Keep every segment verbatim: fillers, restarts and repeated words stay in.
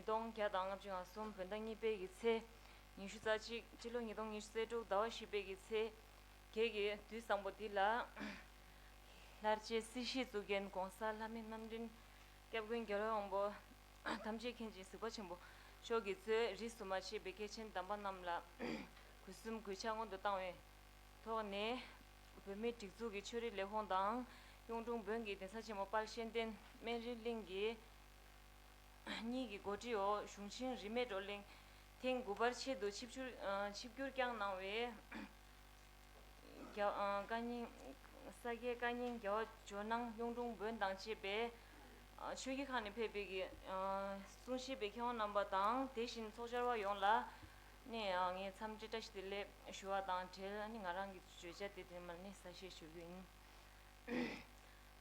ཉིས་སྟོང་བརྒྱ་དང་ལྔ་བཅུ་ང་གསུམ་བོད་ཟླ་གཉིས་པའི་གི་ཚེས་ཉི་ཤུ་རྩ་གཅིག་སྤྱི་ལོ་ཉིས་སྟོང་ཉི་ཤུ་རྩ་དྲུག་ཟླ་བ་བཞི་པའི་གི་ཚེས་བརྒྱད་ཀྱི་དུས་བཟང་པོ་འདི་ལ། ལྷར་བཅས་སྲིད་ཞིའི་གཙུག་རྒྱན་གོང་ས་ལྷ་མི་རྣམ་འདྲེན་སྐྱབས་མགོན་རྒྱལ་བའི་དབང་པོ་ཐམས་ཅད་མཁྱེན་ཅིང་གཟིགས་པ་ཆེན་པོ་མཆོག་གིས་གཙོས་རིས་སུ་མ་ཆད་པའི་སྐྱེས་ཆེན་དམ་པ་རྣམས་ལ་གུས་གསུམ་གུས་ཕྱག་སྔོན་དུ་བཏང་བའི་ཐོག་ནས། བོད་མིའི་སྒྲིག་འཛུགས་ཀྱི་ཆོས་རིག་ལས་ཁུངས་དང་གཡུང་དྲུང་བོན་གྱི་གདན་ས་ཆེན་མོ་དཔལ་གཤེན་བསྟན་སྨན་རིའི་གླིང་གི་གཉིས་ཀྱི་འགོ་ཁྲིད་འོག་གཞུང་ཆེན་རིས་མེད་བགྲོ་གླེང་ཐེངས་དགུ་པར་ཆེད་དུ་ཆིབས་བསྒྱུར་ཆིབས་བསྒྱུར་བསྐྱངས་གནང་བའི་རྒྱ་བཀའ་རྙིང་ས་སྐྱའི་བཀའ་རྙིང་རྒྱལ་བ་ཇོ་ནང་གཡུང་དྲུང་བོན་དང་བཅས་པའི་ཆོས་བརྒྱུད་ཁག་ནས་ཕེབས་པའི་གསུང་བཤད་པའི་མཁས་དབང་རྣམ་པ་དང་། དེ་བཞིན་ཚོགས་བཅར་བ་ཡོངས་ལ་ནས་ངས་འཚམས་འདྲི་བཀྲ་ཤིས་བདེ་ལེགས་ཞུ་བ་དང་འབྲེལ། ང་རང་གི་བརྗོད་བྱ་དེ་དེ་མ་ནས་གསལ་བཤད་ཞུ་རྒྱུ་ཡིན།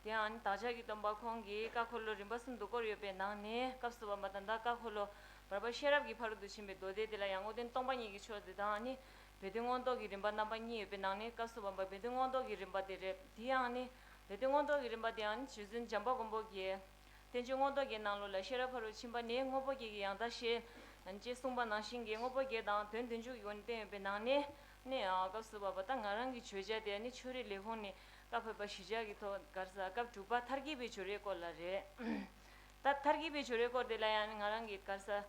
དེ་ཡང་བདག་ཅག་གི་སྟོན་པ་ཁོང་གིས་བཀའ་འཁོར་ལོ་རིམ་པ་གསུམ་དུ་བསྐོར་ཡོད་པའི་ནང་ནས། སྐབས་སུ་བབ་པ་ད་ལྟ་བཀའ་འཁོར་ལོ་བར་པ་ཤེས་རབ་ཀྱི་ཕ་རོལ་ཏུ་ཕྱིན་པའི་མདོ་སྡེ་དེ་ལ་ཡང་དངོས་བསྟན་སྟོང་པ་ཉིད་ཀྱི་ཕྱོགས་དེ་དང་ནི། སྦས་དོན་མངོན་རྟོགས་ཀྱི་རིམ་པ་རྣམ་པ་གཉིས་ཡོད་པའི་ནང་ནས། སྐབས་སུ་བབ་པ་སྦས་དོན་མངོན་རྟོགས་ཀྱི་རིམ་པ་དེ་རེད། དེ་ཡང་ནི། སྦས་དོན་མངོན་རྟོགས་ཀྱི་རིམ་པ་དེ་ཡང་ནི་རྗེ་བཙུན་བྱམས་པ་མགོན་པོ་གིས། བསྟན་བཅོས་མངོན་རྟོགས་རྒྱན་ནང་ལོགས་ལ་ཤེས་རབ་ཕ་རོལ་ཕྱིན་པ་ནི་དངོས་པོ་བརྒྱད་ཀྱི་ཡང་དག་ཤེས་ཅེས་གསུངས་པ་ནང་བཞིན་གྱི། དངོས་པོ་བརྒྱད་དང་དོན་དོན་འཇུག་གི་སྒོ་ནས་བསྟན་ཡོད་པའི་ནང་ནས་ནི། སྐབས་སུ་བབ་པ་ད་ང་རང་གི་བརྗོད་བྱ་དེ་ནི་ཆོས་རིག་ལས་ཁུངས་ནས་བཀའ་ཕེབས་པ་གཞིར་བཞག་གི་ཐོག་ག་རེ་ཟ། སྐབས་དྲུག་པ་ཐར་རྒྱས་པའི་སྦྱོར་བའི་སྐོར་ལ་རེད། ད་ཐར་རྒྱས་པའི་སྦྱོར་བའི་སྐོར་དེ་ལ་ཡང་ནི་ང་རང་གིས་ག་རེ་ཟ།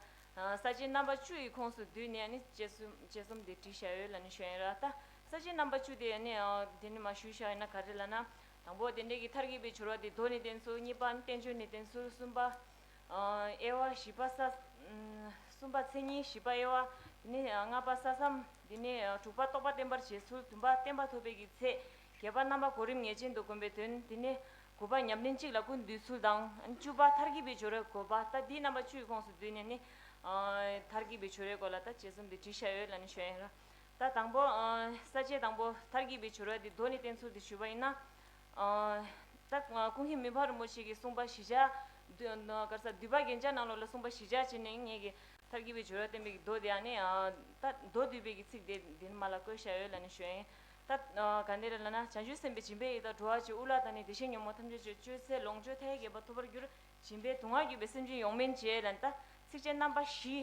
ས་བཅད་རྣམ་པ་བཅུ་ཡི་ཁོངས་སུ་བསྡུས་ནས་ནི་དཔྱད་རྩོམ་དཔྱད་རྩོམ་དེ་བྲིས་བཞག་ཡོད་ལབ་ནས་ཞུ་ཡིན་ར། ད་ས་བཅད་རྣམ་པ་བཅུ་དེ་ནི་དེ་ནི་མ་ཞུས་བཞག་ཡིན་ན་ག་རེ་ལབ་ན། དང་པོ་དེ་འདྲའི་གི་ཐར་རྒྱས་པའི་སྦྱོར་བ་དེ་མདོ་ནས་བསྟན་ཚུལ། གཉིས་པ་ནི་བསྟན་བཅོས་ནས་བསྟན་ཚུལ། གསུམ་པ་དབྱེ་བ། བཞི་པ་ས། གསུམ་པ་མཚན་ཉིད། བཞི་པ་དབྱེ་བ། དེ་ནས་ལྔ་པ་ས་མཚམས། དེ་ནས་དྲུག་པ་རྟོགས་པ་བརྟན་པར་བྱེད་ཚུལ། བདུན་པ་བསྟན་པ་ཐོབ་པའི་གི་ཚེ། བརྒྱད་པ་རྣམ་པ་གོ་རིམ་ངེས་ཅན་དུ་བསྒོམ་པའི་དོན། དེ་ནས་དགུ་པ་ཉམས་ལེན་གཅིག་ལ་ཀུན་འདུས་ཚུལ་དང་། བཅུ་པ་ཐར་རྒྱས་པའི་སྦྱོར་བའི་དགོས་པ། ད་འདི་རྣམ་པ་བཅུའི་ཁོངས་སུ་བསྡུས་ནས་ནི། ཐར་རྒྱས་པའི་སྦྱོར་བའི་སྐོར་ལ་ད་དཔྱད་རྩོམ་དེ་བྲིས་བཞག་ཡོད་ལབ་ནས་ཞུ་ཡ་ཡིན་ར། ད་དང་པོ། ས་བཅད་དང་པོ་ཐར་རྒྱས་པའི་སྦྱོར་བ་འདི་མདོ་ནས་བསྟན་ཚུལ་དེ་ཞུས་པ་ཡིན་ན། ད་ཀུན་མཁྱེན་མི་ཕམ་རིན་པོ་ཆེ་གིས་གསུངས་པ་གཞིར་བཞག་ག་རེ་ཟ། འདུས་པ་རྒྱན་ཆ་ནང་ལོགས་ལ་གསུངས་པ་གཞིར་བཞག་བྱས་ནས་ངེད་ཀྱིས་ཐར་རྒྱས་པའི་སྦྱོར་བ་བསྟན་པའི་གི་མདོ་དེ་ཡང་ནི། ད་མདོ་སྡུད་པའི་གི་ཚིག་དེ་འདི་ནི་མ་ལ་བཀོད་བཞག་ཡོད་ལབ་ནས་ཞུ་ཡ་ཡིན། ད་ག་འདི་རེད་ལབ་ན། བྱང་ཆུབ་སེམས་དཔས་སྦྱིན་པའི་ཡི་དྭགས་འགྲོ་བ་སྤྱོད། དབུལ་བ་དང་ནི་བདེ་གཤེགས་ཉོན་མོངས་ཐམས་ཅད་གཅོད། སྤྱོད་ཚེ་ལོངས་སྤྱོད་མཐའ་ཡས་དགེ་བ་ཐོབ་པར་འགྱུར། སྦྱིན་པས་དུང་བ་བརྒྱུད་པའི་སེམས་ཅན་ཡོངས་སྨིན་བྱེད་ལབ་ནས། ད་ཚིགས་བཅད་རྣམ་པ་བཞི།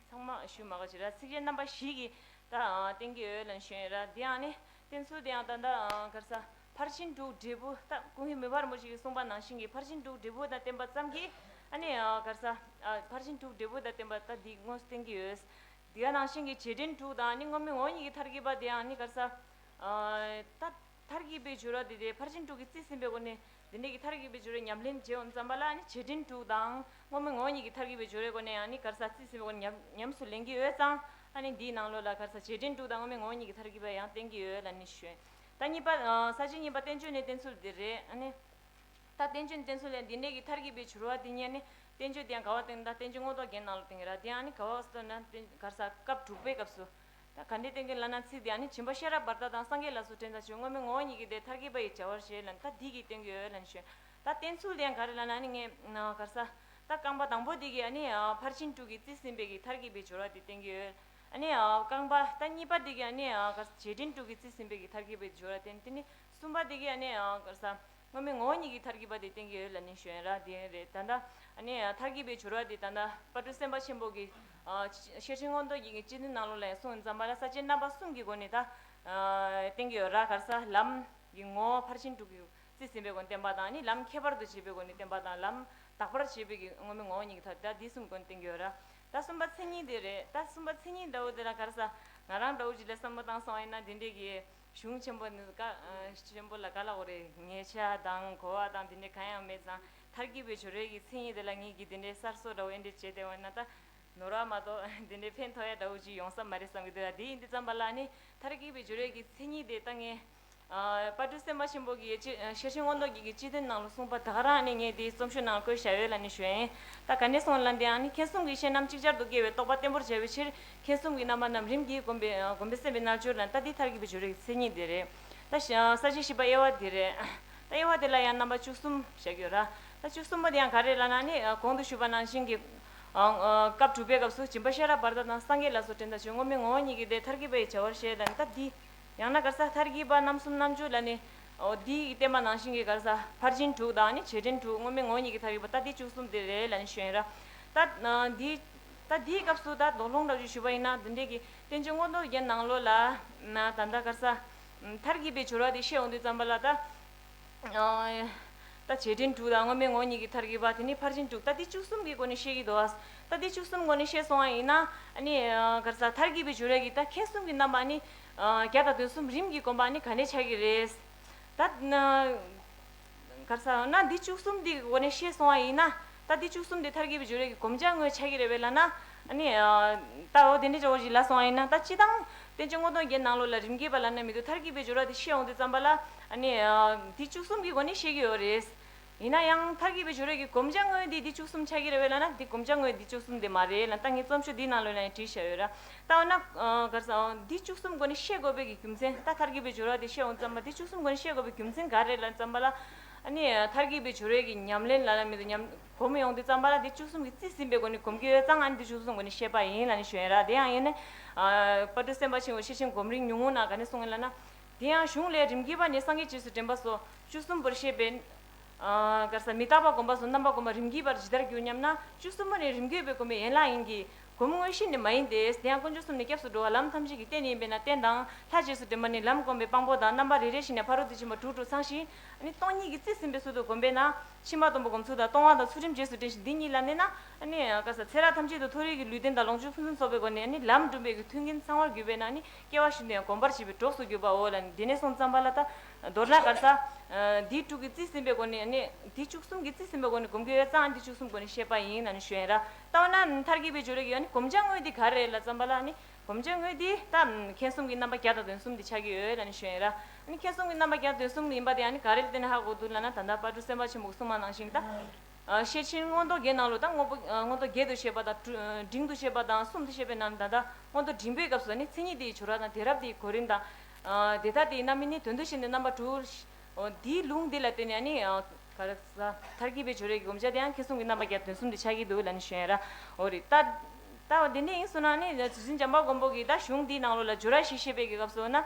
ཚང་མ་ཞུ་མ་དགོས་ཅིག་ར། ཚིགས་བཅད་རྣམ་པ་བཞི་གིས་ད་བསྟན་གྱི་ཡོད་ལབ་ནས་ཞུ་ཡ་ཡིན་ར། འདི་ཡང་ནི་བསྟན་ཚུལ་དེ་ཡང་ད་ལྟ་ག་རེ་ཟ། ཕར་ཕྱིན་དྲུག་འབྲས་བུ། ད་ཀུན་མཁྱེན་མི་ཕམ་རིན་པོ་ཆེ་གིས་གསུངས་པ་ནང་བཞིན་གྱི་ཕར་ཕྱིན་དྲུག་འབྲས་བུ་དང་བསྟན་པ་ཙམ་གྱིས་ཨ་ནི་ག་རེ་ཟ། ཕར་ཕྱིན་དྲུག་འབྲས་བུ་དང་བསྟན་པ་ད་འདི་དངོས་སུ་བསྟན་གྱི་ཡོད། འདི་ག་ནང་བཞིན་གྱི་རྗེས་དྲན་དྲུག་དང་ནི་དངོས་མེད་ངོ་བོ་ཉིད་ཀྱི་ཐར་རྒྱས་པ་དེ་ཡང་ནི་ག་རེ་ཟ། ད་ཐར་རྒྱས་པའི་སྦྱོར་བ་དེ་དེ་ཕར་ཕྱིན་དྲུག་གིས་རྩིས་ཟིན་པའི་སྒོ་ནས། དེ་འདྲའི་གི་ཐར་རྒྱས་པའི་སྦྱོར་བའི་ཉམས་ལེན་བྱེད་འོང་ཙམ་པ་ལ་ནི་རྗེས་དྲན་དྲུག་དང་དངོས་མེད་ངོ་བོ་ཉིད་ཀྱི་ཐར་རྒྱས་པའི་སྦྱོར་བའི་སྒོ་ནས་ཡང་ནི་ག་རེ་ཟ་རྩིས་ཟིན་པའི་སྒོ་ནས་ཉམས་ཉམས་སུ་ལེན་གྱི་ཡོད་ཙང་། ཨ་ནི་འདིའི་ནང་ལོགས་ལ་ག་རེ་ཟ་རྗེས་དྲན་དྲུག་དང་དངོས་མེད་ངོ་བོ་ཉིད་ཀྱི་ཐར་རྒྱས་པ་ཡང་བསྟན་གྱི་ཡོད་ལབ་ནི་ཞུ། ད་གཉིས་པ། ས་བཅད་གཉིས་པ་བསྟན་བཅོས་ནས་བསྟན་ཚུལ་འདི་རེད། ཨ་ནི། ད་བསྟན་བཅོས་ནས་བསྟན་ཚུལ་ལས་འདི་འདྲའི་གི་ཐར་རྒྱས་པའི་སྦྱོར་བ་འདི་གཉིས་ནི་བསྟན་བཅོས་དེ་ཡང་ག་བ་བསྟན། ད་བསྟན་བཅོས་མངོན་རྟོགས་རྒྱན་ནང་ལ་བསྟན་གྱི་ར། དེ་ཡང་ནི་ག་བ་བསྟན་ན་བསྟན་ག་རེ་ཟ་སྐབས་དྲུག་པའི་སྐབས་སུ། ད་ག་འདྲས་བསྟན་གྱི་ལབ་ན། ཚིག་དེ་ཡང་ནི་སྦྱིན་པ་ཤེས་རབ་བར་དོ་དང་སངས་རྒྱས་ལ་སོགས་དྲན་དང་བརྗོད། དངོས་མེད་ངོ་བོ་ཉིད་ཀྱི་དེ་ཐར་རྒྱས་པ་ཡི་བྱ་བར་བཞེད་ལབ་ནི་ད་འདི་གིས་བསྟན་གྱི་ཡོད་ལབ་ནི་ཞུ། ད་བསྟན་ཚུལ་དེ་ཡང་ག་རེ་ལབ་ན་ནི་ངས་ག་རེ་ཟ། ད་རྐང་པ་དང་པོ་འདི་གིས་ཨ་ནི་ཕར་ཕྱིན་དྲུག་གིས་རྩིས་ཟིན་པའི་གི་ཐར་རྒྱས་པའི་སྦྱོར་བ་དེ་བསྟན་གྱི་ཡོད། ཨ་ནི་རྐང་པ་ད་གཉིས་པ་འདི་གིས་ཨ་ནི་ག་རེ་ཟ་རྗེས་དྲན་དྲུག་གིས་རྩིས་ཟིན་པའི་གི་ཐར་རྒྱས་པའི་སྦྱོར་བ་བསྟན། དེ་ནི་གསུམ་པ་འདི་གིས་ཨ་ནི་ག་རེ་ཟ། དངོས་མེད་ངོ་བོ་ཉིད་ཀྱི་ཐར་རྒྱས་པ་དེ་བསྟན་གྱི་ཡོད་ལབ་ནི་ཞུ་ཡ་ར། དེ་རེད། ད་ལྟ་ཨ་ནི་ཐར་རྒྱས་པའི་སྦྱོར་བ་དེ་ད་ལྟ་དཔལ་སྤྲུལ་སེམས་དཔའ་ཆེན་པོ་གིས་ཨ་ཤེར་ཕྱིན་མངོན་རྟོགས་རྒྱན་གྱི་སྤྱི་དོན་ནང་ལོགས་ལ་ཡང་གསུངས་ཙམ་པ་ལ། ས་བཅད་རྣམ་པ་གསུམ་གྱི་སྒོ་ནས་ད་ཨ་བསྟན་གྱི་ཡོད་ར། ག་རེ་ཟ། ལམ་གྱི་ངོ་བོ་ཕར་ཕྱིན་དྲུག་གིས་རྩིས་ཟིན་པའི་སྒོ་ནས་བསྟན་པ་དང་། ཨ་ནི་ལམ་ཁྱད་པར་དུ་བྱས་པའི་སྒོ་ནས་བསྟན་པ་དང་། ལམ་དག་པར་བྱས་པའི་གི་དངོས་མེད་ངོ་བོ་ཉིད་ཀྱི་ཐར། ད་འདི་གསུམ་སྒོ་ནས་བསྟན་གྱི་ཡོད་ར། ད་གསུམ་པ་མཚན་ཉིད་དེ་རེད། ད་གསུམ་པ་མཚན་ཉིད་འདྲ་བོ་དེ་ལ་ག་རེ་ཟ། ང་རང་འདྲ་བོ་ཅིག་ལ་བསམ་བློ་བཏང་སོང་བ་ཡིན་ན་དེ་འདྲས་ཀྱི། གཞུང་ཆེན་པོ་ནི་ཀ་ཆེན་པོ་ལ་ག་ལ་འོ་རེད། ཉེ་ཆར་དང་གོ་བ་དང་དེ་འདྲ་གང་ཡང་མེད་ཙང་། ཐར་རྒྱས་པའི་སྦྱོར་བའི་གི་མཚན་ཉིད་དེ་ལ་ངེད་ཀྱིས་དེ་འདྲའི་གསར་བཟོ་འདྲ་བོ་ཨེ་འདྲ་བྱས་བསྡད་པ་ན་ད་ནོར་བ་མ་གཏོགས་དེ་འདྲའི་ཕན་ཐོགས་ཡ་འདྲ་བོ་ཅིག་ཡོང་ས་མ་རེད་བསམ་གི་འདུག་ཡ། དེ་ཡིན་དུས་ཙམ་པ་ལ་ནི་ཐར་རྒྱས་པའི་སྦྱོར་བའི་གི་མཚན་ཉིད་དེ་ད་ངས་དཔལ་སྤྲུལ་སེམས་དཔའ་ཆེན་པོ་གི་ཡེ་ཤེས་ཤེར་ཕྱིན་མངོན་རྟོགས་རྒྱན་གྱི་སྤྱི་དོན་ནང་ལ་གསུངས་པ་ད་ག་རང་ནི་ངས་དེའི་རྩོམ་ཤོག་ནང་བཀོད་བཞག་ཡོད་ལབ་ནི་ཞུ་ཡིན། ད་ག་ནས་སོང་ལབ་དེ་ཡང་ནི་མཁྱེན་གསུམ་གྱི་ཤེས་རྣམ་ཅིག་ཅར་དུ་སྐྱེ་བའི་རྟོགས་པ་བརྟན་པོར་བྱ་བའི་ཕྱིར། མཁྱེན་གསུམ་གྱི་རྣམ་པ་རྣམས་རིམ་གྱིས་བསྒོམ་པའི་བསྒོམ་པས་སེམས་པའི་རྣལ་འབྱོར་ལ། ད་འདི་ཐར་རྒྱས་པའི་སྦྱོར་བའི་མཚན་ཉིད་དེ་རེད། ད་ས་བཅད་བཞི་པ་དབྱེ་བ་དེ་རེད། ད་དབྱེ་བ་དེ་ལ་ཡང་རྣམ་པ་བཅུ་གསུམ་བཞག་ཡོད་ར། ད་བཅུ་གསུམ་པ་དེ་ཡང་ག་རེ་ལབ་ན་ནི་གོང་དུ་ཞུས་པ་ནང་བཞིན་གྱི་སྐབས་དྲུག་པའི་སྐབས་སུ་སྦྱིན་པ་ཤེས་རབ་བར་དོ་དང་སངས་རྒྱས་ལ་སོགས་དྲན་དང་བརྗོད། དངོས་མེད་ངོ་བོ་ཉིད་ཀྱི་དེ་ཐར་རྒྱས་པ་ཡི་བྱ་བར་བཤད་ལབ་ནི་ད་འདི། ཡང་ན་ག་རེ་ཟ་ཐར་རྒྱས་པ་རྣམ་གསུམ་རྣམ་བཅུ་ལབ་ནི། འོ་འདི་ཡི་བསྟན་པ་ནང་བཞིན་གྱི་ག་རེ་ཟ་ཕར་ཕྱིན་དྲུག་དང་ནི་རྗེས་དྲན་དྲུག་དངོས་མེད་ངོ་བོ་ཉིད་ཀྱི་ཐར་རྒྱས་པ་ད་འདི་བཅུ་གསུམ་དེ་རེད་ལབ་ནི་ཞུ་ཡིན་ར། ད་འདི་ད་འདིའི་སྐབས་སུ་ད་དོགས་སློང་འདྲ་ཞིག་ཞུས་པ་ཡིན་ན། འདི་འདྲའི་གི་བསྟན་བཅོས་མངོན་རྟོགས་རྒྱན་ནང་ལོགས་ལ་ད་ལྟ་ག་རེ་ཟ། མཐར་གྱིས་པའི་སྦྱོར་བ་དེ་བཤད་ཡོང་དུས་ཙམ་པ་ལ་ད། ད་བྱེད་འབྲེལ་དྲུག་དང་སྔོན་མའི་ངོ་བོ་ཉིད་ཀྱི་མཐར་གྱིས་པ། དེ་ནས་ཕར་ཕྱིན་དྲུག་ད་འདི་བཅུ་གསུམ་གྱི་སྒོ་ནས་བཤད་ཀྱི་འདུག་ཨ། ད་འདི་བཅུ་གསུམ་སྒོ་ནས་བཤད་སོང་བ་ཡིན་ན། ཨ་ནི་ག་རེ་ཟ། མཐར་གྱིས་པའི་སྦྱོར་བའི་གི་ད་མཁྱེན་གསུམ་གྱི་རྣམ་པ་ནི་བརྒྱ་དང་དོན་གསུམ་རིམ་གྱིས་གོམས་པ་ནི་ག་ནས་ཆགས་ཀྱི་རེད། ད་ག་རེ་ཟ་ན་འདི་བཅུ་གསུམ་འདི་གི་སྒོ་ནས་བཤད་སོང་བ་ཡིན་ན། ད་འདི་བཅུ་གསུམ་འདི་མཐར་གྱིས་པའི་སྦྱོར་བའི་གི་གོམས་ཆ་དངོས་ཆགས་ཀྱི་རེད་པས་ལབ་ན། ཨ་ནི་ད་འོ་དེ་འདྲའི་འདྲ་བོ་ཞིག་ལབ་སོང་བ་ཡིན་ན། ད་སྤྱིར་བཏང་བསྟན་བཅོས་མངོན་རྟོགས་རྒྱན་ནང་ལོགས་ལ་རིམ་གྱིས་པ་ལབ་ན་མི་འདུག་མཐར་གྱིས་པའི་སྦྱོར་བ་དེ་བཤད་ཡོང་དུས་ཙམ་པ་ལ། ཨ་ནི་འདི་བཅུ་གསུམ་གྱི་སྒོ་ནས་བཤད་ཀྱི་ཡོད་རེད། ཡིན་ན་ཡང་མཐར་གྱིས་པའི་སྦྱོར་བའི་གི་གོམས་ཆ་དངོས་འདི་འདི་བཅུ་གསུམ་ཆགས་ཀྱི་རེད་པས་ལབ་ན། འདི་གོམས་ཆ་དངོས་འདི་བཅུ་གསུམ་དེ་མ་རེད་ལབ། ད་ངས་རྩོམ་ཤོག་འདིའི་ནང་ལོགས་ལ་ཡང་བྲིས་བཞག་ཡོད་ར། ད་འོ་ན་ག་རེ་ཟ། འདི་བཅུ་གསུམ་སྒོ་ནས་བཤད་དགོས་པའི་གི་རྒྱུ་མཚན། ད་མཐར་གྱིས་པའི་སྦྱོར་བ་དེ་བཤད་ཡོང་ཙམ་པ་འདི་བཅུ་གསུམ་སྒོ་ནས་བཤད་དགོས་པའི་རྒྱུ་མཚན་ག་རེ་རེད་ལབ་ཙམ་པ་ལ། ཨ་ནི་མཐར་གྱིས་པའི་སྦྱོར་བའི་གི་ཉམས་ལེན་ལབ་ན་མི་འདུག་ཉམས་གོམས་ཡོང་དུས་ཙམ་པ་ལ་འདི་བཅུ་གསུམ་གྱིས་རྩིས་ཟིན་པའི་སྒོ་ནས་གོམས་ཀྱི་ཡོད་ཙང་། ཨ་ནི་འདི་བཅུ་གསུམ་སྒོ་ནས་བཤད་པ་ཡིན་ལབ་ནས་ཞུ་ཡིན་ར། དེ་ཡང་ཡིན་ན། དཔལ་སྤྲུལ་སེམས་དཔའ་ཆེན་པོ་ཤེར་ཕྱིན་གོམས་རིམ་ཉུང་ངུ་ནང་ག་ནས་གསུངས་ཡིན་ལབ་ན། དེ་ཡང་གཞུང་ལས་རིམ་གྱིས་པ་ནས་སངས་རྒྱས་རྗེས་སུ་དྲན་པ་སོགས་བཅུ་གསུམ་པོར་བཤད་པས། ཨ་ག་རེ་ཟ། མི་རྟག་པ་སྒོམ་པ་སོགས་རྣམ་པ་སྒོམ་པ་རིམ་གྱིས་པར་ཇི་ལྟར་འགྱུར་སྙམ་ན། བཅུ་གསུམ་པོ་ནི་རིམ་གྱིས་པའི་སྒོམ་པའི་ཡན་ལག་ཡིན་གྱི། སྒོམ་དངོས་གཞི་ནི་མ་ཡིན་ཏེ། དེ་ཡང་དཀོན་མཆོག་གསུམ་ནི་སྐྱབས་སུ་འགྲོ་བ་ལམ་ཐམས་ཅད་ཀྱི་རྟེན་ཡིན་པས་ན་རྟེན་དང་། ལྷ་རྗེས་སུ་དྲན་པ་ནི་ལམ་སྒོམ་པའི་དཔང་པོ་དང་། རྣམ་པ་རེ་རེ་བཞིན་ནས་ཕ་རོལ་ཏུ་ཕྱིན་པ་དྲུག་དྲུག་ཚང་ཞིང་། ཨ་ནི་སྟོང་ཉིད་ཀྱིས་རྩིས་ཟིན་པའི་ཚུལ་དུ་སྒོམ་པས་ན། ཕྱི་མ་སྟོང་པ་སྒོམ་ཚུལ་དང་། སྟོང་པ་དང་ཚུལ་ཁྲིམས་རྗེས་སུ་དྲན་ཞིང་འདི་གཉིས་ལ་གནས་ན། ཨ་ནི་ག་རེ་ཟ། ཚེ་རབས་ཐམས་ཅད་དུ་མཐོ་རིས་ཀྱི་ལུས་རྟེན་དང་ལོངས་སྤྱོད་ཕུན་སུམ་ཚོགས་པའི་སྒོ་ནས། ཨ་ནི་ལམ་བསྒྲུབ་པའི་གི་མཐུན་རྐྱེན་ཚང་བར་གྱུར་པས་ན། ཨ་ནི་སྐྱེ་བ་བཞིན་དུ་ཡང་གོམས་པར་བྱེད་པའི་གྲོགས་སུ་གྱུར་པའོ་ལབ་ནས། དེ་ནས་སོང་ཙམ་པ་ལ་ད་མདོར་ན་ག་རེ་ཟ། འདི་དྲུག་གིས་རྩིས་ཟིན་པའི་སྒོ་ནས། ཨ་ནི་འདི་བཅུ་གསུམ་གྱིས་རྩིས་ཟིན་པའི་སྒོ་ནས་སྒོམ་གྱི་ཡོད་ཙང་། འདི་བཅུ་གསུམ་སྒོ་ནས་བཤད་པ་ཡིན་ལབ་ནས་ཞུ་ཡིན་ར། ད་འོ་ན་མཐར་གྱིས་པའི་སྦྱོར་བའི་གི་ཨ་ནི་གོམས་ཆ་དངོས་འདི་ག་རེ་རེད་ལབ་ཙམ་པ་ལ། ཨ་ནི་གོམས་ཆ་དངོས་འདི་ད་མཁྱེན་གསུམ་གྱི་རྣམ་པ་བརྒྱ་དང་དོན་གསུམ་འདི་ཆགས་ཀྱི་ཡོད་ལབ་ནས་ཞུ་ཡིན་ར། ཨ་ནི་མཁྱེན་གསུམ་གྱི་རྣམ་པ་བརྒྱ་དང་དོན་གསུམ་ཡིན་པ་དེ་ཨ་ནི་ག་རེ་ལ་བརྟེན་ནས་ཧ་གོ་འདུག་ལབ་ན། ད་ལྟ་དཔལ་སྤྲུལ་སེམས་དཔའ་ཆེན་པོ་གིས་གསུངས་པ་ནང་བཞིན་ད། ཨ་ཤེར་ཕྱིན་མངོན་རྟོགས་རྒྱན་ནང་ལོགས་ད་དངོས་པོ། ཨ་མངོན་རྟོགས་བརྒྱད་དུ་བཤད་པ་དང་། དྲུ་འབྲིང་དུ་བཤད་པ་དང་། གསུམ་དུ་བཤད་པའི་ནང་ནས་ད་ལྟ་མངོན་རྟོགས་འབྲིང་པོའི་སྐབས་སུ་ནི་མཚན་ཉིད་དེ་ཡི་སྦྱོར་བ་དང་། དེ་རབ་དེ་ཡི་གོ་རིམ་དང་། ཨ་དེ་ལྟ་དེ་ཡི་རྣམ་སྨིན་ནི། དོན་དུ་གཞི་ནི་རྣམ་པ་དྲུག། ཨོ་དེའི་ལུང་འདི་ལ་བརྟེན་ནས་ཨ་ནི་ཨ་ག་རེ་ཟ། མཐར་གྱིས་པའི་སྦྱོར་བའི་གོམས་ཆ་དེ་ཡང་མཁྱེན་གསུམ་གྱི་རྣམ་པ་བརྒྱ་དོན་གསུམ་དེ་ཆགས་ཀྱི་འདུག་ལབ་ནས་ཞུ་ཡིན་ར། འོ་རེད། ད་ད་འོ་དེ་འདྲ་ཡིན་སོང་ན་ནི། ད་རྗེ་བཙུན་བྱམས་པ་མགོན་པོ་གིས་ད་གཞུང་འདིའི་ནང་ལོགས་ལ་སྦྱོར་བ་བཞི་བཤད་པའི་གི་སྐབས་སུ་ན།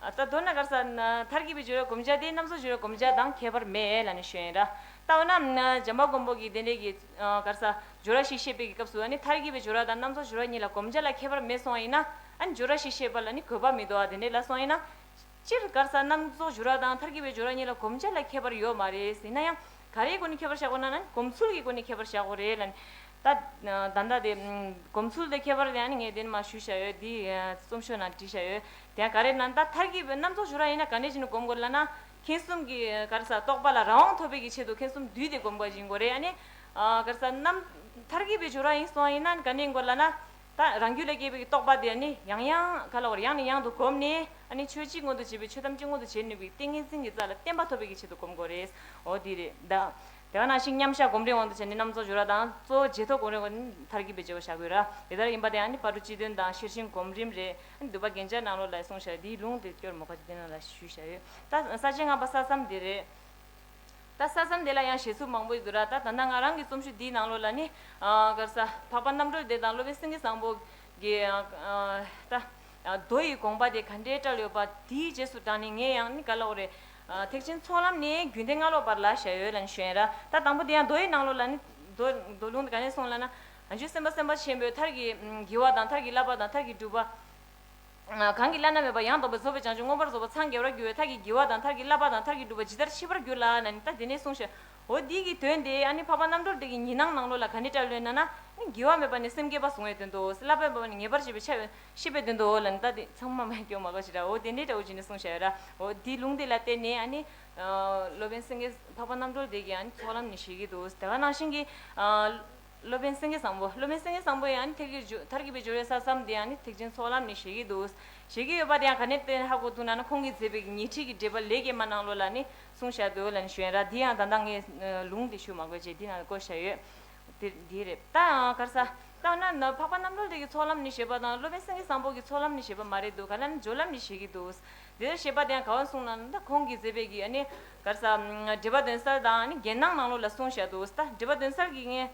ད་མདོར་ན་ག་རེ་ཟ། མཐར་གྱིས་པའི་སྦྱོར་བའི་གོམས་ཆ་དེ་རྣམ་རྫོགས་སྦྱོར་བའི་གོམས་ཆ་དང་ཁྱད་པར་མེད་ལབ་ནས་ཞུ་ཡིན་ར། ད་འོ་ན་བྱམས་པ་མགོན་པོ་གིས་དེ་འདྲའི་གི་ག་རེ་ཟ། སྦྱོར་བ་བཞི་བཤད་པའི་གི་སྐབས་སུ་ཨ་ནི་མཐར་གྱིས་པའི་སྦྱོར་བ་དང་རྣམ་རྫོགས་སྦྱོར་བ་གཉིས་ལ་གོམས་ཆ་ལ་ཁྱད་པར་མེད་སོང་བ་ཡིན་ན། ཨ་ནི་སྦྱོར་བ་བཞི་བཤད་པ་ལ་ནི་དགོས་པ་མི་འདུག་ཨ། དེ་འདྲ་ལབ་སོང་ཡིན་ན། སྤྱིར་ག་རེ་ཟ། རྣམ་རྫོགས་སྦྱོར་བ་དང་མཐར་གྱིས་པའི་སྦྱོར་བ་གཉིས་ལ་གོམས་ཆ་ལ་ཁྱད་པར་ཡོད་མ་རེད། ཡིན་ན་ཡང་ག་རེའི་སྒོ་ནས་ཁྱད་པར་བཞག་དགོས་ན་ན། གོམས་ཚུལ་གྱི་སྒོ་ནས་ཁྱད་པར་བཞག་དགོས་རེད་ལབ་ནས། ད་ད་ལྟ་དེ་གོམས་ཚུལ་དེ་ཁྱད་པར་དེ་ཨ་ནི་ངས་དེ་ནས་མར་ཞུས་བཞག་ཡོད། འདི་རྩོམ་ཤོག་ནང་བྲིས་བཞག་ཡོད། དེ་ཡང་ག་རེ་ན། ད་མཐར་གྱིས་པའི་རྣམ་རྫོགས་སྦྱོར་བ་ཡིན་ན་ག་འདྲ་བྱས་ནས་གོམས་དགོས་ལབ་ན། མཁྱེན་གསུམ་གྱི་ག་རེ་ཟ། རྟོགས་པ་ལ་རང་དབང་ཐོབ་པའི་གི་ཆེད་དུ་མཁྱེན་གསུམ་བསྡུས་ཏེ་གོམས་དགོས་ཡིན་དགོས་རེད། ཨ་ནི་ག་རེ་ཟ། རྣམ་མཐར་གྱིས་པའི་སྦྱོར་བ་ཡིན་སོང་ཡིན་ན་ག་འདྲ་ཡིན་དགོས་ལབ་ན། ད་རང་རྒྱུད་ལ་སྐྱེས་པའི་རྟོགས་པ་དེ་ནི་ཡང་ཡང་ག་ལ་བར་ཡང་ནས་ཡང་དུ་གོམས་ནས། ཨ་ནི་ཆོས་ཅན་མངོན་དུ་བྱེད་པའི་ཆོས་ཐམས་ཅད་མངོན་དུ་བྱེད་ནུས་པའི་ཏིང་ངེ་འཛིན་གྱི་རྩ་ལ་བརྟན་པ་ཐོབ་པའི་གི་ཆེད་དུ་གོམས་དགོས་རེད། འོ་དེ་རེད་ད། དེ་ག་ནང་བཞིན་མཉམ་བཞག་སྒོམ་རིམ་དབང་དུ་བྱས་ནས་རྣམ་རྫོགས་སྦྱོར་བ་དང་། གཙོ་བོ་རྗེས་ཐོབ་སྒོམ་རིམ་དབང་དུ་མཐར་གྱིས་པའི་སྦྱོར་བ་བཞག་དགོས་ར། དེ་ལྟར་ཡིན་པ་དེ་ཡང་ནི་ཕ་རོལ་སྤྱི་དོན་དང་ཤེར་ཕྱིན་སྒོམ་རིམ་རེད། འདུས་པ་རྒྱན་ཆ་ནང་ལོགས་ལ་གསུངས་བཞག་དེའི་ལུང་དེ་སྐྱོར་མོ་ཁ་ཅིག་དེ་ནང་ལ་ཞུས་བཞག་ཡོད། ད་ས་བཅད་ལྔ་པ་ས་མཚམས་དེ་རེད། ད་ས་མཚམས་དེ་ལ་ཡང་བཞེད་ཚུལ་མང་པོ་ཡོད་འདུག་ར། ད་ད་ལྟ་ང་རང་གི་རྩོམ་ཤོག་འདིའི་ནང་ལོགས་ལ་ནི། ཨ་ག་རེ་ཟ། འཕགས་པ་རྣམ་གྲོལ་སྡེ་དང་སློབ་དཔོན་སེང་གེ་བཟང་པོ་གི་ཨ་ད་མདོ་ཡི་དགོངས་པ་དེ་ག་འདྲའི་བཀྲལ་ཡོད་པ། དེའི་རྗེས་སུ་འབྲངས་ནས་ངས་ཡང་ནི་ག་ལབ་དགོས་རེད། ཨ་ཐེག་ཆེན་ཚོགས་ལམ་ནས་རྒྱུད་སྡེ་སྔ་ལོགས་བར་ལ་བཞག་ཡོད་ལབ་ནས་ཞུ་ཡིན་ར། ད་དང་པོ་དེ་ཡང་མདོ་ཡི་ནང་ལོགས་ལ་ནི། མདོ་མདོ་ལུང་དེ་ག་ནས་གསུངས་ལབ་ན། བྱང་ཆུབ་སེམས་དཔའ་སེམས་དཔའ་ཆེན་པོས་མཐར་གྱིས་དགེ་བ་དང་། མཐར་གྱིས་བསླབ་པ་དང་། མཐར་གྱིས་སྒྲུབ་པ། གང་གིས་བླ་ན་མེད་པ་ཡང་དག་པའི་རྫོགས་པའི་བྱང་ཆུབ་མངོན་པར་རྫོགས་པར་འཚང་རྒྱ་བར་འགྱུར་བའི་མཐར་གྱིས་དགེ་བ་དང་། མཐར་གྱིས་བསླབ་པ་དང་། མཐར་གྱིས་སྒྲུབ་པ་ཇི་ལྟར་མཆིས་པར་གྱུར་ལབ་ནས་ནི། ད་དེ་ནས་གསུངས་ཤག་འོ་འདི་གི་དོན་དེ་ཨ་ནི་འཕགས་པ་རྣམ་གྲོལ་སྡེ་གི་ཉི་སྣང་ནང་ལོགས་ལ་ག་ནས་བཀྲལ་ཡོད་ན་ན། ཨ་ནི་དགེ་བ་མེད་པ་ནི་སེམས་བསྐྱེད་པ་བཟུང་བའི་དོན་དུ། བསླབ་པ་མེད་པ་ནི་ངེས་པར་བྱེད་པའི་ཆ་ཤེས་པའི་དོན་དུ་ལབ་ནས། ད་དེ་ཚང་མ་མ་སྐྱོ་མ་དགའ་ཞིག་ར། འོ་དེ་འདྲའི་འདྲ་བོ་ཅིག་ནས་གསུངས་བཞག་ཡོད་ར། འོ་འདི་ལུང་དེ་ལ་བརྟེན་ནས་ཨ་ནི་སློབ་དཔོན་སེང་གེ་འཕགས་པ་རྣམ་གྲོལ་སྡེ་གིས་ཨ་ནི་ཚོགས་ལམ་ནས་བཞེད་ཀྱི་འདུག་དེ་ག་ནང་བཞིན་གྱི། སློབ་དཔོན་སེང་གེ་བཟང་པོ། སློབ་དཔོན་སེང་གེ་བཟང་པོ་ཡང་ནི་ཐེག་གི་མཐར་གྱིས་པའི་སྦྱོར་བའི་ས་མཚམས་དེ་ཡང་ནི་ཐེག་ཆེན་ཚོགས་ལམ་ནས་བཞེད་ཀྱི་འདུག་བཞེད་ཀྱི་ཡོད་པ་དེ་ཡང་ག་ནས་བལྟས་ནས་ཧ་གོ་འདུག་ན་ན། ཁོང་གིས་མཛད་པའི་ཉི་ཁྲི་གི་འགྲེལ་པ་ལེའུ་བརྒྱད་མ་ནང་ལོགས་ལ་ནི་གསུངས་བཞག་འདུག་ལབ་ནས་ཞུ་ཡིན་ར། འདི་ཡང་ད་ལྟ་ངས་ལུང་དེ་ཞུ་མ་དགོས་བྱས་འདི་ནང་བཀོད་བཞག་ཡོད། དེ་འདི་རེད། ད་ག་རེ་ཟ། ད་ན་ན་འཕགས་པ་རྣམ་གྲོལ་སྡེ་གི་ཚོགས་ལམ་ནས་བཞེད་པ་དང་། སློབ་དཔོན་སེང་གེ་བཟང་པོ་གི་ཚོགས་ལམ་ནས་བཞེད་པ་མ་རེད་འདུག་ག་ལ་ནི་སྦྱོར་ལམ་ནས་བཞེད་ཀྱི་འདུག་དེ་ལྟར་བཤད་པ་དེ་ཡང་ག་བ་གསུངས་ན་ད་ཁོང་གིས་མཛད་པའི་གི་ཨ་ནི་ག་རེ་ཟ། འགྲེལ་པ་དོན་གསལ་དང་ཨ་ནི་རྒྱན་སྣང་ནང་ལོགས་ལ་གསུངས་བཞག་འདུག་ད་འགྲེལ་པ་དོན་གསལ་གྱི་ངས་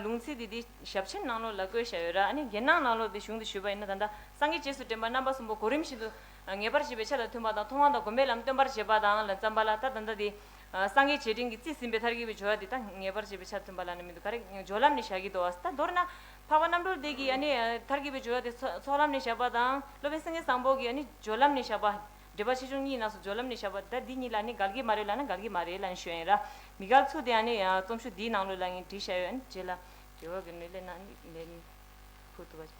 ལུང་ཚིག་འདི་འདི་ཞབས་མཆན་ནང་ལོགས་ལ་བཀོད་བཞག་ཡོད་ར། ཨ་ནི་རྒྱན་སྣང་ནང་ལོགས་འདི་གཞུང་འདི་ཞུས་པ་ཡིན་ན། ད་ལྟ་སངས་རྒྱས་རྗེས་སུ་དྲན་པ་རྣམ་པ་གསུམ་པོ་གོ་རིམ་བཞིན་དུ་ངེས་པར་བྱེད་པའི་ཆ་དང་མཐུན་པ་དང་། མཐོང་བ་དང་སྒོམ་པའི་ལམ་སྟོན་པར་བྱེད་པ་དང་ལ་ཙམ་པ་ལ། ད་ད་ལྟ་འདི་ སངས་རྒྱས་རྗེས་དྲན་གྱི་རྩིས་ཟིན་པའི་མཐར་གྱིས་པའི་སྦྱོར་བ་དེ་ད་ངེས་པར་བྱས་པའི་ཆ་མཐུན་པ་ལབ་ན་མི་འདུག་ག་རེ་སྦྱོར་ལམ་ནས་བཞག་གི་འདུག་བ། ད་མདོར་ན་འཕགས་པ་རྣམ་གྲོལ་སྡེ་གི་ཨ་ནི་མཐར་གྱིས་པའི་སྦྱོར་བ་དེ་ཚོགས་ལམ་ནས་བཞག་པ་དང་། སློབ་དཔོན་སེང་གེ་བཟང་པོ་གིས་ཨ་ནི་སྦྱོར་ལམ་ནས་བཞག་པ། འགྲེལ་པ་ཆེ་ཆུང་གཉིས་ནང་སུ་སྦྱོར་ལམ་ནས་བཞག་པ། ད་འདི་གཉིས་ལ་ནི་འགལ་གྱི་མ་རེད་ལབ་ན་འགལ་གྱི་མ་རེད་ལབ་ནས་ཞུ་ཡ་ཡིན་ར། མི་འགལ་ཚུལ་དེ་ཨ་ནི་རྩོམ་ཤོག་འདིའི་ནང་ལོགས་ལ་ངས་བྲིས་བཞག་ཡོད། ཨ་ནི་རྗེས་ལ་འབྲེལ་བ་གི་ནུས་ལས་ན་ནི་ལན་ཕུལ་ཐུབ་པ།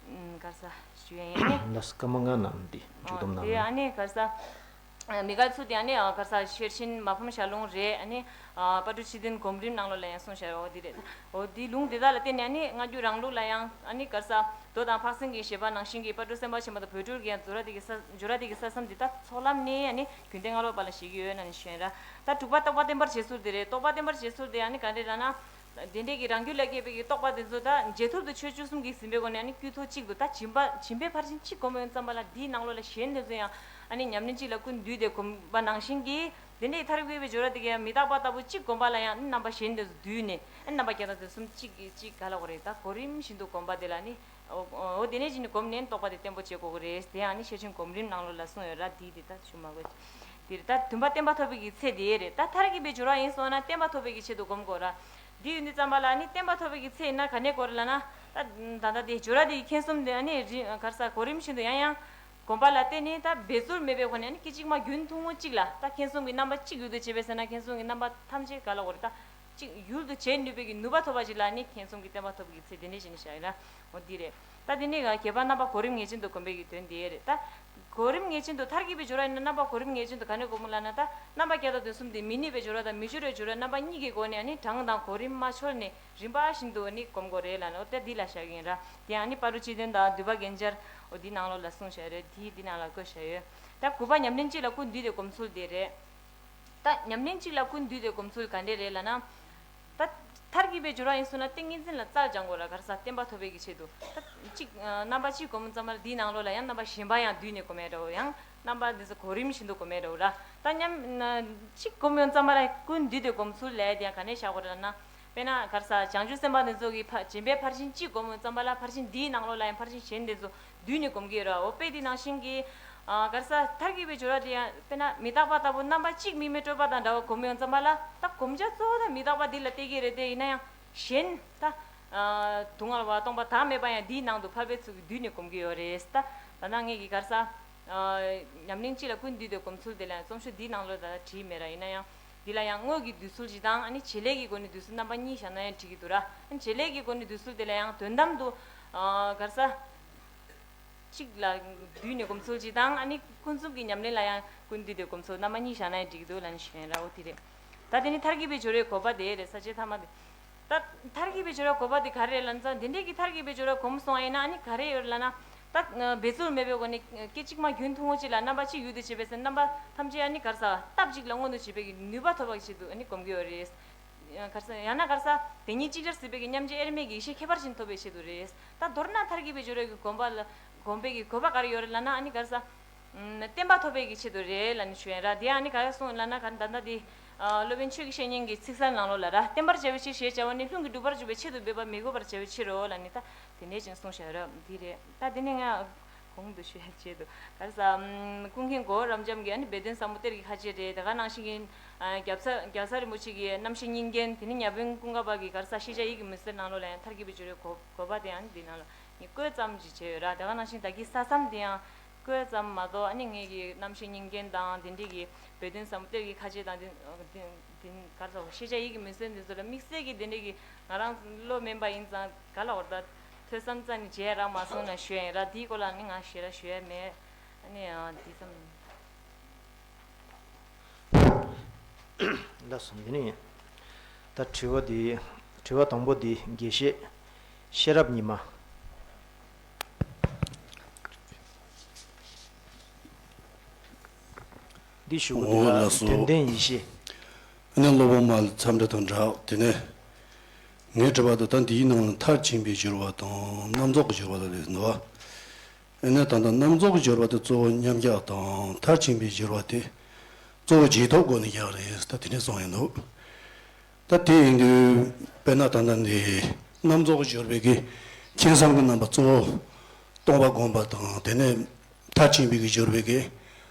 ཨུམ། ག་རེ་ཟ་ཞུ་ཡ་ཡིན། ཨ་ནི་ལགས་སོ། སྐར་མ་ལྔ་ནང་འདི་མཇུག་སྡོམ་གནང་དེ་རོགས། ཨ་ནི་ག་རེ་ཟ། མི་དགའ་ཚུལ་དེ་ཨ་ནི་ག་རེ་ཟ་ཤེར་ཕྱིན་མ་ཕམ་ཞལ་ལུང་རེད། ཨ་ནི་དཔལ་སྤྲུལ་ཆོས་ལྡན་སྒོམ་རིམ་ནང་ལོགས་ལ་ཡང་གསུངས་བཞག་ཡོད། འོ་འདི་རེད། འོ་འདི་ལུང་དེ་དག་ལ་བརྟེན་ནས་ཨ་ནི་སྔ་འགྱུར་རང་ལུགས་ལ་ཡང་ཨ་ནི་ག་རེ་ཟ་མདོ་དང་འཕགས་སེང་གི་བཞེད་པ་ནང་བཞིན་གྱི་དཔལ་སྤྲུལ་སེམས་དཔའ་ཆེན་པོ་དང་བོད་སྤྲུལ་གྱི་ཡང་སྦྱོར་བ་དེ་གི་ས་སྦྱོར་བ་དེ་གི་ས་མཚམས་དེ་ད་ཚོགས་ལམ་ནས་ཨ་ནི་རྒྱུན་གཏན་སྔ་ལོགས་པ་ལ་བཞེད་ཀྱི་ཡོད་ན་ནི་ཞུ་ཡ་ར། ད་དྲུག་པ་རྟོགས་པ་བརྟན་པར་བྱེད་ཚུལ་དེ་རེད། རྟོགས་པ་བརྟན་པར་བྱེད་ཚུལ་དེ་ཨ་ནི་ག་འདྲས་ལབ་ན། དེ་འདྲས་ཀྱི་རང་རྒྱུད་ལ་སྐྱེས་པའི་གི་རྟོགས་པ་དེ་ཚོ་ད་རྗེས་ཐོབ་ཏུ་ཆོས་བཅུ་གསུམ་གྱིས་ཟིན་པའི་སྒོ་ནས་ཨ་ནི་དཀྱུས་ཐོག་གཅིག་ཏུ་ད་སྦྱིན་པ་སྦྱིན་པའི་ཕར་ཕྱིན་གཅིག་སྒོམ་ཡོང་ཙམ་པ་ལ་འདིའི་ནང་ལོགས་ལ་གཞན་དེ་ཚོ་ཡང་ཨ་ནི་ཉམས་ལེན་གཅིག་ལ་ཀུན་འདུས་ཏེ་གོམས་པ་ནང་བཞིན་གྱི། དེ་འདྲའི་མཐར་གྱིས་པའི་སྦྱོར་བ་དེ་གའི་མི་རྟག་པ་ལྟ་བུ་གཅིག་སྒོམ་པ་ལ་ཡང་ཨ་ནི་རྣམ་པ་གཞན་དེ་ཚོ་བསྡུས་ནས་ཨ་ནི་རྣམ་པ་བརྒྱ་དང་དོན་གསུམ་གཅིག་གིས་གཅིག་ག་ལ་གོ་རེད། ད་གོ་རིམ་བཞིན་དུ་གོམས་པ་དེ་ལ་ནི། འོ་འོ་དེ་ནས་གཞི་ནས་གོམས་ནས་རྟོགས་པ་དེ་བརྟན་པོ་བྱེད་དགོས་ཀྱི་རེད། དེ་ཡང་ནི་ཤེར་ཕྱིན་སྒོམ་རིམ་ནང་ལོགས་ལ་གསུངས་ཡོད་ར། འདི་དེ་ད་ཞུ་མ་དགོས། དེ་རེད། ད་བདུན་པ་བརྟན་པ་ཐོབ་པའི་གི་ཚེ་དེ་རེད། ད་མཐར་གྱིས་པའི་སྦྱོར་བ་ཡིན་སོང་ན་བརྟན་པ་ཐོབ་པའི་གི་ཆེད་དུ་སྒོམ་དགོས་ར། འདི་ཡོད་དུས་ཙམ་པ་ལ་ནི་བརྟན་པ་ཐོབ་པའི་གི་ཚེ་ཡིན་ན་ག་ནས་དགོས་རེད་ལབ་ན། ད་ད་ལྟ་དེ་སྦྱོར་བ་དེ་ཡི་མཁྱེན་གསུམ་དེ་ནི་རི་ག་རེ་ཟ་གོ་རིམ་བཞིན་དུ་ཡང་ཡང་གོམས་པ་ལ་བརྟེན་ནས་ད་འབད་རྩོལ་མེད་པའི་སྒོ་ནས་ནི་སྐད་ཅིག་མ་རྒྱུན་ཐུང་ངུ་གཅིག་ལ་ད་མཁྱེན་གསུམ་གྱི་རྣམ་པ་གཅིག་ཡུལ་དུ་བྱེད་པའི་ཟེར་ན་མཁྱེན་གསུམ་གྱི་རྣམ་པ་ཐམས་ཅད་ག་ལ་གོ་རེད། ད། གཅིག་ཡུལ་དུ་བྱེད་ནུས་པའི་གི་ནུས་པ་ཐོབ་པ་ཞིག་ལ་ནི་མཁྱེན་གསུམ་གྱི་བརྟན་པ་ཐོབ་པའི་གི་ཚེ་དེ་འདྲ་ཞིག་ནི་བཞག་ཡོད་ན། འོ་འདི་རེད། ད་དེ་ནི་བརྒྱད་པ་རྣམ་པ་གོ་རིམ་ངེས་ཅན་དུ་གོམས་པའི་གི་དོན་དེ་རེད། ད་གོ་རིམ་ངེས་ཅན་དུ་མཐར་གྱིས་པའི་སྦྱོར་བ་ཡིན་ན་རྣམ་པ་གོ་རིམ་ངེས་ཅན་དུ་ག་ནས་གོམས་ལབ་ན། ད་རྣམ་པ་བརྒྱད་དང་དོན་གསུམ་དེ་མི་ནུས་པའི་སྦྱོར་བ་དང་མི་སྦྱོར་བའི་སྦྱོར་བ་རྣམ་པ་གཉིས་ཀྱི་སྒོ་ནས་ནི་གྲངས་དང་གོ་རིམ་མ་འཆོལ་ནས་རིམ་པ་བཞིན་དུ་ནི་གོམས་དགོས་རེད་ལབ་ན། འོ་ད་འདི་ལ་བཞག་གི་ཡིན་ར། དེ་ཡང་ནི་བར་དུ་ཅི་དོན་དང་འདུས་པ་རྒྱན་སྦྱར་འོ་འདི་ནང་ལོགས་ལ་གསུངས་བཞག་རེད། དེ་འདི་ནང་ལ་བཀོད་བཞག་ཡོད། ད་དགུ་པ་ཉམས་ལེན་གཅིག་ལ་ཀུན་འདུས་ཏེ་གོམས་ཚུལ་དེ་རེད། ད་ཉམས་ལེན་གཅིག་ལ་ཀུན་འདུས་ཏེ་གོམས་ཚུལ་ག་འདྲས་རེད་ལབ་ན། ད་མཐར་གྱིས་པའི་སྦྱོར་བ་ཡིན་སོང་ན་ཏིང་ངེ་འཛིན་ལ་རྩལ་སྦྱང་དགོས་ར། ག་རེ་ཟ་བརྟན་པ་ཐོབ་པའི་གི་ཆེད་དུ། ད་གཅིག་རྣམ་པ་གཅིག་གོམས་ཙམ་པར་འདིའི་ནང་ལོགས་ལ་ཡང་རྣམ་པ་གཞན་པ་ཡང་བསྡུས་ནས་གོམས་ཡ་འདྲ་བོ། ཡང་རྣམ་པ་འདི་ཚོ་གོ་རིམ་བཞིན་དུ་གོམས་ཡ་འདྲ་བོ་ར། ད་མཉམ་གཅིག་གོམས་ཡོང་ཙམ་པ་ལ་ཀུན་འདུས་ཏེ་གོམས་ཚུལ་ལས་དེ་ཡང་ག་ནས་བཞག་དགོས་རེད་ལབ་ན། དཔེར་ན་ག་རེ་ཟ་བྱང་ཆུབ་སེམས་དཔའ་འདི་ཚོ་གི་ཕ་སྦྱིན་པའི་ཕར་ཕྱིན་གཅིག་གོམས་ཡོང་ཙམ་པ་ལ་ཕར་ཕྱིན་འདིའི་ནང་ལོགས་ལ་ཡང་ཕར་ཕྱིན་གཞན་དེ་ཚོ་བསྡུས་ནས་གོམས་ཀྱི་ཡོད་ར། འོ་དཔེ་འདི་ནང་བཞིན་གྱི། ཨ་ག་རེ་ཟ་མཐར་གྱིས་པའི་སྦྱོར་བ་དེ་ཡང་དཔེར་ན་མི་རྟག་པ་ལྟ་བུ་རྣམ་པ་གཅིག་དམིགས་མེད་སྤྲོས་པ་དང་འདྲ་བ་གོམས་ཡོང་ཙམ་པ་ལ། ད་གོམས་བྱ་གཙོ་བོ་ད་མི་རྟག་པ་འདི་ལ་བལྟས་ཀྱི་རེད་དེ། ཡིན་ན་ཡང་གཞན་ད་ཨ་སྡུག་བསྔལ་བ་སྟོང་པ་བདག་མེད་པ་ཡང་འདིའི་ནང་དུ་ཕལ་པའི་ཚུལ་གྱིས་བསྡུས་ནས་གོམས་ཀྱི་ཡོད་རེད། ད་ད་ནང་ངེད་ཀྱི་ག་རེ་ཟ་ཨ་ཉམས་ལེན་གཅིག་ལ་ཀུན་འདུས་ཏེ་གོམས་ཚུལ་དེ་ལ་ཡང་རྩོམ་ཤོག་འདིའི་ནང་ལོགས་ད་བྲིས་མེད་ར། ཡིན་ན་ཡང་འདི་ལ་ཡང་དངོས་ཀྱི་འདུས་ཚུལ་གཅིག་དང་ཨ་ནི་བྱེད་ལས་ཀྱི་སྒོ་ནས་འདུས་ཚུལ་རྣམ་པ་གཉིས་བཞག་ན་ཡང་འགྲིག་གི་འདུག་ར། ཨ་ནི་བྱེད་ལས་ཀྱི་སྒོ་ནས་འདུས་ཚུལ་དེ་ལ་ཡང་དོན་དམ་དུ་ཨ་ག་རེ་ཟ། གཅིག་ལ་བསྡུས་ནས་གོམས་ཚུལ་གཅིག་དང་། ཨ་ནི་ཀུན་རྫོབ་ཀྱི་ཉམས་ལེན་ལ་ཡང་ཀུན་བསྡུས་ཏེ་གོམས་ཚུལ་རྣམ་པ་གཉིས་བཞག་ན་ཡང་འགྲིག་གི་འདུག་ལབ་ནས་ཞུ་ཡིན་ར། འོ་དེ་རེད། ད་དེ་ནི་མཐར་གྱིས་པའི་སྦྱོར་བའི་དགོས་པ་དེ་རེད། ས་བཅད་ཐ་མ་དེ། ད་མཐར་གྱིས་པའི་སྦྱོར་བའི་དགོས་པ་དེ་ག་རེ་རེད་ལབ་ན། དེ་འདྲས་ཀྱི་མཐར་གྱིས་པའི་སྦྱོར་བ་གོམས་སོང་བ་ཡིན་ན་ཨ་ནི་ག་རེ་ཡོད་རེད་ལབ་ན། ད་འབད་རྩོལ་མེད་པའི་སྒོ་ནས་སྐད་ཅིག་མ་རྒྱུན་ཐུང་ངུ་གཅིག་ལ་རྣམ་པ་གཅིག་ཡུལ་དུ་བྱེད་པའི་ཟེར། རྣམ་པ་ཐམས་ཅད་ཨ་ནི་ག་རེ་ཟ་སྟབས་གཅིག་ལ་མངོན་དུ་བྱེད་པའི་གི་ནུས་པ་ཐོབ་པ་གི་ཆེད་དུ་ཨ་ནི་གོམས་ཀྱི་ཡོད་རེད། ག་རེ་ཟ། ཡང་ན་ག་རེ་ཟ། དེ་ཉིད་ཅིག་ཅར་སྲིད་པའི་གི་མཉམ་རྗེས་དབྱེར་མེད་ཀྱི་ཡེ་ཤེས་ཁྱད་པར་ཅན་ཐོབ་པའི་ཆེད་དུ་རེད། ད་མདོར་ན་མཐར་གྱིས་པའི་སྦྱོར་བའི་གི་གོམས་པ་ལ་གོམས་པའི་གི་དགོས་པ་ག་རེ་ཡོད་རེད་ལབ་ན། ཨ་ནི་ག་རེ་ཟ། ཨམ། བརྟན་པ་ཐོབ་པའི་གི་ཆེད་དུ་རེད་ལབ་ནས་ཞུ་ཡ་ར། དེ་ཡང་ཨ་ནི་ག་རེ་གསུངས་ལབ་ན། ག་ད་ལྟ་དེ་ཨ་སློབ་དཔོན་ཆོས་ཀྱི་བཤེས་གཉེན་གྱི་ཚིག་གསལ་ནང་ལོགས་ལ་ར། བསྟན་པར་བྱ་བའི་ཕྱིར་ཞེས་བྱ་བ་ནི། ལྷུན་གྱིས་གྲུབ་པར་འཇུག་པའི་ཆེད་དུ་འབད་པ་མི་དགོས་པར་བྱ་བའི་ཕྱིར་རོ་ལབ་ནས་ད་དེ་འདྲས་ཅིག་གསུངས་བཞག་ཡོད་ར། འདི་རེད། ད་དེ་ནས་ང་གོང་དུ་ཞུ་ཡ་བྱས་འདུག་ག་རེ་ཟ། ཨམ། ཀུན་མཁྱེན་གོ་བོ་རབ་འབྱམས་ཀྱི་ཨ་ནི་སྦས་དོན་ཟབ་མོ་གཏེར་གྱི་ཁ་འབྱེད་རེད། དེ་ག་ནང་བཞིན་གྱི་ཨ་རྒྱལ་ཚ་རྒྱལ་ཚ་རིན་པོ་ཆེ་གི་རྣམ་བཤད་སྙིང་གར། དེ་ནས་ཉ་དབོན་ཀུན་དགའ་བ་གི་ག་རེ་ཟ་ཤེས་བྱ་ཡིད་ཀྱི་མུན་སེལ་ནང་ལོགས་ལ་ཡང་མཐར་གྱིས་པའི་སྦྱོར་བའི་གོ་གོ་བ་དེ་ཡང་འདི་ནང་ལ་ངས་བཀོད་ཙམ་ཅིག་བྱས་ཡོད་ར། དེ་ག་ནང་བཞིན་ད་གིན་ས་མཚམས་དེ་ཡང་བཀོད་ཙམ་མ་གཏོགས། ཨ་ནི་ངེད་ཀྱི་རྣམ་བཤད་སྙིང་གར་དང་དེ་འདྲས་ཀྱི་སྦས་དོན་ཟབ་མོ་གཏེར་གྱི་ཁ་འབྱེད་དང་དེ་དེ་དེ་ག་རེ་ཟ། ཤེས་བྱ་ཡིད་ཀྱི་མུན་སེལ་འདི་ཚོ་ལ་དམིགས་བསལ་གྱི་དེ་འདྲས་ཀྱི་ང་རང་བློ་དམན་པ་ཡིན་ཙང་ག་ལ་བར་ད་ཐོས་བསམ་རྩ་ནས་བྱས་རག་མ་སོང་ན་ཞུ་ཡ་ཡིན་ར། དེའི་སྐོར་ལ་ནི་ང་ཞེ་དྲག་ཞུ་ཡ་མེད། ཨ་ནི་ཨ་འདི་ཙམ། ལགས་སོ། འདི་ནི་ད་དྲི་བ་འདི། དྲི་བ་དང་པོ་འདི་དགེ་བཤེས་ཤེས་རབ་ཉི་མ། འདི་ཞུ་གི་འདུག་ལ། ལགས་སོ། དོན་ལྡན་ཡེ་ཤེས། ཨ་ནི་སློབ་དཔོན་མ་ལ་འཚམས་འདྲི་དང་སྦྲགས། དེ་ནས་ངའི་དྲི་བ་དེ་ད་འདིའི་ནང་ལ་མཐར་ཕྱིན་པའི་སྦྱོར་བ་དང་རྣམ་རྫོགས་ཀྱི་སྦྱོར་བ་ལ་རེད་འདུག་བ། ཨ་ནི་ད་ལྟ་རྣམ་རྫོགས་ཀྱི་སྦྱོར་བ་དེ་གཙོ་བོ་མཉམ་གཞག་དང་། མཐར་ཕྱིན་པའི་སྦྱོར་བ་དེ་གཙོ་བོ་རྗེས་ཐོབ་སྒོ་ནས་བཞག་རེད། ད་དེ་འདྲས་གསུངས་ཡོད་འདུག་ད་དེ་ཡིན་དུས་དཔེར་ན་ད་ལྟ་འདི་རྣམ་རྫོགས་སྦྱོར་བའི་གི་མཁྱེན་བཟང་གི་རྣམ་པ་གཙོ་བོ་སྟོང་པ་སྒོམ་པ་དང་། དེ་ནས་མཐར་ཕྱིན་པའི་གི་སྦྱོར་བའི་གི་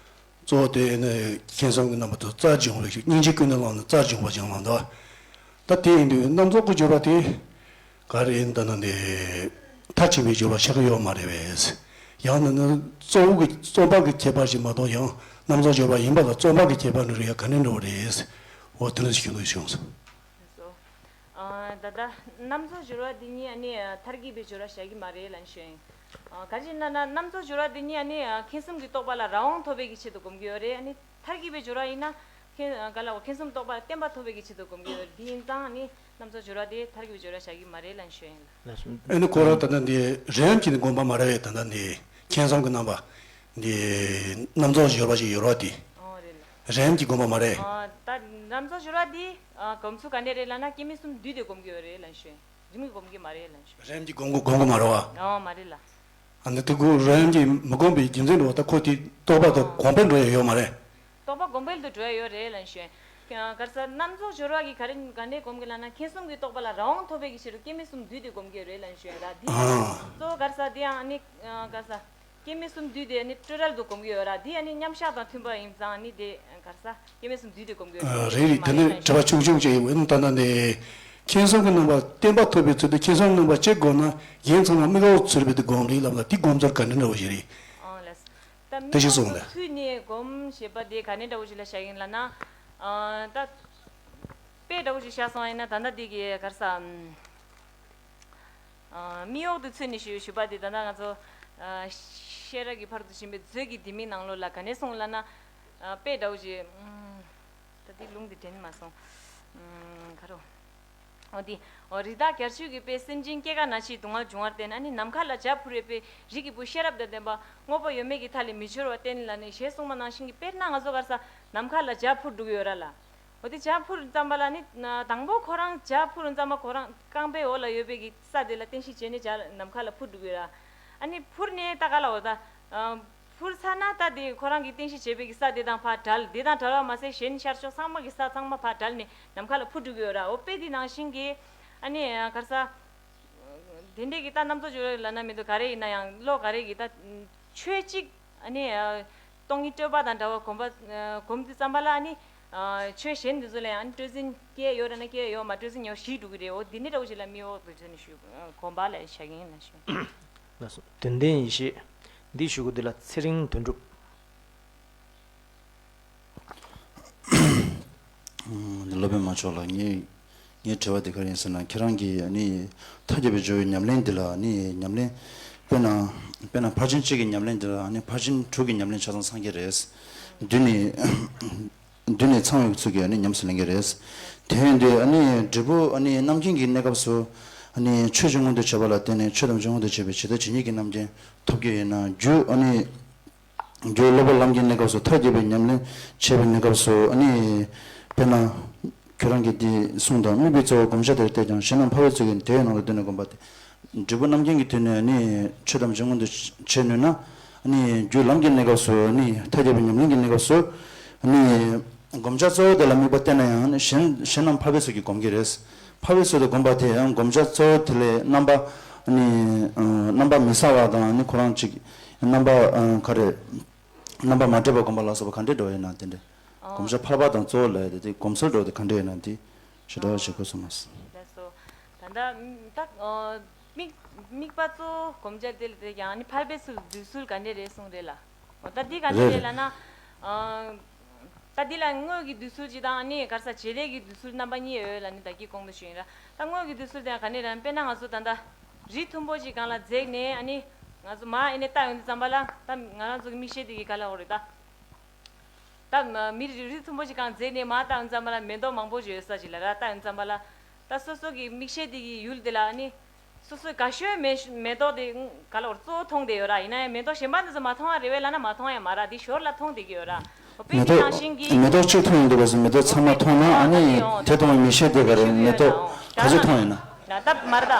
གཙོ་བོ་དེ་ནི་མཁྱེན་བརྩེ་གི་རྣམ་པ་དང་རྩལ་སྦྱོང་བའི་སྙིང་རྗེ་ཀུན་ནས་བསླངས་ནས་རྩལ་སྦྱོང་བ་སྦྱང་བ་འདུག་ད་དེ་ཡིན་དུས་རྣམ་རྫོགས་ཀྱི་སྦྱོར་བ་དེ་ག་རེ་ཡིན་ད་ན་འདི་མཐར་ཕྱིན་པའི་སྦྱོར་བ་ཆགས་ཀྱི་ཡོད་མ་རེད་པས། ཡང་ན་ནི་གཙོ་བོ་གི་རྩོམ་པ་གི་ཁྱད་པར་ཞིག་མ་གཏོགས་ཡང་རྣམ་རྫོགས་སྦྱོར་བ་ཡིན་པ་དང་རྩོམ་པ་གི་ཁྱད་པར་ནི་རེད་ཡ་ག་ནས་འགྲོ་བ་རེད། འོ་དེ་འདྲ་ཞིག་ཞུ་འདོད་བྱུང་སོང་། ལགས་སོ། ཨ། ད་ལྟ་རྣམ་རྫོགས་སྦྱོར་བ་འདི་ཉིད་ཨ་ནི་མཐར་གྱིས་པའི་སྦྱོར་བ་བཞག་གི་མ་རེད་ལབ་ཞུ་ཡིན། ཨ། ག་རེ་ཟེར་ན་ན་རྣམ་རྫོགས་སྦྱོར་བ་འདི་ཉིད་ཨ་ནི་མཁྱེན་གསུམ་གྱི་རྟོགས་པ་ལ་རང་དབང་ཐོབ་པའི་གི་ཆེད་དུ་སྒོམ་གྱི་ཡོད་རེད། ཨ་ནི་མཐར་གྱིས་པའི་སྦྱོར་བ་ཡིན་ན་མཁྱེན་ག་ལ་འོ་མཁྱེན་གསུམ་རྟོགས་པ་བརྟན་པ་ཐོབ་པའི་གི་ཆེད་དུ་སྒོམ་གྱི་ཡོད་རེད། འདི་ཡིན་ཙང་ཨ་ནི་རྣམ་རྫོགས་སྦྱོར་བ་དེ་མཐར་གྱིས་པའི་སྦྱོར་བ་བཞག་གི་མ་རེད་ལབ་ཞུ་ཡིན་ལ། ཨ་ནི་ཁོ་རང་ད་ལྟ་འདི་རིམ་གྱིས་ནི་སྒོམ་པ་མ་རེད་པས། ད་ལྟ་འདི་མཁྱེན་གསུམ་གྱི་རྣམ་པ་འདི་རྣམ་རྫོགས་སྦྱོར་བ་ཞིག་ཡོད་རེད་པ། དེ་ཨོ་རེད་ལ། རིམ་གྱིས་སྒོམ་པ་མ་རེད། ཨ། ད་རྣམ་རྫོགས་སྦྱོར་བ་འདི་ཨ་སྒོམ་ཚུལ་ག་འདྲ་རེད་ལབ་ན་སྐྱེ་མེད་གསུམ་བསྡུས་ཏེ་སྒོམ་གྱི་ཡོད་རེད་ལབ་ཞུ་ཡིན། རིམ་གྱིས་སྒོམ་གྱི་མ་རེད་ལབ་ཞུ་ཡིན། རིམ་གྱིས་སྒོམ་དགོས་སྒོམ་དགོས་མ་རེད་པ། ཨོ་མ་རེད་ལ། ཨ་ནི་དེ་ཁོ་རིམ་གྱིས་མི་སྒོམ་པའི་རྒྱུ་མཚན་འགྲོ་བ་ད་ཁོ་དེ་རྟོགས་པ་དང་གོང་འཕེལ་འགྲོ་ཡ་ཡོད་མ་རེད། རྟོགས་པ་གོང་འཕེལ་དུ་འགྲོ་ཡ་ཡོད་རེད་ལབ་ཞུ་ཡིན། ག་རེ་ཟེར་རྣམ་རྫོགས་སྦྱོར་བ་གི་ག་རེ་ག་ནས་སྒོམ་གི་ལབ་ན་མཁྱེན་གསུམ་གྱི་རྟོགས་པ་ལ་རང་དབང་ཐོབ་པའི་གི་ཕྱིར་དུ་སྐྱེ་མེད་གསུམ་བསྡུས་ཏེ་སྒོམ་གི་ཡོད་རེད་ལབ་ཞུ་ཡིན་ར། འདི་ཨ། གཙོ་བོ་ག་རེ་ཟེར་འདི་ཡང་ཨ་ནི་ག་རེ་ཟེར་སྐྱེ་མེད་གསུམ་བསྡུས་ཏེ་ཨ་ནི་སྤྲོས་བྲལ་དུ་སྒོམ་གི་ཡོད་ར། འདི་ཨ་ནི་མཉམ་བཞག་དང་མཐུན་པ་ཡིན་ཙང་ཨ་ནི་དེ་ག་རེ་ཟེར་སྐྱེ་མེད་གསུམ་བསྡུས་ཏེ་སྒོམ་གི་ཡོད་རེད། རེད་རེད། དེ་ནི་དྲི་བ་ཆུང་ཆུང་ཅིག་ཡིན་ད་ལྟ་ནི་མཁྱེན་གསུམ་གྱི་རྣམ་པ་བརྟན་པ་ཐོབ་པའི་ཚུལ་དུ་མཁྱེན་གསུམ་རྣམ་པ་གཅིག་བསྒོམས་ན་གཞན་ཚང་མ་མི་དགའ་བོ་ཚུར་བེད་དུ་སྒོམ་རེད་ལབ་ལ་དེ་སྒོམ་ཚུལ་ག་འདྲ་འདྲ་བོ་ཞིག་རེད། ཨང་ལགས། ད་དེ་ཞིག་གསུངས་ཏེ། ཚུལ་ནས་སྒོམ་ཞེས་པ་དེ་ག་ནས་འདྲ་བོ་ཞིག་ལ་བཞག་ཡིན་ལབ་ན། ཨ། ད་དཔེ་འདྲ་བོ་ཞིག་བཞག་སོང་ཡིན་ན་ད་ལྟ་འདི་གི་ག་རེ་ཟེར། ཨ། མིག་འོག་ཏུ་ཚུལ་ནས་ཞུ་ཞུ་བ་དེ་ད་ལྟ་ང་ཚོ་ཨ་ཤེས་རབ་ཀྱི་ཕ་རོལ་ཏུ་ཕྱིན་པའི་མཛོད་ཀྱི་ལྡེ་མིག་ནང་ལོགས་ལ་ག་ནས་གསུངས་ལབ་ན། ཨ། དཔེ་འདྲ་བོ་ཞིག་ཨ། ད་འདི་ལུང་དེ་དྲན་མ་སོང་། ཨ། ག་རེ། འོ་འདི། འོ་རི་དྭགས་རྒྱ་མཆོག་གི་དཔེ་སེམས་ཅན་སྐྱེ་རྒ་ན་འཆིའི་སྡུག་བསྔལ་འབྱུང་བར་བརྟེན་ཨ་ནི་ནམ་མཁའ་ལ་བྱ་འཕུར་བའི་དཔེ་རིགས་ཀྱི་བུ་ཤེས་རབ་དང་ལྡན་པ་དངོས་པོ་ཡོད་མེད་ཀྱི་མཐའ་ལས་མི་འཆོལ་བར་བསྟན་ལབ་ནས་ཞེས་གསུངས་པ་ནང་བཞིན་གྱི་དཔེར་ན་ང་ཚོ་ག་རེ་ཟེར་ནམ་མཁའ་ལ་བྱ་འཕུར་འགྲོ་གི་ཡོད་ར་ལ། འོ་དེ་བྱ་འཕུར་ཙམ་པ་ལ་ནི་དང་པོ་ཁོ་རང་བྱ་འཕུར་ཙམ་པ་ཁོ་རང་རྐང་པའི་འོག་ལ་ཡོད་པའི་གི་ས་དེ་ལ་བརྟེན་གཞི་བྱས་ནས་བྱ་ནམ་མཁའ་ལ་འཕུར་འགྲོ་གི་ཡོད་ར། ཨ་ནི་འཕུར་ནས་ད་ག་ལ་འོ་ད། འཕུར་ཚར་ན་ད་དེ་ཁོ་རང་གི་རྟེན་གཞི་བྱས་པའི་གི་ས་དེ་དང་ཕར་བྲལ། དེ་དང་བྲལ་བ་མ་ཟད་གཞན་ཤར་ཕྱོགས་ཚང་མ་གི་ས་ཚང་མ་ཕར་བྲལ་ནས་ནམ་མཁའ་ལ་འཕུར་འགྲོ་གི་ཡོད་ར། འོ་དཔེ་དེ་ནང་བཞིན་གི་ཨ་ནི་ག་རེ་ཟེར། དེ་འདྲས་ཀྱི་ད་རྣམ་རྫོགས་སྦྱོར་བ་ལབ་ན་མི་འདུག་ག་རེ་ཡིན་ན་ཡང་བློ་ག་རེ་གི་ད་ཆོས་གཅིག་ཨ་ནི་སྟོང་ཉིད་སྤྲོས་པ་དང་འདྲ་བ་སྒོམ་པ་སྒོམ་དུས་ཙམ་པ་ལ་ཨ་ནི་ཆོས་གཞན་དེ་ཚོ་ལ་ཡང་ཨ་ནི་སྤྲོས་ཟིན་སྐྱེ་ཡོད་ར་ན་སྐྱེ་ཡོད་མ་སྤྲོས་ཟིན་ཡོད་ཞི་འགྲོ་གི་རེད། འོ་དེ་འདྲས་འདྲ་བོ་ཞིག་ལ་མིག་འོག་ཏུ་ཚུལ་ནས་ཞུ་སྒོམ་པ་ལ་བཞག་གི་ཡིན་ལབ་ཞུ། ལགས་སོ། དོན་ལྡན་ཡེ་ཤེས། འདི་ཞུ་དགོས་འདི་ལ་ཚེ་རིང་དོན་གྲུབ། སློབ་དཔོན་མ་མཆོག་ལགས། ངའི་ངའི་དྲི་བ་འདི་ག་རེ་ཡིན་ཟེར་ན་ཁྱེད་རང་གིས་ཨ་ནི་མཐའ་རྒྱས་པའི་སྦྱོར་བའི་ཉམས་ལེན་འདི་ལ་ཨ་ནི་ཉམས་ལེན་དཔེར་ན་དཔེར་ན་ཕར་ཕྱིན་གཅིག་གི་ཉམས་ལེན་འདི་ལ་ཨ་ནི་ཕར་ཕྱིན་དྲུག་གི་ཉམས་ལེན་ཆ་ཚང་ཚང་གི་རེད། བསྡུས་ནས་བསྡུས་ནས་ཚང་བའི་ཚུལ་གྱིས་ཨ་ནི་ཉམས་སུ་ལེན་གྱི་རེད། དེ་ཡིན་དུས་ཨ་ནི་འབྲས་བུ་ཨ་ནི་རྣམ་མཁྱེན་གྱི་གནས་སྐབས་སུ་ཨ་ནི་ཆོས་ཀྱི་མངོན་དུ་བྱེད་པ་ལ་བརྟེན་ནས་ཆོས་ཐམས་ཅད་མངོན་དུ་བྱེད་པའི་ཇི་ལྟ་ཇི་སྙེད་ཀྱི་རྣམ་མཁྱེན་ཐོབ་ཀྱི་ཡོད་ན་རྒྱུ་ཨ་ནི། རྒྱུ་སློབ་པ་ལམ་གྱི་གནས་སྐབས་སུ་མཐའ་རྒྱས་པའི་ཉམས་ལེན་བྱེད་པའི་གནས་སྐབས་སུ་ཨ་ནི། དཔེར་ན། ཁྱོད་རང་གིས་འདི་གསུངས་དང་དམིགས་པའི་གཙོ་བོ་བསྒོམ་བྱ་དེར་བལྟས་ཀྱང་གཞན་རྣམས་ཕལ་པའི་ཚུལ་གྱིས་དེའི་ནང་དུ་བསྡུས་ནས་བསྒོམ་པ་སྟེ། འབྲས་བུ་རྣམ་མཁྱེན་གྱི་དོན་ནི་ཨ་ནི་ཆོས་ཐམས་ཅད་མངོན་དུ་བྱེད་ནུས་ན། ཨ་ནི་རྒྱུ་ལམ་གྱི་གནས་སྐབས་སུ་ཨ་ནི་མཐའ་རྒྱས་པའི་ཉམས་ལེན་གྱི་གནས་སྐབས་སུ་ཨ་ནི། བསྒོམ་བྱ་གཙོ་བོ་དེ་ལ་དམིགས་པ་བསྟན་ན་ཡང་ཨ་ནི་གཞན་གཞན་རྣམས་ཕལ་པའི་ཚུལ་གྱིས་བསྒོམ་གྱི་རེད། ཕལ་པའི་ཚུལ་དུ་བསྒོམ་པ་དེ་ཡང་བསྒོམ་བྱ་གཙོ་བོ་དེ་ལས་རྣམ་པ་ཨ་ནི་རྣམ་པ་མི་གསལ་བ་དང་ཨ་ནི་ཁོ་རང་གཅིག་རྣམ་པ་ག་རེ། རྣམ་པ་མ་འདྲེས་པ་བསྒོམ་པ་ལ་སོགས་པ་ག་འདྲས་འགྲོ་ཡོད་ན་དེ་འདྲས། ཨོ། བསྒོམ་བྱ་ཕལ་པ་དང་གཙོ་བོ་ལ་ཡོད་དེ་དེ་སྒོམ་ཚུལ་འགྲོ་དེ་ག་འདྲས་ཡོད་ན་དེ་ཞེ་དྲག་ཞིག་དགོས་སོང་མ་ཟད། ལགས་སོ། ད་ལྟ་ད་དམིགས་དམིགས་པ་གཙོ་བོ་སྒོམ་བྱ་དེ་ལ་དེ་ཡང་ནི་ཕལ་པའི་ཚུལ་འདུས་ཚུལ་ག་འདྲས་རེད་གསུངས་རེད་ལ། འོ་ད་འདི་ག་འདྲས་རེད་ལ་ན། ད་འདི་ལ་དངོས་ཀྱི་འདུས་ཚུལ་གཅིག་དང་ནི་ག་རེ་ཟེར་བྱེད་ལས་ཀྱི་འདུས་ཚུལ་རྣམ་པ་གཉིས་ཡོད་ལ་ནི་ད་གིན་གོང་དུ་ཞུས་ཡིན་ར། ད་དངོས་ཀྱི་འདུས་ཚུལ་དེ་ཡང་ག་འདྲས་རེད་དཔེར་ན་ང་ཚོ་ད་ལྟ་རི་མཐོན་པོ་ཅིག་སྒང་ལ་འཛེགས་ནས་ཨ་ནི། ང་ཚོ་མར་ཨེ་ནས་ལྟ་ཡོང་དུས་ཙམ་པ་ལ་ད་ང་རང་ཚོ་གི་མིག་ཤེལ་དེ་གི་ག་ལ་འོ་རེད་ད། ད་མི་རི་རི་མཐོན་པོ་ཅིག་སྒང་འཛེགས་ནས་མར་ལྟ་ཡོང་ཙམ་པ་ལ་མེ་ཏོག་མང་པོ་ཅིག་ཡོད་ས་ཅིག་ལ་ར་ལྟ་ཡོང་ཙམ་པ་ལ། ད་སོ་སོ་གི་མིག་ཤེལ་དེ་གི་ཡུལ་དེ་ལ་ཨ་ནི། སོ་སོའི་དགའ་ཤོས་མེ་མེ་ཏོག་དེ་ག་ལ་འོ་གཙོ་བོ་མཐོང་བསྡད་ཡོད་ར། ཡིན་ན་ཡང་མེ་ཏོག་གཞན་པ་འདི་ཚོ་མ་མཐོང་ཡ་རེད་བས་ལབ་ན་མ་མཐོང་ཡ་མ་ར་འདི་ཞོར་ལ་མཐོང་བསྡད་ཀྱི་ཡོད་ར། དཔེ་མེ་དེ་ནང་ཏོག་བཞིན་གྱི་མེ་ཏོག་གཅིག་མཐོང་ཡོང་དུས་སྐབས་སུ་མེ་ཏོག་ཚང་མ་མཐོང་ན་ཨ་ནི་དེ་མཐོང་བའི་མིག་ཤེལ་དེ་ག་རེ་མེ་ཏོག་ག་ཚོད་མཐོང་ཡོད་ན། ན་ད་མ་རེད་ད།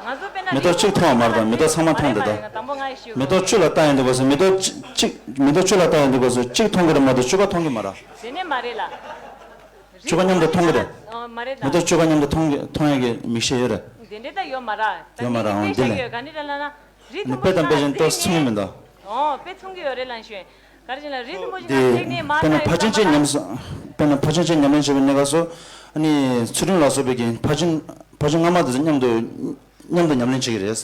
ང་ཚོ་དཔེར་ན་མེ་ཏོག་གཅིག་མཐོང་བ་མ་རེད་ད་མེ་ཏོག་ཚང་མ་མཐོང་བསྡད་ད། དང་པོ་ང་ཡི་ཤི། མེ་ཏོག་བཅུ་ལ་ལྟ་ཡོང་དུས་སྐབས་སུ་མེ་ཏོག་གཅིག་མེ་ཏོག་བཅུ་ལ་ལྟ་ཡོང་དུས་སྐབས་སུ་གཅིག་མཐོང་གི་རེད་མ་གཏོགས་བཅུ་པ་མཐོང་གི་མ་རེད། དེ་ནས་མ་རེད་ལ། བཅུ་པ་མཉམ་དུ་མཐོང་གི་རེད། ཨ་མ་རེད་ད། མེ་ཏོག་བཅུ་པ་མཉམ་དུ་མཐོང་གི་མཐོང་ཡ་གི་མིག་ཤེལ་ཡོད་རེད། དེ་འདྲས་ད་ཡོད་མ་རེད། ཡོད་མ་རེད། ཨང་དེ་ལས་ཡོད་ག་ནི་རེད་ལ་ན། རི་མཐོན་པོ་དཔེ་དང་དཔེ་གཞན་ཏོག་ཙམ་མཐོང་གི་མི་འདུག་ཨོ་དཔེ་མཐོང་གི་ཡོད་རེད་ལབ་ཞུ། ག་རེ་བྱས་ན་རི་མཐོན་པོ་ཞིག་ནང་དེ་བསྡད་ནས་མར་དཔེར་ན་ལྟ་ཕར་ཕྱིན་ཡོང་བྱས་ཉམས། དཔེར་ན་ཕར་ཕྱིན་ཆད་ཉམས་ལེན་བྱེད་པའི་གནས་སྐབས་སུ། ཨ་ནི་ཚུལ་ཁྲིམས་ལ་སོགས་པའི་གི་ཕར་ཕྱིན་ཕར་ཕྱིན་སྔ་མ་དེ་ཚོ་མཉམ་དུ་མཉམ་དུ་ཉམས་ལེན་བྱེད་ཀྱི་རེད།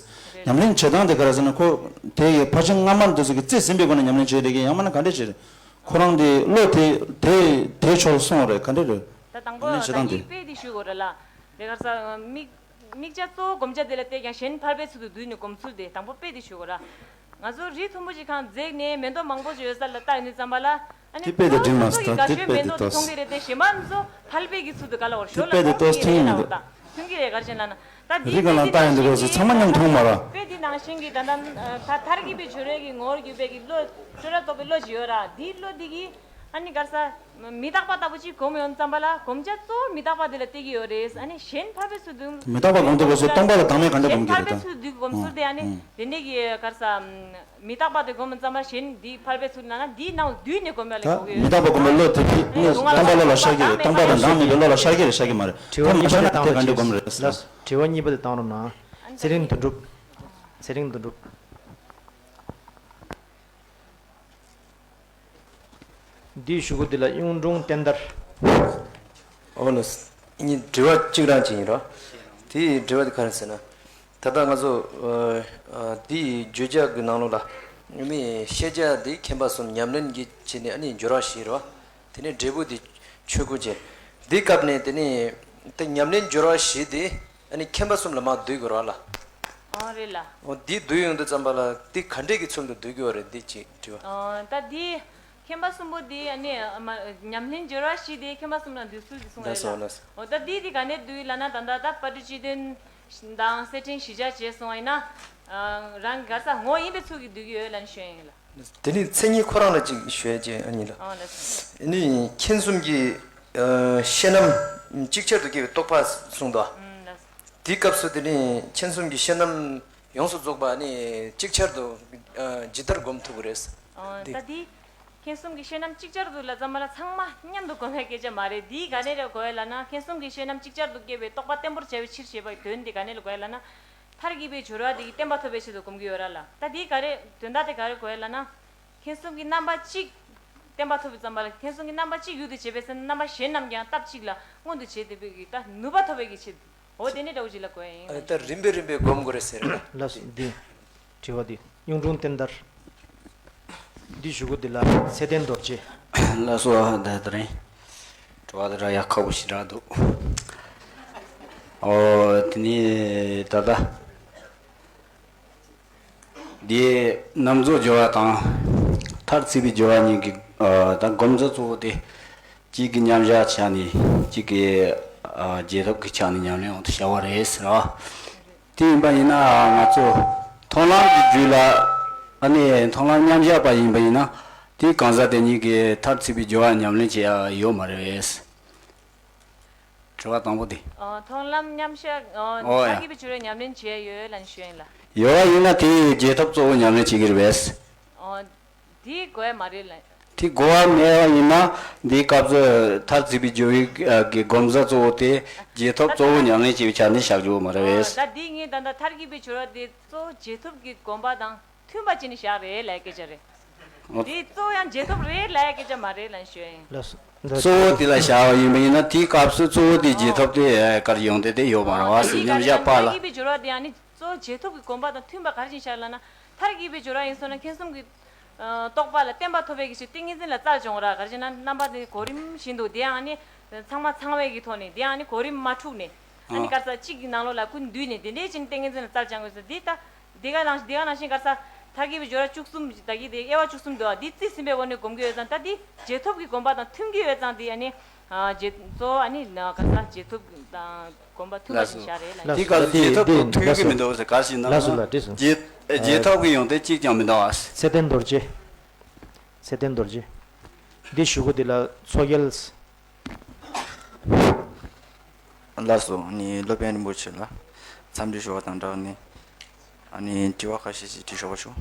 ཉམས་ལེན་བྱེད་སྟངས་དེ་ག་རེ་ཟེར་ན། ཁོ་དེ་ཡི་ཕར་ཕྱིན་སྔ་མ་དེ་ཚོ་གི་རྩིས་ཟིན་པའི་སྒོ་ནས་ཉམས་ལེན་བྱེད་རེད་གི། ཡང་མིན་ན་ག་འདྲས་བྱེད་རེད། ཁོ་རང་དེ་བློ་དེ་དེ་དེའི་ཕྱོགས་ལ་སོང་བ་རེད། ག་འདྲས་རེད། ད་དང་པོ་ཉམས་ལེན་བྱེད་སྟངས་དེ། དཔེ་དེ་ཞུ་དགོས་རེད་ལ། དེ་ག་རེ་ཟེར། མིག་དམིགས་བྱ་གཙོ་བོ་བསྒོམ་བྱ་དེ་ལ་བལྟས་ཀྱང་གཞན་ཕལ་པའི་ཚུལ་དུ་བསྡུས་ནས་སྒོམ་ཚུལ་དེ་དང་པོ་དཔེ་དེ་ཞུ་དགོས་ར། ང་ཚོ་རི་མཐོན་པོ་ཞིག་སྒང་འཛེགས་ནས་མེ་ཏོག་མང་པོ་ཞིག་ཡོད་ས་ལ་ལྟ་ཡོང་དུས་ཙམ་པ་ལ། ཨ་ནི་དེ་དཔེ་དེ་ཁོ་རང་སོ་སོ་གི་དགའ་ཤོས་མེ་ཏོག་དེ་མཐོང་གི་རེད་དེ། གཞན་པ་ཚོ་ཕལ་པའི་གི་ཚུལ་དུ་ག་ལ་བར་ཞོར་ལ་དཔེ་དེ་མཐོང་གི་རེད་ལ། འོ་ད་མཐོང་གི་རེད། ག་རེ་བྱས་ན་ན། ད་འདི་རི་སྒང་ལ་ལྟ་ཡོང་དུས་སྐབས་སུ་ཚང་མ་མཉམ་མཐོང་མ་ར། དཔེ་འདི་ནང་བཞིན་གྱི་ད་ལྟ་ཐར་གྱིས་པའི་བྱོ་རོལ་གྱི་ངོ་བོར་གྱུར་པའི་གི་བློ། སྤྲོས་བྲལ་རྟོགས་པའི་བློ་ཅིག་ཡོད་ར། འདིའི་བློ་འདི་གིས་ཨ་ནི་ག་རེ་ཟེར། མི་རྟག་པ་ལྟ་བུ་ཅིག་སྒོམ་ཡོང་ཙམ་པ་ལ། སྒོམ་བྱ་གཙོ་བོ་མི་རྟག་པ་དེ་ལ་བལྟས་ཀྱི་ཡོད་རེད། ཨ་ནི་གཞན་ཕལ་པའི་ཚུལ་དུ། མི་རྟག་པ་སྒོམ་དུས་སྐབས་སུ་སྟོང་པ་དང་བདག་མེད་ག་འདྲ་སྒོམ་གྱི་རེད་ད། གཞན་ཕལ་པའི་ཚུལ་དུ་སྒོམ་ཚུལ་དེ་ཨ་ནི་དེ་འདྲས་ཀྱི་ག་རེ་ཟེར། མི་རྟག་པ་དེ་སྒོམ་ཙམ་པ་གཞན་འདི་ཕལ་པའི་ཚུལ་ན་ན་འདིའི་ནང་དུ་བསྡུས་ནས་སྒོམ་ཡ་ལ་ད་གོ་གི་ཡོད། མི་རྟག་པ་སྒོམ་པའི་བློ་དེ་དེ་ཨ་ནི་སྟོང་པ་ལ་ལ་ཤར་གྱི་རེད། སྟོང་པ་དང་བདག་མེད་པའི་བློ་ལ་ཤར་གྱི་རེད། ཤར་གྱི་མ་རེད། དྲི་བ་གཉིས་པ་དེ་བཏང་རོགས་གནང་། ཚེ་རིང་དོན་གྲུབ། ཚེ་རིང་དོན་གྲུབ། ཚེ་རིང་དོན་གྲུབ། འདིའི་གཞུག་གུ་འདི་ལ་གཡུང་དྲུང་བསྟན་དར། ཨོ་ལགས། ངའི་དྲི་བ་གཅིག་རང་ཅིག་ཡིན་རོ། དེའི་དྲི་བ་དེ་ག་རེ་ཟེར་ན། ད་ལྟ་ང་ཚོ་ཨ་ཨ་འདིའི་བརྗོད་བྱ་གི་ནང་ལོགས་ལ་ནི་ཤེས་བྱ་འདི་མཁྱེན་པ་གསུམ་ཉམས་ལེན་གྱི་བྱས་ནས་ཨ་ནི་སྦྱོར་བ་བཞི་རོ། དེ་ནས་འབྲས་བུ་འདི་ཆོས་སྐུ་བྱས། འདི་སྐབས་ནས་དེ་ནས་ད་ཉམས་ལེན་སྦྱོར་བ་བཞི་དེ་ཨ་ནི་མཁྱེན་པ་གསུམ་ལ་མར་བསྡུ་དགོས་ར་ལ། ཨོ་རེད་ལ། འོ་འདི་བསྡུ་ཡོང་དུས་ཙམ་པ་ལ་འདི་ག་འདྲས་ཀྱི་ཚུལ་དུ་བསྡུ་དགོས་རེད། འདི་ཅིག་དྲི་བ། ཨོ་ད་འདི་མཁྱེན་པ་གསུམ་པོ་འདི་ཨ་ནི་མ་ཉམས་ལེན་སྦྱོར་བ་བཞི་དེ་མཁྱེན་པ་གསུམ་ལ་འདུས་ཚུལ་གྱི་གསུང་བ་ལགས་སོ་ལགས་སོ། ཨོ་ད་འདི་འདི་ག་ནས་བསྡུས་ལབ་ན། ད་ད་ད་པ་ཏི་སྤྱི་དོན་དང་གསེར་ཕྲེང་བཞི་ཆ་བྱས་སོང་བ་ཡིན་ན། རང་གི་ག་རེ་ཟེར་ངོ་ཡིན་པའི་ཚུལ་གྱིས་བསྡུ་གི་ཡོད་ལབ་ནས་ཞུ་ཡ་ཡིན་ལ། དེ་ནི་མཚན་ཉིད་ཁོ་རང་ལ་ཅིག་ཞུ་ཡ་ཅིག་ཨ་ཡིན་ལ། ཨོ་ལགས་སོ། ནི་མཁྱེན་གསུམ་གྱི་ཨ་ཤེས་རྣམ་ཅིག་ཆར་དུ་སྐྱེ་བའི་རྟོག་པ་གསུངས་དོ། ཨུམ་ལགས་སོ། དེའི་སྐབས་སུ་དེ་ནི་མཁྱེན་གསུམ་གྱི་ཤེས་རྣམ་ཡོངས་སུ་རྫོགས་པ་ནི་ཅིག་ཆར་དུ་ཨ་ཇི་ལྟར་སྒོམ་ཐུབ་ཀྱི་རེད། ཨོ་འདི་ད་འདི་མཁྱེན་གསུམ་གྱི་ཤེས་རྣམ་ཅིག་ཆར་དུ་ལ་ཙམ་མ་ལ་ཚང་མ་མཉམ་དུ་སྒོམ་པའི་སྐད་ཆ་མ་རེད། འདི་ག་ནས་རེད་གོ་ཡ་ལབ་ན། མཁྱེན་གསུམ་གྱི་ཤེས་རྣམ་ཅིག་ཆར་དུ་སྐྱེ་བའི་རྟོག་པ་བརྟན་པོར་བྱ་བའི་ཕྱིར་ཞེས་པའི་དོན་འདི་ག་ནས་ལ་གོ་ཡ་ལབ་ན། མཐར་གྱིས་པའི་སྦྱོར་བ་དེ་གིས་བརྟན་པ་ཐོབ་པའི་ཆེད་དུ་སྒོམ་གྱི་ཡོད་ར་ལ། ད་དེའི་ག་རེ་དོན་དག་དེ་ག་རེ་གོ་ཡ་ལབ་ན། མཁྱེན་གསུམ་གྱི་རྣམ་པ་གཅིག་བརྟན་པ་ཐོབ་པའི་ཙམ་པ་ལ། མཁྱེན་གསུམ་གྱི་རྣམ་པ་གཅིག་ཡུལ་དུ་བྱེད་པའི་ཚེ་ན་རྣམ་པ་གཞན་རྣམས་ཀྱང་སྟབས་གཅིག་ལ་མངོན་དུ་བྱེད་བསྡད་པའི་གི་ད་ནུས་པ་ཐོབ་པའི་གི་ཆེད་དུ། འོ་དེ་ནས་འདྲ་བོ་ཅིག་ལ་གོ་ཡ་ཡིན་ལ། ད་རིམ་པས་རིམ་པས་སྒོམ་དགོས་རེད་ཟེར། ལགས་སོ། འདི་དྲི་བ་འདི་གཡུང་དྲུང་བསྟན་དར། འདི་གཞུག་གུ་འདི་ལ་ཚེ་བརྟན་རྡོ་རྗེ། ལགས་སོ། ད་དེ་རིང་དྲི་བ་དེ་འདྲ་ཡག་པོ་ཞིག་རག་འདུག་ཨོ་དེ་ནས་ད་ལྟ་འདི་རྣམ་རྫོགས་སྦྱོར་བ་དང་མཐར་ཐུག་པའི་སྦྱོར་བ་གཉིས་ཀྱི་ཨ་ད་སྒོམ་རིམ་གཙོ་བོ་དེ། གཅིག་གི་མཉམ་བཞག་ཆ་ནས་གཅིག་གི་ཨ་རྗེས་ཐོབ་ཀྱི་ཆ་ནས་ཉམས་ལེན་འོང་དུ་བྱ་བ་རེད་ཟེར་བ། དེ་ཡིན་པ་ཡིན་ན་ང་ཚོ་མཐོང་ལམ་གྱི་རྒྱུད་ལ། ཨ་ནི་མཐོང་ལམ་མཉམ་བཞག་པ་ཡིན་པ་ཡིན་ན། དེའི་གང་ཟག་དེ་ཉིད་ཀྱིས་མཐར་ཐུག་པའི་སྦྱོར་བ་ཉམས་ལེན་བྱེད་ཡ་ཡོད་མ་རེད། དྲི་བ་དང་པོ་དེ། ཨོ་མཐོང་ལམ་མཉམ་བཞག་ཨོ་ཨོ་ཡ། མཐར་གྱིས་པའི་སྦྱོར་བའི་ཉམས་ལེན་བྱེད་ཡ་ཡོད་ལབ་ནས་ཞུ་ཡ་ཡིན་ལ། ཡོད་པ་ཡིན་ན་དེ་རྗེས་ཐོབ་གཙོ་བོ་ཉམས་ལེན་བྱེད་ཀྱི་རེད་པས། ཨོ། དེ་དགོས་ཡ་མ་རེད་ལ། དེ་དགོས་པ་མེད་པ་ཡིན་ན། འདིའི་སྐབས་སུ་མཐར་ཐུག་པའི་སྦྱོར་བའི་གི་སྒོམ་རིམ་གཙོ་བོ་དེ་རྗེས་ཐོབ་གཙོ་བོ་ཉམས་ལེན་བྱེད་པའི་ཆ་ནས་བཞག་རྒྱུ་མ་རེད་པས། ད་འདི་ངས་ད་ལྟ་མཐར་གྱིས་པའི་སྦྱོར་བ་དེ་གཙོ་བོ་རྗེས་ཐོབ་ཀྱི་སྒོམ་པ་དང་མཐུན་པ་བྱས་ནས་བཞག་རེད་ལབ་ཡ་སྐད་ཆ་རེད། འོ། དེ་གཙོ་བོ་ཡང་རྗེས་ཐོབ་རེད་ལབ་ཡ་སྐད་ཆ་མ་རེད་ལབ་ཞུ་ཡ་ཡིན། ལགས་སོ། གཙོ་བོ་དེ་ལ་བཞག་པ་ཡིན་པ་ཡིན་ན། དེའི་སྐབས་སུ་གཙོ་བོ་དེ་རྗེས་ཐོབ་དེ་གར་ཡོང་དེ་དེ་ཡོད་མ་རེད་པ་ཟེར། མཉམ་བཞག་པ་ལ། མཐར་གྱིས་པའི་སྦྱོར་བ་དེ་ཡང་ནི། གཙོ་བོ་རྗེས་ཐོབ་ཀྱི་སྒོམ་པ་དང་མཐུན་པ་ག་རེ་བྱས་ནས་བཞག་ལབ་ན། མཐར་གྱིས་པའི་སྦྱོར་བ་ཡིན་སོང་ན་མཁྱེན་གསུམ་གྱི་ཨ་རྟོགས་པ་ལ་བརྟན་པ་ཐོབ་པའི་གི་ཆེད་ཏིང་ངེ་འཛིན་ལ་རྩལ་སྦྱོང་ར། ག་རེ་བྱས་ན་རྣམ་པ་དེ་གོ་རིམ་བཞིན་དུ། དེ་ཡང་ནི་ཚང་མ་ཚང་བའི་གི་ཐོག་ནས། དེ་ཡང་ནི་གོ་རིམ་མ་འཁྲུགས་ནས། ཨ་ནི་ཨ་ག་རེ་ཟེར། གཅིག་གི་ནང་ལོགས་ལ་ཀུན་འདུས་ནས་དེ་འདྲའི་ཕྱིན་ཏིང་ངེ་འཛིན་ལ་རྩལ་སྦྱང་དགོས་ཟེར། འདི་ད་འདི་ག་ནང་འདི་ག་ནང་བཞིན་ག་རེ་ཟེར། མཐར་གྱིས་པའི་སྦྱོར་བ་བཅུ་གསུམ་ད་གི་དེ་དབྱེ་བ་བཅུ་གསུམ་འདུག་ཨ། འདི་རྩིས་ཟིན་པའི་སྒོ་ནས་སྒོམ་གྱི་ཡོད་ཙང་། ད་འདི་རྗེས་ཐོབ་ཀྱི་སྒོམ་པ་དང་མཐུན་གྱི་ཡོད་ཙང་། འདི་ཨ་ནི། ཨ་རྗེས་གཙོ་བོ་ཨ་ནི་ན་ག་ས་རྗེས་ཐོབ་དང་སྒོམ་པ་མཐུན་པ་ཞིག་བཞག་རེད་ལ། དེ་ག་རྗེས་ཐོབ་དང་མཐུན་གྱི་མི་འདུག་ཟེར། ག་ཞིག་ན། ལགས་སོ་ལགས་སོ། རྗེས་རྗེས་ཐོབ་ཀྱི་ཡོང་དེ་གཅིག་ཀྱང་མི་འདུག་ཨ། ཚེ་བརྟན་རྡོ་རྗེ། ཚེ་བརྟན་རྡོ་རྗེ། འདི་གཞུག་གུ་འདི་ལ་མཚོ་རྒྱལ། ལགས་སོ། ཨ་ནི་སློབ་དཔོན་རིན་པོ་ཆེ་ལ་འཚམས་འདྲི་ཞུ་བ་དང་སྦྲགས་ནས། ཨ་ནི་དྲི་བ་ཁ་ཤས་ཤིག་དྲི་ཆོག་པ་ཞུ།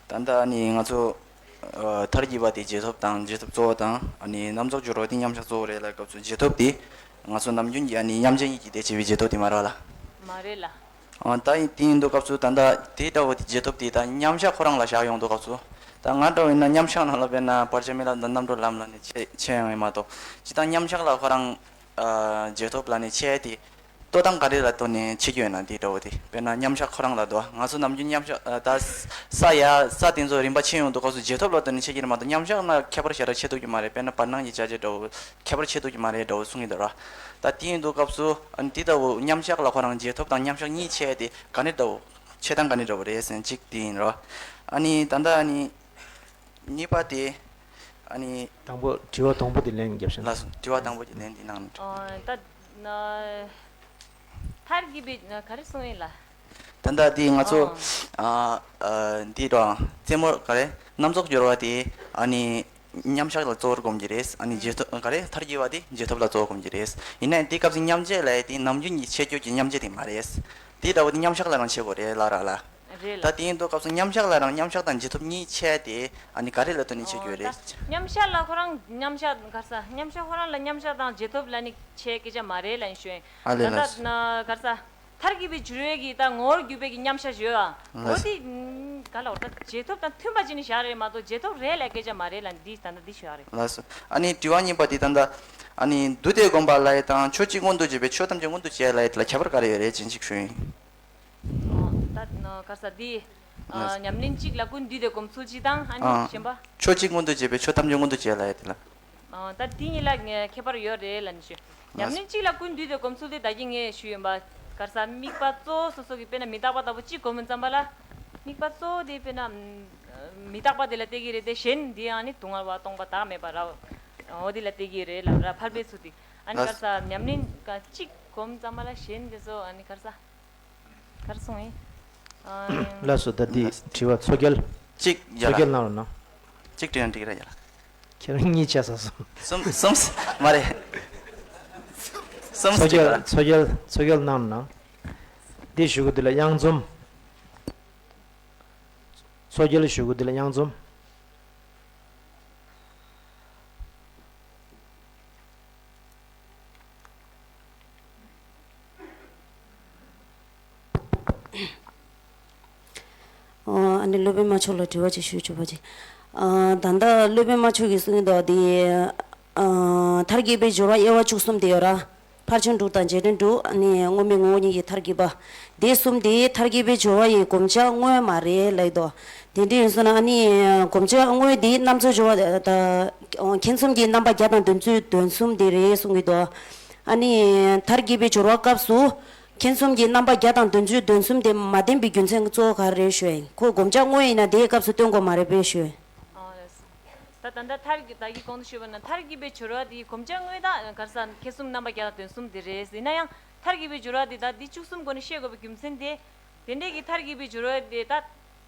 ད་ལྟ་ཨ་ནི་ང་ཚོ་ཨ་མཐར་གྱིས་པ་དེ་རྗེས་ཐོབ་དང་། རྗེས་ཐོབ་གཙོ་བོ་དང་། ཨ་ནི་རྣམ་རྫོགས་སྦྱོར་བ་དེ་མཉམ་བཞག་གཙོ་བོ་རེད་ལབ་སྐབས་སུ། རྗེས་ཐོབ་དེ་ང་ཚོ་ནམ་རྒྱུན་གྱི་ཨ་ནི་མཉམ་བཞག་ཉིད་ཀྱི་དེ་བྱེད་པའི་རྗེས་ཐོབ་དེ་མ་རེད་ལ། མ་རེད་ལ། ཨ་ད་ཡིན་དེ་ཡིན་དུས་སྐབས་སུ་ད་ལྟ་དེ་འདྲ་བོ་དེ་རྗེས་ཐོབ་དེ་ད་མཉམ་བཞག་ཁོ་རང་ལ་བཞག་ཡོང་དུས་སྐབས་སུ། ད་ང་འདྲ་བོ་ཡིན་ན་མཉམ་བཞག་ནང་ལ་དཔེར་ན་བར་ཆད་མེད་ལམ་དང་རྣམ་གྲོལ་ལམ་ལ་ནི་ཆེ་ཆེ་ཡང་ཡིན་མ་གཏོགས་ཇི་ལྟར་མཉམ་བཞག་ལ་ཁོ་རང་རྗེས་ཐོབ་ལ་ནི་ཆེ་དེ་ལྟོ་སྟངས་ག་རེ་ལ་ལྟོས་ནས་ཆེ་རྒྱུ་ཡོད་ན་དེ་འདྲ་བོ་དེ་དཔེར་ན་མཉམ་བཞག་ཁོ་རང་ལ་དོ་ང་ཚོ་ནམ་རྒྱུན་མཉམ་བཞག་ད་ས་ཡ་ས་དེ་ཚོ་རིམ་པ་ཆེ་ཡོང་དུས་སྐབས་སུ་རྗེས་ཐོབ་ལ་ལྟོས་ནས་ཆེ་རྒྱུ་རེད་མ་གཏོགས་མཉམ་བཞག་ན་ཁྱད་པར་ཞེ་དྲག་ཆེ་ཐུབ་ཀྱི་མ་རེད། དཔེར་ན་བར་སྣང་གི་བྱ་བྱེད་འདྲ་བོ་ཁྱད་པར་ཆེ་ཐུབ་ཀྱི་མ་རེད་འདྲ་བོ་གསུང་གི་འདུག་ར། ད་དེ་ཡིན་དུས་སྐབས་སུ་ཨ་ནི་དེ་ལྟ་བུ་མཉམ་བཞག་ལ་ཁོ་རང་རྗེས་ཐོབ་དང་མཉམ་བཞག་གཉིས་ཆེ་དེ་ག་ནས་འདྲ་བོ་ཆེ་སྟངས་ག་ནས་འདྲ་བོ་རེད་ཟེར་ན་གཅིག་དེ་ཡིན་ར། ཨ་ནི་ད་ལྟ་ཨ་ནི་གཉིས་པ་དེ་ཨ་ནི། དང་པོ་དྲི་བ་དང་པོ་དེ་ལན་རྒྱབ་ཤིང་། ལགས་སོ། དྲི་བ་དང་པོ་དེ་ལན་དེ་གནང་ནས། ཨ་ད་ན་མཐར་གྱིས་པའི་ག་རེ་གསུང་ཡིན་ལ། ད་ལྟ་དེ་ང་ཚོ་ཨ་ཨ་འདི་ར་རྩེད་མོ་ག་རེ་རྣམ་རྫོགས་སྦྱོར་བ་དེ་ཨ་ནི་མཉམ་བཞག་ལ་གཙོ་བོར་སྒོམ་གྱི་རེད། ཨ་ནི་རྗེས་ཐོབ་ག་རེ་མཐར་གྱིས་པ་དེ་རྗེས་ཐོབ་ལ་གཙོ་བོར་སྒོམ་གྱི་རེད། ཡིན་ནའི་དེ་སྐབས་སུ་མཉམ་རྗེས་ལ་དེ་ནམ་རྒྱུན་གྱི་ཆེ་རྒྱུ་གྱི་མཉམ་རྗེས་དེ་མ་རེད། དེ་ལྟ་བུ་དེ་མཉམ་བཞག་ལ་རང་བྱེད་དགོས་རེད་ལ་ར་ལ། རེད་ལ། ད་དེ་ཡིན་དུས་སྐབས་སུ་མཉམ་བཞག་ལ་རང་མཉམ་བཞག་དང་རྗེས་ཐོབ་གཉིས་ཆེ་དེ་ཨ་ནི་ག་རེ་ལ་ལྟོས་ནས་ཆེ་རྒྱུ་རེད། ད་མཉམ་བཞག་ལ་ཁོ་རང་མཉམ་བཞག་ག་རེ་ཟ་མཉམ་བཞག་ཁོ་རང་ལ་མཉམ་བཞག་དང་རྗེས་ཐོབ་ལ་ནི་ཆེ་སྐད་ཆ་མ་རེད་ལ་ཡིན་ཞུ་ཡིན། ཨ་ལས་ད་ལ། ད་ག་རེ་ཟ། མཐར་གྱིས་པའི་སྦྱོར་བའི་གི་ད་ངོ་བོར་གྱུར་པའི་གི་མཉམ་བཞག་ཞུ་ཡ། འོ་ལགས། དེ་ག་ལ་འོ་ད་རྗེས་ཐོབ་དང་མཐུན་པ་ཅིག་ནི་བཞག་རེད་མ་གཏོགས་རྗེས་ཐོབ་རེད་ལ་སྐད་ཆ་མ་རེད་ལ་འདི་ད་ལྟ་འདི་ཞུ་ཡ་རེད། ལགས་སོ། ཨ་ནི་དྲི་བ་གཉིས་པ་འདི་ད་ལྟ་ཨ་ནི་འདུས་ཏེ་བསྒོམ་པ་ལ་ཡི་དང་ཆོས་གཅིག་མངོན་དུ་བྱེད་པའི་ཆོས་ཐམས་ཅད་མངོན་དུ་བྱེད་ལ་ཡི་དེ་ལ་ཁྱད་པར་ག་རེ་ཡོད་རེད་ཅན་ཞིག་ཞུ་ཡིན། ཨོ། ད་ནོ་ག་ས་འདི། ཨ། ལགས། ཉམས་ལེན་གཅིག་ལ་ཀུན་འདུས་ཏེ་སྒོམ་ཚུལ་གཅིག་དང་ཨ་ནི་ཨ། གཞན་པ། ཆོས་གཅིག་མངོན་དུ་བྱེད་པའི་ཆོས་ཐམས་ཅད་མངོན་དུ་བྱེད་ལ་ཡོད་དེ་ལ། ཨ། ད་འདི་གཉིས་ལ་ངས་ཁྱད་པར་ཡོད་རེད་ལབ་ནས་ཞུ། ལགས། ཉམས་ལེན་གཅིག་ལ་ཀུན་འདུས་ཏེ་སྒོམ་ཚུལ་དེ་ད་གིན་ངས་ཞུས་ཡིན་པ། ག་ས་དམིགས་པ་གཙོ་བོ་སོ་སོ་གི་དཔེར་ན་མི་རྟག་པ་ལྟ་བུ་གཅིག་སྒོམ་ཙམ་པ་ལ། དམིགས་པ་གཙོ་བོ་དེ་དཔེར་ན། མི་རྟག་པ་དེ་ལ་བལྟས་ཀྱི་རེད་དེ་གཞན་འདི་ཡང་ནི་སྡུག་བསྔལ་བ་སྟོང་པ་བདག་མེད་པ་ར། འོ་དེ་ལ་བལྟས་ཀྱི་རེད་ལབ་ར་ཕར་པའི་ཚུལ་དེ། ཨ་ནི་ག་ས་ཉམས་ལེན་གཅིག་སྒོམ་ཙམ་པ་ལ་གཞན་དེ་ཚོ་ཨ་ནི་ག་ས། གར་སོང་ངས། ཨ། ལགས་སོ། ད་འདི་དྲི་བ་མཚོ་རྒྱལ། གཅིག་རྒྱ་མཚོ་ལགས། རྒྱལ་གནང་རོགས་གནང་། གཅིག་དྲི་ཡང་འགྲིག་ར་རྒྱ་ལགས། ཁྱེད་རང་གཉིས་བྱས་ས་སོང་། གསུམ་གསུམ་མ་རེད། གསུམ་མཚོ་རྒྱལ་གཅིག་ར། མཚོ་རྒྱལ་མཚོ་རྒྱལ་གནང་རོགས་གནང་། འདི་ཞུ་གི་འདི་ལ་དབྱངས་འཛོམས། མཚོ་རྒྱལ་ཞུ་གི་འདི་ལ་དབྱངས་འཛོམས། ཨོ། ཨ་ནི་སློབ་དཔོན་མ་མཆོག་ལ་དྲི་བ་ཅིག་ཞུ་ཆོག་པ་ཅིག་ཨ། ད་ལྟ་སློབ་དཔོན་མ་མཆོག་གིས་གསུངས་ཡོད་དོ་དེ། ཨ། མཐར་གྱིས་པའི་སྦྱོར་བ་དབྱེ་བ་བཅུ་གསུམ་དེ་ཡོད་ར། ཕར་ཕྱིན་དྲུག་དང་རྗེས་དྲན་དྲུག་ཨ་ནི་དངོས་མེད་ངོ་བོ་ཉིད་ཀྱི་མཐར་གྱིས་པ། དེ་གསུམ་དེ་མཐར་གྱིས་པའི་སྦྱོར་བ་ཡི་བསྒོམ་བྱ་དངོས་མ་རེད་ལབ་ཡོད་དོ། དེ་འདྲ་ཡིན་སོང་ན་ཨ་ནི་བསྒོམ་བྱ་དངོས་དེ་རྣམ་གཙོ་སྦྱོར་བ་ད། ཁྱེད་གསུམ་གྱི་རྣམ་པ་བརྒྱ་དང་བདུན་ཅུ་དོན་གསུམ་དེ་རེད་གསུང་གི་འདུག་ཨ་ནི་མཐར་གྱིས་པའི་སྦྱོར་བ་སྐབས་སུ། ཁྱེད་གསུམ་གྱི་རྣམ་པ་བརྒྱ་དང་བདུན་ཅུ་དོན་གསུམ་དེ་མ་བསྟན་པའི་རྒྱུ་མཚན་གཙོ་བོ་ག་རེ་རེད་ཞུ་ཡིན། ཁོ་བསྒོམ་བྱ་དངོས་ཡིན་ན་དེའི་སྐབས་སུ་སྟོན་དགོས་མ་རེད་པས་ཞུ་ཡིན། ཨ་ལགས། ད་ད་ལྟ་མཐར་གྱིས་ད་གིན་གོང་དུ་ཞུས་པ་ན་མཐར་གྱིས་པའི་སྦྱོར་བ་དེ་བསྒོམ་བྱ་དངོས་དང་ག་རེ་ཟ་ཁྱེད་གསུམ་རྣམ་པ་བརྒྱ་དང་དོན་གསུམ་དེ་རེད། ཡིན་ན་ཡང་མཐར་གྱིས་པའི་སྦྱོར་བ་དེ་ད་འདི་བཅུ་གསུམ་སྒོ་ནས་བཤད་དགོས་པའི་རྒྱུ་མཚན་དེ། དེ་འདྲའི་གི་མཐར་གྱིས་པའི་སྦྱོར་བ་དེ་ད།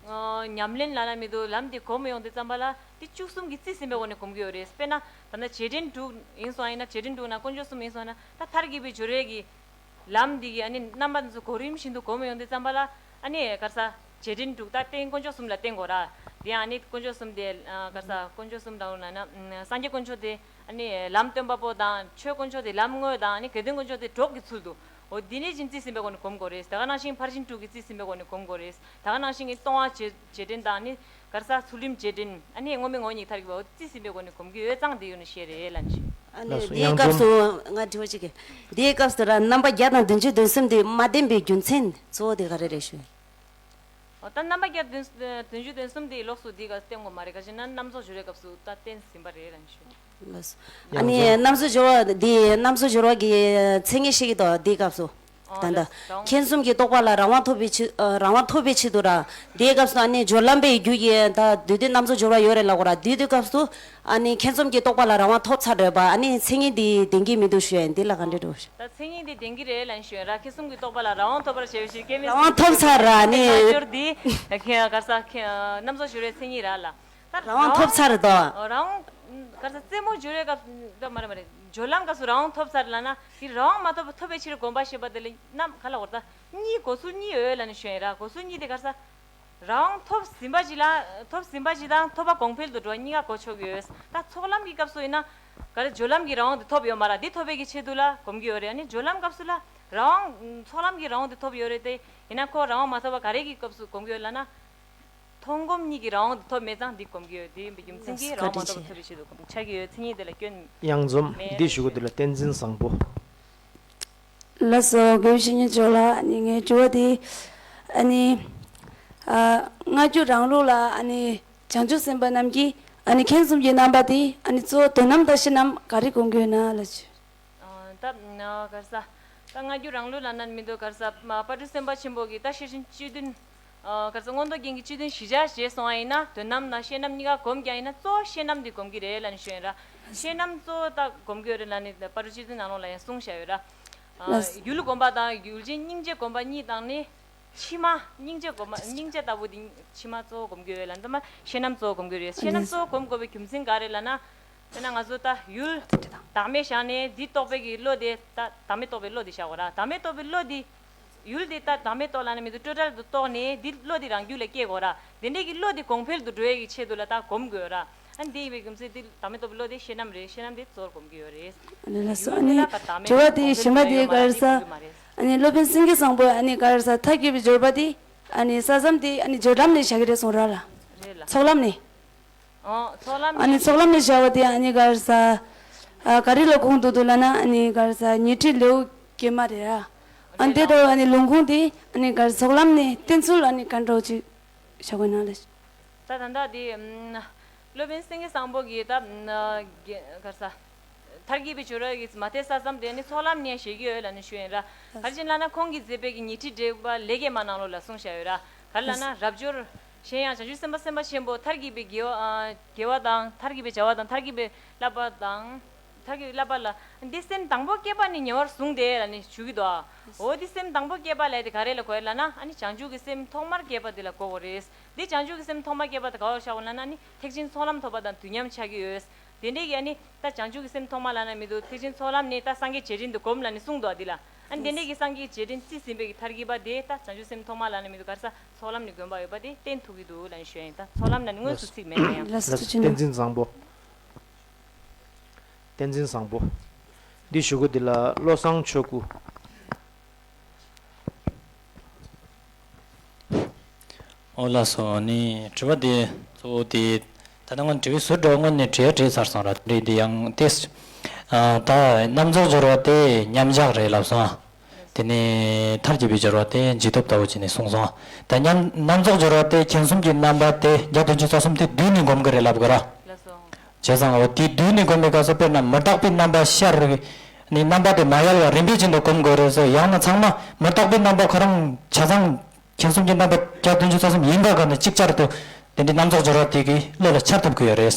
ཨ། ཉམས་ལེན་ལབ་ན་མི་འདུག་ལམ་དེ་གོམས་ཡོང་དུས་ཙམ་པ་ལ་དེ་བཅུ་གསུམ་གྱིས་རྩིས་ཟིན་པའི་སྒོ་ནས་གོམས་ཀྱི་ཡོད་རེད། དཔེར་ན་ད་ལྟ་རྗེས་དྲན་དྲུག་ཡིན་སོང་ཡིན་ན་རྗེས་དྲན་དྲུག་ན་དཀོན་མཆོག་གསུམ་ཡིན་སོང་ན་ད་མཐར་གྱིས་པའི་སྦྱོར་བའི་གི་ལམ་འདི་གི་ཨ་ནི་རྣམ་པ་འདི་ཚོ་གོ་རིམ་བཞིན་དུ་གོམས་ཡོང་དུས་ཙམ་པ་ལ་ཨ་ནི་ག་རེ་ཟ་རྗེས་དྲན་དྲུག་ད་རྟེན་དཀོན་མཆོག་གསུམ་ལ་བརྟེན་དགོས་ར། དེ་ཡང་ཨ་ནི་དཀོན་མཆོག་གསུམ་དེ་ག་རེ་ཟ་དཀོན་མཆོག་གསུམ་དང་ལབ་ན་སངས་རྒྱས་དཀོན་མཆོག་དེ་ཨ་ནི་ལམ་སྟོན་པ་པོ་དང་ཆོས་དཀོན་མཆོག་དེ་ལམ་དངོས་དང་ཨ་ནི་དགེ་འདུན་དཀོན་མཆོག་དེ་གྲོགས་ཀྱི་ཚུལ་དུ་འོ་འདི་ནས་ཅིག་རྩིས་ཟིན་པའི་སྒོ་ནས་གོམས་དགོས་རེད། དེ་ག་ནང་བཞིན་ཕར་ཕྱིན་དྲུག་གི་རྩིས་ཟིན་པའི་སྒོ་ནས་གོམས་དགོས་རེད། དེ་ག་ནང་བཞིན་གྱི་ལྟུང་བ་རྗེས་རྗེས་དྲན་དང་ཨ་ནི་ག་རེ་ཟ་ཚུལ་ཁྲིམས་རྗེས་དྲན་ཨ་ནི་དངོས་མེད་ངོ་བོ་ཉིད་མཐར་གྱིས་པ་འོ་རྩིས་ཟིན་པའི་སྒོ་ནས་གོམས་ཀྱི་ཡོད་ཙང་འདི་ཡོད་ནི་ཤེས་རེད་ལབ་ནས་ཞུ། ཨ་ནི་ལགས་སོ། དེའི་དབྱངས་སྐྱོར་སྐབས་སུ་ང་དྲི་བ་གཅིག་གི། དེའི་སྐབས་སུ་ར་རྣམ་པ་བརྒྱ་དང་བདུན་ཅུ་དོན་གསུམ་དེ་མ་བསྟན་པའི་རྒྱུ་མཚན་གཙོ་བོ་དེ་ག་རེ་རེད་ཞུ། འོ་ད་རྣམ་པ་བརྒྱ་བདུན་བདུན་ཅུ་དོན་གསུམ་དེ་ལོགས་སུ་འདི་ག་བསྟན་དགོས་མ་རེད། ག་ཅི་ན་རྣམ་རྫོགས་སྦྱོར་བའི་སྐབས་སུ་ད་བསྟན་ཟིན་པ་རེད་ལབ་ནས་ཞུ། ལགས་སོ། ཨ་ནི་རྣམ་རྫོགས་སྦྱོར་བ་འདི་རྣམ་རྫོགས་སྦྱོར་བ་གི་མཚན་ཉིད་ཤེས་ཀྱི་འདུག་འདིའི་སྐབས་སུ། ཨོ་ད་ལྟ་ལགས་སོ། མཁྱེན་གསུམ་གྱི་རྟོགས་པ་ལ་རང་དབང་ཐོབ་པའི་ཆེད་ཨ་རང་དབང་ཐོབ་པའི་ཆེད་དུ་ར། འདིའི་སྐབས་སུ་ཨ་ནི་སྦྱོར་ལམ་པའི་རྒྱུ་ཡིས་ད་དུས་དེ་རྣམ་རྫོགས་སྦྱོར་བ་ཡོད་རེད་ལབ་དགོས་ར། དུས་དེའི་སྐབས་སུ་ཨ་ནི་མཁྱེན་གསུམ་གྱི་རྟོགས་པ་ལ་རང་དབང་ཐོབ་ཚར་རེད་པ། ཨ་ནི་མཚན་ཉིད་འདི་ལྡན་གྱི་མི་འདུག་ཞུ་ཡ་ཡིན། འདི་ལ་ག་འདྲ་འགྲོ་ཞུ། ད་མཚན་ཉིད་འདི་ལྡན་གྱི་རེད་ལབ་ཞུ་ཡ་ར། མཁྱེན་གསུམ་གྱི་རྟོགས་པ་ལ་རང་དབང་ཐོབ་པར་བྱ་བའི་ཕྱིར་སྐྱེ་མེད་རང་དབང་ཐོབ་ཚར་ར་ནི། སྦྱོར་འདི་ག་ས་རྣམ་རྫོགས་སྦྱོར་བའི་མཚན་ཉིད་ར་ལ། ད་རང་དབང་ཐོབ་ཚར་དོ། རང་དབང་ག་ས་རྩེད་མོ་སྦྱོར་བའི་སྐབས་ད་མ་རེད་མ་རེད། སྦྱོར་ལམ་སྐབས་སུ་རང་དབང་ཐོབ་ཚར་ལབ་ན་དེ་རང་དབང་མ་ཐོབ་པ་ཐོབ་པའི་ཕྱིར་གོམས་པ་བྱེད་པ་དེ་ལ་རྣམ་ག་ལ་འོར་ད་གཉིས་གོ་ཚུལ་གཉིས་ཡོད་ལབ་ནས་ཞུ་ཡིན་ར། གོ་ཚུལ་གཉིས་དེ་ག་ས་རང་དབང་ཐོབ་ཟིན་པ་ཅིག་ལ་ཐོབ་ཟིན་པ་ཅིག་དང་ཐོབ་པ་གོང་འཕེལ་དུ་འགྲོ་བ་གཉིས་ཀ་གོ་ཆོག་གི་ཡོད། ད་ཚོགས་ལམ་གྱི་སྐབས་སུ་ཡིན་ན་ག་རེ་སྦྱོར་ལམ་གྱི་རང་དབང་དེ་ཐོབ་ཡོད་མ་ར། འདི་ཐོབ་པའི་གི་ཆེད་དུ་ལ་གོམས་ཀྱི་ཡོད་རེད། ཨ་ནི་སྦྱོར་ལམ་སྐབས་སུ་ལ་རང་དབང་ཚོགས་ལམ་གྱི་རང་དབང་དེ་ཐོབ་ཡོད་རེད་དེ། ཡིན་ན་ཁོ་རང་དབང་མ་ཐོབ་པ་ག་རེ་གི་སྐབས་སུ་གོམས་ཀྱི་ཡོད་ལབ་ན། མཐོང་སྒོམ་གཉིས་ཀྱི་རང་དབང་དུ་ཐོབ་མེད་ཙང་འདི་སྒོམ་གྱི་ཡོད། དེ་ཡིན་པའི་རྒྱུ་མཚན་གྱིས་རང་དབང་མ་ཐོབ་པར་ཐོབ་པའི་ཆེད་དུ་སྒོམ་ཆགས་ཀྱི་ཡོད། མཚན་ཉིད་དེ་ལ་སྐྱོན་དབྱངས་འཛོམས། མེད་འདི་ཞུ་དགོས། འདི་ལ་བསྟན་འཛིན་བཟང་པོ། ལགས་སོ། དགེ་བཤེས་གཉེན་མཆོག་ལ་ཨ་ནི་ངའི་དྲི་བ་དེ་ཨ་ནི་ཨ་སྔ་འགྱུར་རང་ལུགས་ལ་ཨ་ནི་བྱང་ཆུབ་སེམས་དཔའ་རྣམས་ཀྱིས་ཨ་ནི་མཁྱེན་གསུམ་གྱི་རྣམ་པ་དེ་ཨ་ནི་གཙོ་བོ་དོན་རྣམ་དང་ཤེས་རྣམ་ག་རེ་སྒོམ་དགོས་ན་ལ་ཞུ། ཨ་ད་ཨ་ག་རེ་ཟ། ད་སྔ་འགྱུར་རང་ལུགས་ལ་ན་མི་འདུག། ག་རེ་ཟ། མ་དཔལ་སྤྲུལ་སེམས་དཔའ་ཆེན་པོ་གིས་ད་ཤེར་ཕྱིན་བཅུད་བདུན། ཨ་ག་རེ་ཟ། མངོན་རྟོགས་རྒྱན་གྱི་བཅུད་བདུན་བཞི་ཆ་བཞེས་སོང་བ་ཡིན་ན། དོན་རྣམ་དང་ཤེས་རྣམ་གཉིས་ཀ་སྒོམ་རྒྱུ་ཡིན་ན་གཙོ་བོ་ཤེས་རྣམ་འདི་སྒོམ་གྱི་རེད་ལབ་ནས་ཞུ་ཡིན་ར། ཤེས་རྣམ་གཙོ་བོ་ད་སྒོམ་གྱི་ཡོད་རེད་ལབ་ནས་དཔལ་སྤྲུལ་བཅུད་བདུན་ནང་ལོགས་ལ་ཡང་གསུངས་བཞག་ཡོད་ར། ཨ་ལགས། ཡུལ་སྒོམ་པ་དང་ཡུལ་ཅན་སྙིང་རྗེ་སྒོམ་པ་གཉིས་དང་ནི། ཕྱི་མ་སྙིང་རྗེ་སྒོམ་པ། སྙིང་རྗེ་ལྟ་བུ་འདི་ཕྱི་མ་གཙོ་བོ་སྒོམ་གྱི་ཡོད་ལབ་ནས། ཤེས་རྣམ་གཙོ་བོ་སྒོམ་གྱི་ཡོད་རེད། ཤེས་རྣམ་གཙོ་བོ་སྒོམ་དགོས་པའི་རྒྱུ་མཚན་ག་རེ་ལབ་ན། དཔེར་ན་ང་ཚོ་ད་ཡུལ་བདག་མེད་བཞག་ནས་འདི་རྟོགས་པའི་གི་བློ་དེ། ད་བདག་མེད་རྟོགས་པའི་བློ་དེ་བཞག་དགོས་ར། བདག་མེད་རྟོགས་པའི་བློ་དེ། ཡུལ་དེ་ད་བདག་མེད་རྟོགས་ལབ་ན་མི་འདུག། སྤྲོས་བྲལ་དུ་རྟོགས་ནས་འདི་བློ་དེ་རང་རྒྱུད་ལ་སྐྱེ་དགོས་ར། དེ་འདྲའི་གི་བློ་དེ་གོང་འཕེལ་དུ་འགྲོ་ཡས་ཀྱི་ཆེད་དུ་ལ་ད་སྒོམ་དགོས་ར། ཨ་ནི་དེ་ཡིན་པའི་རྒྱུ་མཚན་དེ་བདག་མེད་རྟོགས་པའི་བློ་དེ་ཤེས་རྣམ་རེད། ཤེས་རྣམ་དེ་གཙོ་བོར་སྒོམ་གྱི་ཡོད་རེད། ལགས་སོ། ཨ་ནི་ཡུལ་དེ་ལ་བདག་མེད་དྲི་བ་དེ་གོང་འཕེལ་གཞན་པ་དེ་ཡོད་མ་རེད། ག་རེ་ཟ། ཡུལ་དེ་ལ་ད་བདག་མེད་ཨ་ནི་བློ་ཅིག་ཡོད་མ་རེད། ཨ་ནི་སློབ་དཔོན་སེང་གེ་བཟང་པོས་ཨ་ནི་ག་རེ་ཟ། མཐར་གྱིས་པའི་སྦྱོར་བ་དེ་ཨ་ནི་ས་མཚམས་དེ་ཨ་ནི་སྦྱོར་ལམ་ནས་བཞག་གི་རེད་གསུངས་ར་ལ། རེད་ལ། ཚོགས་ལམ་ནས། ཨོ། ཚོགས་ལམ་ཨ་ནི་ནས། ཚོགས་ལམ་ནས་བཞག་པ་དེ་ཨ་ནི་ག་རེ་ཟ། ཨ་ག་རེ་ལ་དགོངས་འདུག་འདུག་ལབ་ན་ཨ་ནི་ག་རེ་ཟ། ཉི་ཁྲི་ལེའུ་བརྒྱད་མ་རེད་ཨ། ཨ་ནི་དེ་ལྟ་བུ་ཨ་ནི་ལུང་ཁུངས་དེ་ཨ་ནི་ག་རེ་ཚོགས་ལམ་ནས་བསྟན་ཚུལ་ཨ་ནི་ག་འདྲ་ཅིག་བཞག་དགོས་ན་ལ། ད་ད་ལྟ་དེ་ཨམ། སློབ་དཔོན་སེང་གེ་བཟང་པོ་གིས་ད་ཨམ། ག་རེ་ཟ། མཐར་གྱིས་པའི་སྦྱོར་བ་གི་མ་མཐའི་ས་མཚམས་དེ་ནི་ཚོགས་ལམ་ནས་བཞག་གི་ཡོད་ལབ་ནས་ཞུ་ཡིན་ར། ག་རེ་བྱས་ལབ་ན་ཁོང་གིས་མཛད་པའི་གི་ཉི་ཁྲི་བགྲེས་པ་ལེགས་སྐྱེས་མ་ནང་ལོགས་ལ་གསུངས་བཞག་ཡོད་ར། ག་རེ་ལབ་ན་རབ་འབྱོར། གཞན་ཡང་བྱང་ཆུབ་སེམས་དཔའ་སེམས་དཔའ་ཆེན་པོ་མཐར་གྱིས་པའི་དགེ་བ་ཨ་དགེ་བ་དང་། མཐར་གྱིས་པའི་བྱ་བ་དང་། མཐར་གྱིས་པའི་བསླབ་པ་དང་། མཐར་གྱིས་པའི་བསླབ་པ་ལ། འདི་སེམས་དང་པོ་བསྐྱེད་པ་ནི་ཉེ་བར་བཟུང་སྟེ་ལབ་ནས་ཞུ་གི་འདུག་ཨ། འོ་འདི་སེམས་དང་པོ་བསྐྱེད་པ་ལབ་དེ་ག་རེ་ལ་གོ་ཡ་ལབ་ན། ཨ་ནི་བྱང་ཆུབ་ཀྱི་སེམས་ཐོག་མར་བསྐྱེད་པ་འདི་ལ་གོ་དགོས་རེད། འདི་བྱང་ཆུབ་ཀྱི་སེམས་ཐོག་མར་བསྐྱེད་པ་དེ་ག་བར་བཞག་པ་ལབ་ན། ཨ་ནི་ཐེག་ཆེན་ཚོགས་ལམ་ཐོབ་པ་དང་དུས་མཉམ་ཆགས་ཀྱི་ཡོད། དེ་འདྲའི་གི་ཨ་ནི་ད་བྱང་ཆུབ་ཀྱི་སེམས་ཐོག་མ་ལབ་ན་མི་འདུག། ཐེག་ཆེན་ཚོགས་ལམ་ནས་ད་སངས་རྒྱས་རྗེས་དྲན་དུ་སྒོམ་ལབ་ནས་གསུངས་འདུག་ཨ་འདི་ལ། ཨ་ནི་དེ་འདྲའི་གི་སངས་རྒྱས་རྗེས་དྲན་རྩིས་ཟིན་པའི་གི་མཐར་གྱིས་པ་དེ་ད་བྱང་ཆུབ་སེམས་ཐོག་མ་ལབ་ན་མི་འདུག། ག་རེ་ཟ། ཚོགས་ལམ་ནས་དགོངས་པ་ཡོད་པ་དེ་བསྟན་ཐུབ་ཀྱི་འདུག་ལབ་ནས་ཞུ་ཡ་ཡིན། ད་ཚོགས་ལམ་ལབ་ནས་དངོས་སུ་ཚིག་མེད་ན་ཡང་། ལགས་སོ། ཐུགས་རྗེ་ཆེ་གནང་། བསྟན་འཛིན་བཟང་པོ། བསྟན་འཛིན་བཟང་པོ། འདི་ཞུ་སྒོ་འདི་ལ་བློ་བཟང་ཆོས་སྐུ། ཨོ་ལགས་སོ། ཨ་ནི་དྲི་བ་དེ་གཙོ་བོ་དེ་ད་ལྟ་སྔོན་དྲི་བའི་ཟུར་འདྲ་བོ་སྔོན་ནས་དྲིས་དྲིས་ཚར་སོང་ར། དེ་འདྲའི་འདི་ཡང་དེ། ཨ་ད་རྣམ་རྫོགས་སྦྱོར་བ་དེ་མཉམ་བཞག་རེད་ལབ་སོང་། དེ་ནས་མཐར་གྱིས་པའི་སྦྱོར་བ་དེ་འཇིག་སྟོབས་ལྟ་བུ་བྱས་ནས་གསུངས་སོང་། ད་མཉམ་རྣམ་རྫོགས་སྦྱོར་བ་དེ་མཁྱེན་གསུམ་གྱི་རྣམ་པ་དེ་བརྒྱ་བདུན་ཅུ་རྩ་གསུམ་དེ་བསྡུས་ནས་སྒོམ་གྱི་རེད་ལབ་དགོས་ར། ལགས་སོ། བྱས་ཙང་འོ་དེ་བསྡུས་ནས་སྒོམ་པའི་སྐབས་སུ་དཔེར་ན་མི་རྟག་པའི་རྣམ་པ་ཤར་ནས་རྣམ་པ་དེ་མ་ཡལ་བར་རིམ་པས་བཞིན་དུ་སྒོམ་དགོས་རེད་ཟེར། ཡང་ན་ཚང་མ་མི་རྟག་པའི་རྣམ་པ་ཁོ་རང་ཆ་ཚང་མཁྱེན་གསུམ་གྱི་རྣམ་པ་བརྒྱ་བདུན་ཅུ་རྩ་གསུམ་ཡིན་པ་ག་ནས་ཅིག་ཅར་དུ་དེ་འདྲའི་རྣམ་རྫོགས་སྦྱོར་བ་དེ་གི་བློ་ལ་འཆར་ཐུབ་ཀྱི་ཡོད་རེད། ད་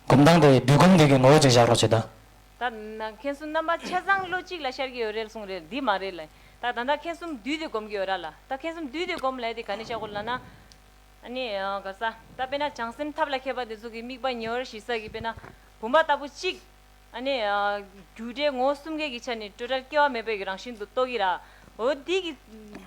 སྒོམ་སྟངས་དེ་བསྡུས་སྒོམ་དེ་གི་ངོ་བོ་ཅིག་བཞག་རོགས་བྱེད་ད། ད་མཁྱེན་གསུམ་རྣམ་པ་ཆ་ཚང་བློ་གཅིག་ལ་ཤར་གྱི་ཡོད་རེད་གསུངས་རེད། འདི་མ་རེད་ལ། ད་ད་ལྟ་མཁྱེན་གསུམ་བསྡུས་ཏེ་སྒོམ་གྱི་ཡོད་ར་ལ། ད་མཁྱེན་གསུམ་བསྡུས་ཏེ་སྒོམ་ལབ་དེ་ག་ནས་བཞག་དགོས་ལབ་ན། ཨ་ནི་ག་རེ་ཟ། ད་དཔེར་ན་བྱང་སེམས་ཐབས་ལ་མཁས་པ་དེ་ཚོ་གི་དམིགས་པ་ཉེ་བར་ཞི་ས་གི་དཔེར་ན་བུམ་པ་ལྟ་བུ་གཅིག། ཨ་ནི་རྒྱུ་འབྲས་ངོ་བོ་གསུམ་ཀའི་གི་ཆ་ནས་སྤྲོས་བྲལ་སྐྱེ་བ་མེད་པའི་གི་རང་བཞིན་དུ་རྟོགས་ཀྱི་ར། འོ་འདི་གི་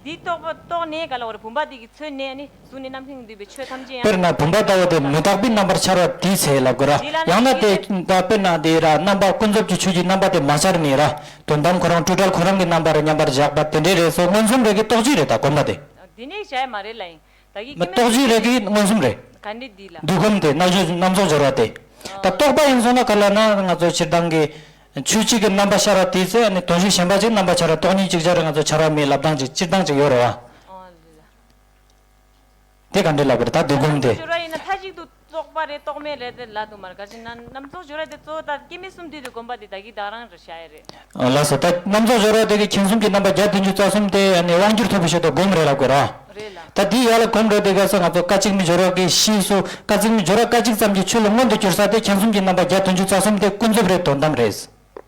འདི་རྟོགས་པ་རྟོགས་ནས་ག་ལ་བར་བུམ་པ་འདི་གི་ཚོད་ནས་ཨ་ནི་གཟུགས་ནས་རྣམ་མཁྱེན་འདུས་པའི་ཆོས་ཐམས་ཅད་ཡང་། དཔེར་ན་བུམ་པ་ལྟ་བུ་དེ་མི་རྟག་པའི་རྣམ་པར་འཆར་བ་དེའི་ཚེ་ལབ་དགོས་ར། འདི་ལ་ཡང་ན་ནི་དེ་ད་དཔེར་ན་དེ་ར་རྣམ་པ་ཀུན་རྫོབ་ཀྱི་ཆོས་ཀྱི་རྣམ་པ་དེ་མ་འཆར་ནས་ར། དོན་དམ་ཁོ་རང་སྤྲོས་བྲལ་ཁོ་རང་གི་རྣམ་པར་མཉམ་པར་བཞག་པ་དེ་འདྲའི་རེད་སོ། མངོན་སུམ་རེད་ཀྱི་རྟོགས་བྱེད་རེད་ད་སྒོམ་པ་དེ། འདི་ནས་བྱ་ཡ་མ་རེད་ལ་ཡིན། ད་གི་མི་རྟོགས་བྱེད་རེད་ཀྱི་མངོན་སུམ་རེད། ག་འདྲ་འདི་ལ། བསྡུས་སྒོམ་དེ་རྣམ་རྫོགས་རྣམ་རྫོགས་སྦྱོར་བ་དེ། ད་རྟོག་པ་ཡིན་སོང་ན་ག་ལ་ན་ང་ཚོ་སྤྱིར་བཏང་གི་ཆོས་གཅིག་གི་རྣམ་པ་ཤར་བ་དེའི་ཚེ་ནི་དོན་གཞི་གཞན་པ་ཅིག་རྣམ་པ་འཆར་བ། སྟོང་ཉིད་ཅིག་ཅར་ང་ཚོ་འཆར་བ་མེད་ལབ་སྟངས་ཅིག་སྤྱིར་བཏང་ཅིག་ཡོད་རེད་བ། ཨོ་ལ་ལ། དེ་ག་འདྲ་ལབ་རེད་ད་བསྡུས་སྒོམ་དེ། སྦྱོར་བ་ཡིན་ན་མཐའ་གཅིག་ཏུ་རྟོག་པ་རེད་རྟོག་མེད་རེད་དེ་ལབ་འདུག་མ་རེད། ག་ཅི་ན་རྣམ་རྫོགས་སྦྱོར་བ་དེ་གཙོ་བོ་ད་སྐྱེ་མེད་གསུམ་འདུས་ཏེ་སྒོམ་པ་དེ་ད་གི་བདག་རང་རེད་བྱ་ཡ་རེད། ལགས་སོ། ད་རྣམ་རྫོགས་སྦྱོར་བ་དེ་གི་མཁྱེན་གསུམ་གྱི་རྣམ་པ་བརྒྱ་བདུན་ཅུ་རྩ་གསུམ་དེ་ནི་དབང་སྒྱུར་ཐོབ་པའི་ཆེད་དུ་སྒོམ་རེད་ལབ་དགོས་ར། རེད་ལ། ད་དེའི་ཡ་ལ་སྒོམ་རེད་དེ་ག་ས་ང་ཚོ་ཀ་གཅིག་མི་སྦྱོར་བ་གི་ཤེས་སུ་ཀ་གཅིག་མི་སྦྱོར་བ་ཀ་གཅིག་ཙམ་གྱི་ཆོས་ལ་མངོན་དུ་གྱུར་ས་དེ་མཁྱེན་གསུམ་གྱི་རྣམ་པ་བརྒྱ་བདུན་ཅུ་རྩ་གསུམ་དེ་ཀུན་རྫོབ་རེད་དོན་དམ་རེད།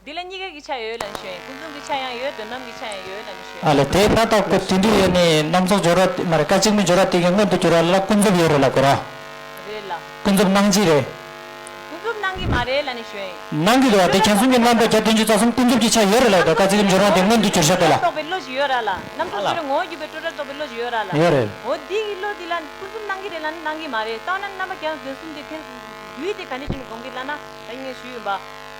འདི་ལ་གཉིས་ཀ་གི་ཆ་ཡོད་ལབ་ནས་ཞུ་ཡིན། ཀུན་རྫོབ་ཀྱི་ཆ་ཡང་ཡོད། དོན་དམ་གྱི་ཆ་ཡང་ཡོད་ལབ་ནས་ཞུ་ཡིན། ཨ་ལས་དེ་ཕ་ཐག་གོ་དེ་འདྲ་ཡོད་ནི་རྣམ་རྫོགས་སྦྱོར་བ་མ་རེད། ཀ་གཅིག་མི་སྦྱོར་བ་དེ་གི་མངོན་དུ་གྱུར་བ་ལ་ཀུན་རྫོབ་ཡོད་རེད་ལབ་དགོས་ར། རེད་ལ། ཀུན་རྫོབ་སྣང་བྱེད་རེད། ཀུན་རྫོབ་སྣང་གི་མ་རེད་ལབ་ནས་ཞུ་ཡིན། སྣང་གི་འདུག་བ་དེ་མཁྱེན་གསུམ་གྱི་རྣམ་པ་བརྒྱ་བདུན་ཅུ་རྩ་གསུམ་ཀུན་རྫོབ་ཀྱི་ཆ་ཡོད་རེད་ལབ་དགོས། ཀ་གཅིག་མི་སྦྱོར་བ་དེ་མངོན་དུ་གྱུར་ཤག་དེ་ལ། རྟོགས་པའི་བློ་ཞིག་ཡོད་ར་ལ། རྣམ་རྟོག་ཨ་ལ། སྦྱོར་བའི་ངོ་བོ་བརྒྱུད་པའི་སྤྲོས་བྲལ་རྟོགས་པའི་བློ་ཞིག་ཡོད་ར་ལ། ཡོད་རེད། འོ་འདི་གི་བློ་འདི་ལ་ཀུན་རྫོབ་སྣང་གི་རེད་ལབ་ན་སྣང་གི་མ་རེད། རྟོགས་ན་རྣམ་པ་བརྒྱ་དང་བདུན་གསུམ་དེ་མཁྱེན། རྒྱུད་དེ་ག་ནས་བྱས་ནས་སྒོམ་གི་ལབ་ན་ད་ངས་ཞུས་ཡིན་པ།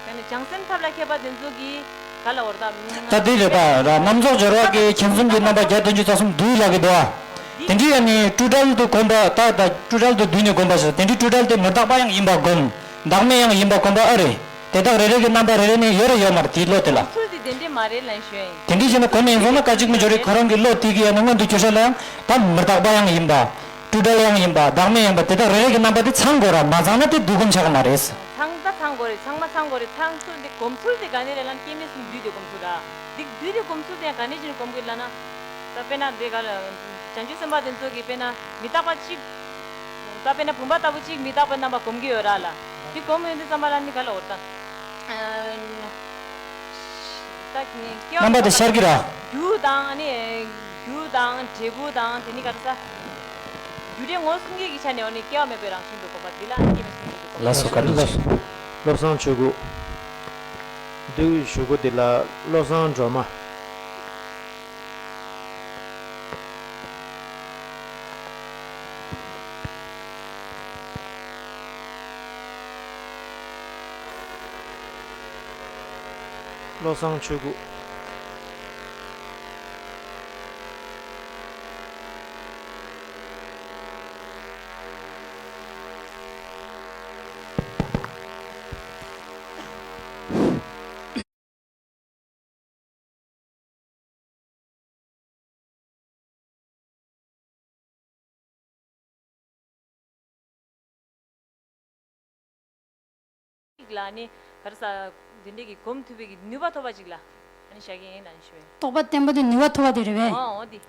ད་ནི་བྱང་སེམས་ཐབས་ལ་མཁས་པ་དེ་ཚོ་གིས་ག་ལ་བར་ད། ད་འདི་རེད་པ་ར། རྣམ་རྫོགས་སྦྱོར་བ་གི་མཁྱེན་གསུམ་གྱི་རྣམ་པ་བརྒྱ་བདུན་ཅུ་རྩ་གསུམ་བསྡུས་ལབ་གི་འདུག་ཨ། དེ་འདྲའི་ཡང་ནི་སྤྲོས་བྲལ་དུ་གོམས་པ་ད་ད་སྤྲོས་བྲལ་དུ་བསྡུས་ནས་གོམས་པ་ཞིག་དེ་འདྲའི་སྤྲོས་བྲལ་དེ་མི་རྟག་པ་ཡང་ཡིན་པ་སྒོམ། བདག་མེད་ཡང་ཡིན་པ་གོམས་པ་ཨེ་རེད། དེ་དག་རེ་རེ་གི་རྣམ་པ་རེ་རེ་ནས་ཡོད་རེད་ཡོད་མ་རེད་དེའི་བློ་དེ་ལ། ཚུལ་དེ་དེ་འདྲས་མ་རེད་ལབ་ཞུ་ཡིན། དེ་འདྲས་བྱས་ན་གོམས་ཡིན་སོང་ན་སྐད་ཅིག་མི་འགྱུར་རེད། ཁོ་རང་གི་བློ་དེ་གི་ཡང་ན་མངོན་དུ་གྱུར་ཤ་ལ་ཡང་ད་མི་རྟག་པ་ཡང་ཡིན་པ། སྤྲོས་བྲལ་ཡང་ཡིན་པ་བདག་མེད་ཡང་ཡིན་པ་དེ་དག་རེ་རེ་གི་རྣམ་པ་དེ་ཚང་དགོས་ར་མ་ཚང་ན་དེ་བསྡུ་གོམས་ཆགས་མ་རེད། ཚང་ད་ཚང་དགོས་རེད། ཚང་མ་ཚང་དགོས་རེད། ཚང་ཚུལ་དེ་གོམས་ཚུལ་དེ་ག་ནས་རེད་ལབ་ན་སྐྱེ་མེད་གསུམ་བསྡུས་ཏེ་གོམས་ཚུལ་ར། དེ་བསྡུས་ཏེ་གོམས་ཚུལ་དེ་ཡང་ག་ནས་ཅིག་གོམས་དགོས་ལབ་ན། ད་དཔེར་ན་དེ་ག་ལ་བྱང་ཆུབ་སེམས་དཔའ་དེ་ཚོ་གིས་དཔེར་ན་མི་རྟག་པ་གཅིག་ད་དཔེར་ན་བུམ་པ་ལྟ་བུ་གཅིག་མི་རྟག་པའི་རྣམ་པ་གོམས་ཀྱི་ཡོད་ར་ལ། དེ་གོམས་ཡོང་དུས་ཙམ་པ་ལ་ནི་ག་ལ་འོར་ད། ད་ནི་སྐྱེ་བ་རྣམ་པ་དེ་ཤར་གྱི་ར། རྒྱུ་དང་ནི་རྒྱུ་དང་འབྲས་བུ་དང་དེ་ནི་ག་རེ་ཟ། རྒྱུ་འབྲས་ངོ་བོ་གསུམ་ཀའི་གི་ཆ་ནས་འོ་ནི་སྐྱེ་བ་མེད་པའི་རང་བཞིན་དུ་གོམས་པ་འདི་ལ་སྐྱེ་མེད་གསུམ་ཀའི་གི་གོམས་པ། ལགས་སོ། བཀའ་དྲིན་ཆེ། བློ་བཟང་ཆོས་སྐུ། འདི་ཞུ་སྒོ་འདི་ལ་བློ་བཟང་སྒྲོལ་མ། བློ་བཟང་ཆོས་སྐུ། ཅིག་ལ་ནི་ག་རེ་ཟ། དེ་འདྲས་ཀྱི་སྒོམ་ཐུབ་པའི་གི་ནུས་པ་ཐོབ་པ་ཅིག་ལ་ཨ་ནི་བཞག་གི་ཡིན་ལ་ནི་ཞུ་བས། རྟོགས་པ་བརྟན་པོ་དེ་ནུས་པ་ཐོབ་པ་དེ་རེད་པས། ཨོ་ཨོ་དེ།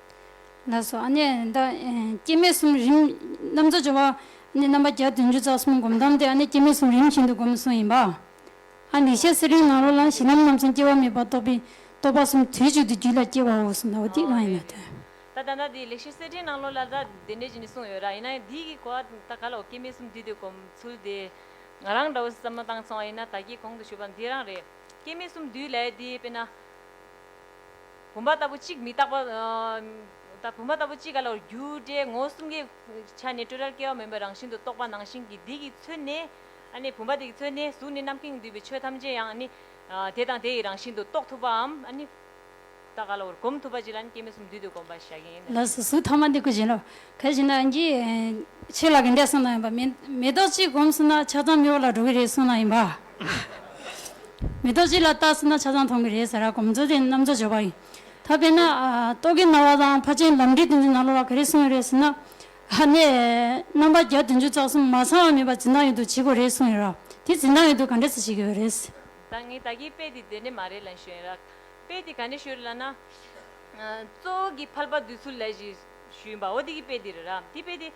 ལགས་སོ། ཨ་ནི་ད་སྐྱེ་མེད་གསུམ་རིམ་རྣམ་རྫོགས་སྦྱོར་བ་ནི་རྣམ་པ་བརྒྱ་བདུན་ཅུ་རྩ་གསུམ་སྒོམ་སྟངས་དེ་ཨ་ནི་སྐྱེ་མེད་གསུམ་རིམ་བཞིན་དུ་སྒོམ་གསུངས་ཡིན་པ། ཨ་ལེགས་བཤད་གསེར་ཕྲེང་ནང་ལོགས་ལ་གཞི་ལམ་རྣམ་གསུམ་སྐྱེ་བ་མེད་པར་རྟོགས་པའི་རྟོགས་པ་གསུམ་དུས་གཅིག་ཏུ་རྒྱུད་ལ་སྐྱེ་བའོ་གསུངས་ན་འོ་དེ་གང་ཡིན་ན་ཐོས། ད་ད་ལྟ་དེ་ལེགས་བཤད་གསེར་ཕྲེང་ནང་ལོགས་ལ་ད་དེ་འདྲས་ཅིག་ནི་གསུངས་ཡོད་ར། ཡིན་ན་ཡང་འདི་གི་གོ་བ་ད་ག་ལ་འོ་སྐྱེ་མེད་གསུམ་བསྡུས་ཏེ་སྒོམ་ཚུལ་དེ་ང་རང་འདྲ་བོ་བསམ་བློ་བཏང་སོང་བ་ཡིན་ན་ད་གིན་གོང་དུ་ཞུས་པ་འདི་རང་རེད། སྐྱེ་མེད་གསུམ་བསྡུས་ལབ་དེ་དཔེར་ན། བུམ་པ་ལྟ་བུ་གཅིག་མི་རྟག་པ། ད་བུམ་པ་ལྟ་བུ་གཅིག་ག་ལ་རྒྱུ་འབྲས་ངོ་བོ་གསུམ་གའི་ཆ་ནས་སྤྲོས་བྲལ་སྐྱེ་བ་མེད་པའི་རང་བཞིན་དུ་རྟོགས་པ་ནང་བཞིན་གྱི་འདི་གི་ཚུལ་ནས། ཨ་ནི་བུམ་པ་དེ་གི་ཚུལ་ནས་གཟུགས་ནི་རྣམ་མཁྱེན་འདུས་པའི་ཆོས་ཐམས་ཅད་ཡང་ཨ་ནི། དེ་དང་དེ་ཡི་རང་བཞིན་དུ་རྟོགས་ཐུབ་པའམ་ཨ་ནི། ད་ག་ལ་བར་སྒོམ་ཐུབ་པ་ཅིག་ལ་ནི་སྐྱེ་མེད་གསུམ་བསྡུས་ཏེ་སྒོམ་པ་བཞག་གི་ཡིན། ལགས་སོ། གཟུགས་ཐ་མ་འདི་ཀུན་བཞིན་ལ་ག་བཞིན་ན་ཨིན་ཇི། ཆོས་ལ་ག་འདྲས་གསུངས་ན་ཡིན་པ་མེ་མེ་ཏོག་གཅིག་སྒོམ་སོང་ན་ཆ་ཚང་མེད་པ་ལ་འགྲོ་གི་རེད་གསུངས་ན་ཡིན་པ། མེ་ཏོག་གཅིག་ལ་ལྟ་སོང་ན་ཆ་ཚང་མཐོང་གི་རེད་ཟེར་ར། སྒོམ་ཚུལ་དེ་རྣམ་རྫོགས་སྦྱོར་བ་ཡིན། ད་དཔེར་ན་རྟོག་གེའི་སྣང་བ་དང་ཕར་ཕྱིན་ལམ་འབྲས་དོན་གཉིས་ནང་ལོགས་ལ་ག་རེ་གསུངས་ཡོད་རེད་ཟེར་ན། ཨ་ནི་རྣམ་པ་བརྒྱ་བདུན་ཅུ་རྩ་གསུམ་མ་ཚང་བ་མེད་པ་འཛིན་སྟངས་ཡོད་དུ་བྱེད་དགོས་རེད་གསུངས་ཡོད་ར། དེ་འཛིན་སྟངས་ཡོད་དུ་ག་འདྲས་སེ་བྱེད་དགོས་རེད། ད་ངས་ད་གིན་དཔེ་དེ་དེ་འདྲས་མ་རེད་ལབ་ཞུ་ཡིན་ར། དཔེ་དེ་ག་ནས་ཞུས་རེད་ལབ་ན། གཙོ་བོ་གི་ཕལ་པ་འདུས་ཚུལ་ལབ་ཞིག་ཞུས་ཡིན་པ། འོ་དེ་གི་དཔེ་དེ་རེད་ར། དེ་དཔེ་དེ།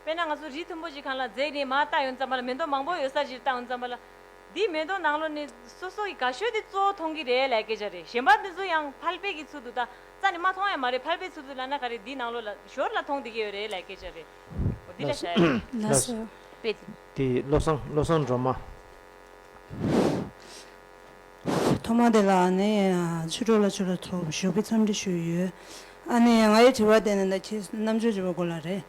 དཔེར་ན་ང་ཚོ་རི་མཐོན་པོ་ཅིག་སྒང་ལ་འཛེགས་ནས་མར་ལྟ་ཡོང་ཙམ་པ་ལ་མེ་ཏོག་མང་པོ་ཡོད་ས་ཞིག་ལ་ལྟ་ཡོང་ཙམ་པ་ལ། འདི་མེ་ཏོག་ནང་ལོགས་ནས་སོ་སོ་གི་དགའ་ཤོས་དེ་གཙོ་བོ་མཐོང་གི་རེད་ལབ་སྐད་ཆ་རེད། གཞན་པ་འདི་ཚོ་ཡང་ཕལ་པའི་གི་ཚུལ་དུ་ད་རྩ་ནས་མ་མཐོང་ཡ་མ་རེད། ཕལ་པའི་ཚུལ་དུ་ལབ་ན་ག་རེ་འདི་ནང་ལོགས་ལ་ཞོར་ལ་མཐོང་བསྡད་ཀྱི་ཡོད་རེད་ལབ་སྐད་ཆ་རེད། འོ་འདི་ལ་བྱ་ཡ། ལགས་སོ། དཔེ་དེ། དེ་བློ་བཟང་བློ་བཟང་སྒྲོལ་མ། ཐོག་མ་དེ་ལ་ནི་ཆོས་གྲོགས་ལགས་ཁྱོད་ལ་ཐུགས་ཞུ་བའི་འཚམས་འདྲི་ཞུས་ཡོད། ཨ་ནི་ང་ཡི་དྲི་བ་དེ་ནི་ད་ཁྱེད་རྣམ་དཔྱོད་སྦྱོར་བའི་སྐོར་ལ་རེད།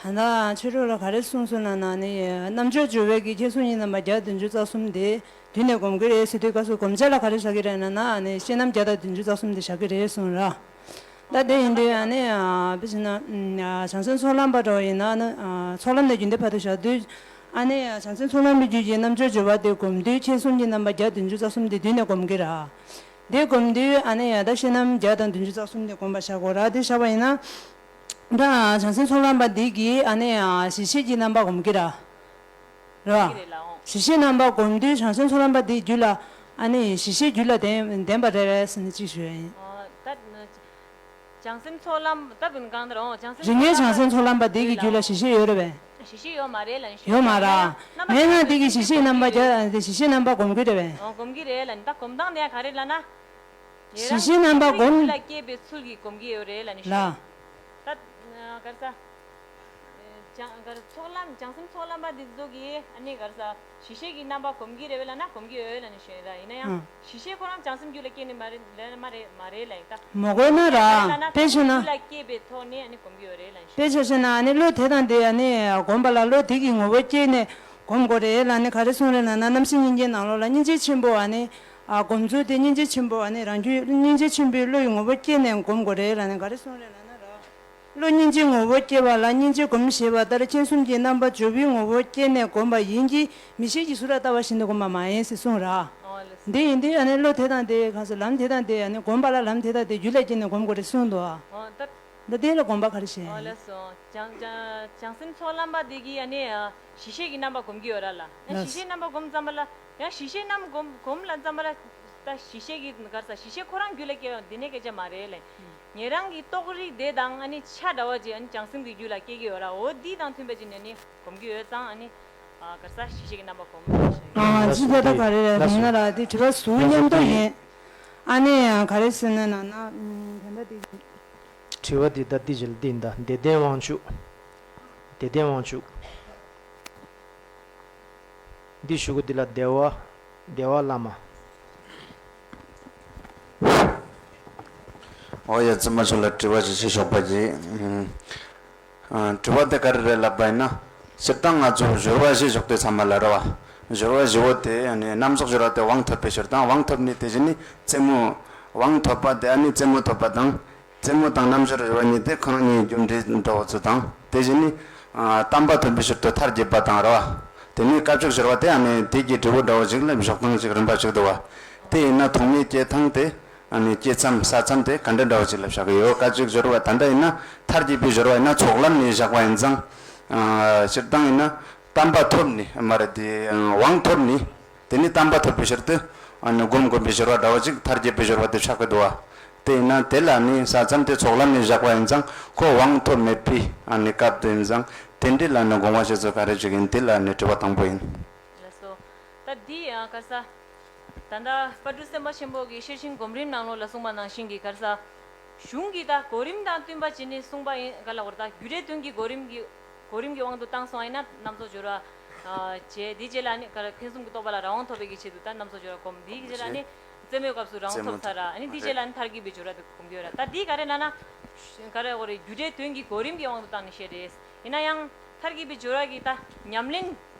ད་ལྟ་ཆོས་གྲོགས་ལགས་ག་རེ་གསུངས་སོང་ན་ན་ནི་རྣམ་དཔྱོད་སྦྱོར་བའི་གི་ཁྱེད་གསུང་ཡིན་ནམ་པ་བརྒྱ་བདུན་ཅུ་རྩ་གསུམ་དེ་བསྡུས་ནས་སྒོམ་གི་རེད་ཟེར་དུས་སྐབས་སུ་སྒོམ་བྱ་ལ་ག་རེ་བཞག་གི་རེད་ན་ན་ནི་བཤད་རྣམ་བརྒྱ་དང་བདུན་ཅུ་རྩ་གསུམ་དེ་བཞག་གི་རེད་གསུངས་ར། ད་དེ་ཡིན་དུས་ཨ་ནི་དཔེ་བྱས་ན་བྱང་སེམས་ཚོགས་ལམ་པ་འདྲ་བོ་ཡིན་ན་ནི་ཚོགས་ལམ་ནས་རྒྱུན་ལྡན་བར་དུ་བཞག་དུས་ཨ་ནི་བྱང་སེམས་ཚོགས་ལམ་པའི་རྒྱུད་ཀྱི་རྣམ་དཔྱོད་སྦྱོར་བ་དེ་སྒོམ་དུས་ཁྱེད་གསུང་གི་རྣམ་པ་བརྒྱ་བདུན་ཅུ་རྩ་གསུམ་དེ་བསྡུས་ནས་སྒོམ་གི་ར། དེ་སྒོམ་དུས་ཨ་ནི་ཡ་ད་བཤད་རྣམ་བརྒྱ་དང་བདུན་ཅུ་རྩ་གསུམ་དེ་སྒོམ་པ་བཞག་གོ་ར། དེ་བཞག་པ་ཡིན་ན་ད་བྱང་སེམས་ཚོགས་ལམ་པ་འདི་གིས་ཨ་ནི་གཞི་ཤེས་ཀྱི་རྣམ་པ་སྒོམ་གི་ར། རེད་བ། གི་རེད་ལ་འོང་། གཞི་ཤེས་རྣམ་པ་སྒོམ་དུས་བྱང་སེམས་ཚོགས་ལམ་པ་འདིའི་རྒྱུད་ལ་ཨ་ནི་གཞི་ཤེས་རྒྱུད་ལ་ལྡན་ལྡན་པ་རེད་པས་ཟེར་ནས་གཅིག་ཞུ་ཡ་ཡིན། ཨ་ད་བྱང་སེམས་ཚོགས་ལམ་ད་བུན་གང་ལྟར་འོང་། བྱང་སེམས་རིགས་ངན་བྱང་སེམས་ཚོགས་ལམ་པ་འདི་གི་རྒྱུད་ལ་གཞི་ཤེས་ཡོད་རེད་པས། གཞི་ཤེས་ཡོད་མ་རེད་ལབ་ནས་ཡོད་མ་ར། མེད་ན་འདི་གི་གཞི་ཤེས་རྣམ་པ་རྒྱ་གཞི་ཤེས་རྣམ་པ་སྒོམ་གི་རེད་པས། འོ་སྒོམ་གི་རེད་ལབ་ནས་ད་སྒོམ་སྟངས་དེ་ཡང་ག་རེ་ལབ་ན། གཞི་ཤེས་རྣམ་པ་སྒོམ། རྒྱུད་ལ་སྐྱེས་པའི་ཚུལ་གྱིས་སྒོམ་གི་ཡོད་རེད་ལབ་ནས་ལ། ཞུ། ད་ག་རེ་ཟ། བྱང་ག་རེ་ཚོགས་ལམ་བྱང་སེམས་ཚོགས་ལམ་པ་འདི་ཚོ་གིས་ཨ་ནི་ག་རེ་ཟ། གཞི་ཤེས་ཀྱི་རྣམ་པ་སྒོམ་གྱི་རེད་པས་ལབ་ན་སྒོམ་གྱི་ཡོད་ལབ་ནས་ཞུ་ཡིན་ར། ཡིན་ན་ཡང་ཨང་། གཞི་ཤེས་ཁོ་རང་བྱང་སེམས་རྒྱུད་ལ་སྐྱེས་ནི་མ་རེད་ལབ་ན་མ་རེད་མ་རེད་ལབ་ཡིན་ད། མ་གོ་ན་ར། དཔེ་བྱས་ན། རྒྱུད་ལ་སྐྱེས་པའི་ཐོག་ནས་ཨ་ནི་སྒོམ་གྱི་ཡོད་རེད་ལབ་ནས་ཞུ། དཔེ་བྱས་ན་ཨ་ནི་བློ་དེ་དང་དེ་ཨ་ནི་སྒོམ་པ་ལ་བློ་དེ་གི་ངོ་བོ་སྐྱེས་ནས་སྒོམ་དགོས་རེད་ལབ་ནི་ག་རེ་གསུངས་རེད་ལབ་ན་རྣམ་ཤེས་སྙིང་རྗེའི་ནང་ལོགས་ལ་སྙིང་རྗེ་ཆེན་པོ་ཨ་ནི་སྒོམ་ཚུལ་དེ་སྙིང་རྗེ་ཆེན་པོ་ཨ་ནི་རང་རྒྱུད་སྙིང་རྗེ་ཆེན་པོའི་བློ་ཡི་ངོ་བོ་སྐྱེས་ནས་སྒོམ་དགོས་རེད་ལབ་ནི་ག་རེ་གསུངས་རེད་ལབ་ན་ར། བློ་སྙིང་རྗེའི་ངོ་བོ་སྐྱེ་བ་ལ་སྙིང་རྗེ་སྒོམ་ཞེས་པ་ལྟར་མཁྱེན་གསུམ་གྱི་རྣམ་པ་འཇོག་པོའི་ངོ་བོ་སྐྱེས་ནས་བསྒོམས་པ་ཡིན་གྱི། མི་ཤེས་ཀྱི་ཚུལ་ལ་ལྟ་བ་བཞིན་དུ་བསྒོམ་པ་མ་ཡིན་ཟེར་གསུངས་ར། འདི་ཡིན་དུས་ཨ་ནི་བློ་དེ་དང་དེ་གང་ཟེར་ལམ་དེ་དང་དེ་ཨ་ནི་བསྒོམ་པ་ལ་ལམ་དེ་དང་དེ་རྒྱུད་ལ་སྐྱེས་ནས་བསྒོམ་དགོས་རེད་གསུངས་འདུག་ཨ། འོ་ད། འདི་དེ་ལ་དགོངས་པ་ག་རེ་བཞེས། འོ་ལགས་སོ། བྱང་བྱང་བྱང་སེམས་ཚོགས་ལམ་པ་དེ་གིས་ཨ་ནི་ཨ་གཞི་ཤེས་ཀྱི་རྣམ་པ་སྒོམ་གྱི་ཡོད་ར་ལ། ཡང་ལགས་གཞི་ཤེས་རྣམ་པ་སྒོམ་ཙམ་པ་ལ་ཡང་གཞི་ཤེས་རྣམ་སྒོམ་སྒོམ་ལ་ཙམ་པ་ལ་ད་གཞི་ཤེས་ཀྱི་ག་རེ་ཟ་གཞི་ཤེས་ཁོ་རང་རྒྱུད་ལ་སྐྱེ་བ་འདི་ནས་སྐད་ཆ་མ་རེད་ལ། ཉེ་རང་གི་རྟོགས་རིགས་དེ་དང་ཨ་ནི་ཆ་འདྲ་བ་ཅིག་ཨ་ནི་བྱང་སེམས་ཀྱི་རྒྱུད་ལ་སྐྱེ་གི་ཡོད་ར། འོ་འདི་དང་མཐུན་པ་ཅིག་ནས་ནི་སྒོམ་གྱི་ཡོད་ཙང་ཨ་ནི་ཨ་ག་རེ་ཟ་གཞི་ཤེས་ཀྱི་རྣམ་པ་སྒོམ་ལ་ཤེས། ཨ་ཅི་ད་ད་ག་རེ་རེད་ལབ་ན་ར་དེ་དྲི་བ་ཟུར་མཉམ་དུ་ཡིན། ཨ་ནི་ག་རེ་ཟེར་ན་ན་ན་ད་ལྟ་དེ། དྲི་བ་འདི་ལྟ་འདི་ཞིག་འདི་འདའ་བདེ་ལྡན་དབང་ཕྱུག་བདེ་ལྡན་དབང་ཕྱུག་འདི་ཞུ་གི་འདི་ལ་བདེ་བ་བདེ་བ་བླ་མ། ཨོ་ཡ་བཙུན་མ་མཆོག་ལ་དྲི་བ་ཞིག་བྱེད་ཆོག་པ་གྱིས། དྲི་བ་དེ་ག་རེ་རེད་ལབ་པ་ཡིན་ན། སྤྱིར་བཏང་ང་ཚོ་སྦྱོར་བ་བཞི་ཞོག་དེ་ཚང་མ་ལ་རེད་བ། སྦྱོར་བ་བཞི་བོ་དེ་ནི་རྣམ་རྫོགས་སྦྱོར་བ་དེ་དབང་ཐོབ་པའི་ཕྱིར་དང་དབང་ཐོབ་ནས་དེ་བཞིན་ནི་རྩེ་མོ། དབང་ཐོབ་པ་དེ་ཨ་ནི་རྩེ་མོ་ཐོབ་པ་དང་། རྩེ་མོ་དང་རྣམ་སྦྱོར་བཞི་བ་གཉིས་དེ་ཁོ་རང་གཉིས་རྒྱུ་འབྲས་འདྲ་བོ་ཚོ་དང་དེ་བཞིན་ནི། ཨ་དམ་པ་ཐོབ་པའི་ཕྱིར་དུ་མཐར་གྱིས་པ་དང་རེད་བ། དེ་ནས་སྐབས་ཅིག་སྦྱོར་བ་དེ་ཨ་ནི་དེ་གི་འབྲས་བུ་འདྲ་བོ་ཅིག་ལ་བཞག་སྟངས་ཅིག་རིམ་པ་ཅིག་འདུག་བ། དེ་ཡིན་ན་ཐོག་མའི་སྐྱེ་ཐངས་དེ། ཨ་ནི་སྐྱེ་མཚམས་ས་མཚམས་དེ་ག་འདྲ་འདྲ་བོ་ཅིག་ལ་བཞག་གི་ཡོད། སྐབས་ཅིག་སྦྱོར་བ་ད་འདྲ་ཡིན་ན་མཐར་གྱིས་པའི་སྦྱོར་བ་ཡིན་ན་ཚོགས་ལམ་ནས་བཞག་པ་ཡིན་ཙང་། ཨ་སྤྱིར་བཏང་ཡིན་ན་དམ་པ་ཐོབ་ནས་མ་རེད་དེ་དབང་ཐོབ་ནས། དེ་ནས་དམ་པ་ཐོབ་པའི་ཕྱིར་དུ། ཨ་ནི་སྒོམ་སྒོམ་པའི་སྦྱོར་བ་འདྲ་བོ་ཅིག་མཐར་གྱིས་པའི་སྦྱོར་བ་དེ་ཆགས་ཀྱི་འདུག་བ། དེ་ཡིན་ན་དེ་ལ་ནི་ས་མཚམས་དེ་ཚོགས་ལམ་ནས་བཞག་པ་ཡིན་ཙང་ཁོ་དབང་ཐོབ་མེད་པའི་ཨ་ནི་སྐབས་དེ་ཡིན་ཙང་དེ་འདྲའི་ལ་ནི་དགོངས་པ་བཞེས་ཚུལ་ག་རེ་ཅིག་ཡིན་དེ་ལ་ནི་དྲི་བ་དང་པོ་ཡིན། ལགས་སོ། ད་འདི་ཡང་ག་རེ་ཟ། ད་ལྟ་དཔལ་སྤྲུལ་སེམས་དཔའ་ཆེན་པོ་གིས་ཤེར་ཕྱིན་སྒོམ་རིམ་ནང་ལོགས་ལ་གསུངས་པ་ནང་བཞིན་གྱི་ག་རེ་ཟ། གཞུང་གི་ད་གོ་རིམ་དང་བསྟུན་པ་བྱས་ནས་གསུངས་པ་ཡིན་ག་ལ་བར་ད་རྒྱུ་འབྲས་དོན་གྱི་གོ་རིམ་གྱི་གོ་རིམ་གྱི་དབང་དུ་བཏང་སོང་ཡིན་ན་རྣམ་རྫོགས་སྦྱོར་བ། ཨ་བྱས་འདི་རྗེས་ལ་ནི་ག་རེ་མཁྱེན་གསུམ་གྱི་རྟོགས་པ་ལ་རང་དབང་ཐོབ་པའི་གི་ཆེད་དུ་ད་རྣམ་རྫོགས་སྦྱོར་བ་སྒོམ་འདིའི་རྗེས་ལ་ནི་རྩེ་མོའི་སྐབས་སུ་རང་དབང་ཐོབ་ཚར་ར་ཨ་ནི་འདི་རྗེས་ལ་ནི་མཐར་གྱིས་པའི་སྦྱོར་བ་དེ་སྒོམ་གྱི་ཡོད་ར། ད་འདི་ག་རེ་ན་ན། ག་རེ་འོ་རེད་རྒྱུ་འབྲས་དོན་གྱི་གོ་རིམ་གྱི་དབང་དུ་བཏང་ནས་བཤད་རེད། ཡིན་ན་ཡང་མཐར་གྱིས་པའི་སྦྱོར་བ་གི་ད་ཉམས་ལེན་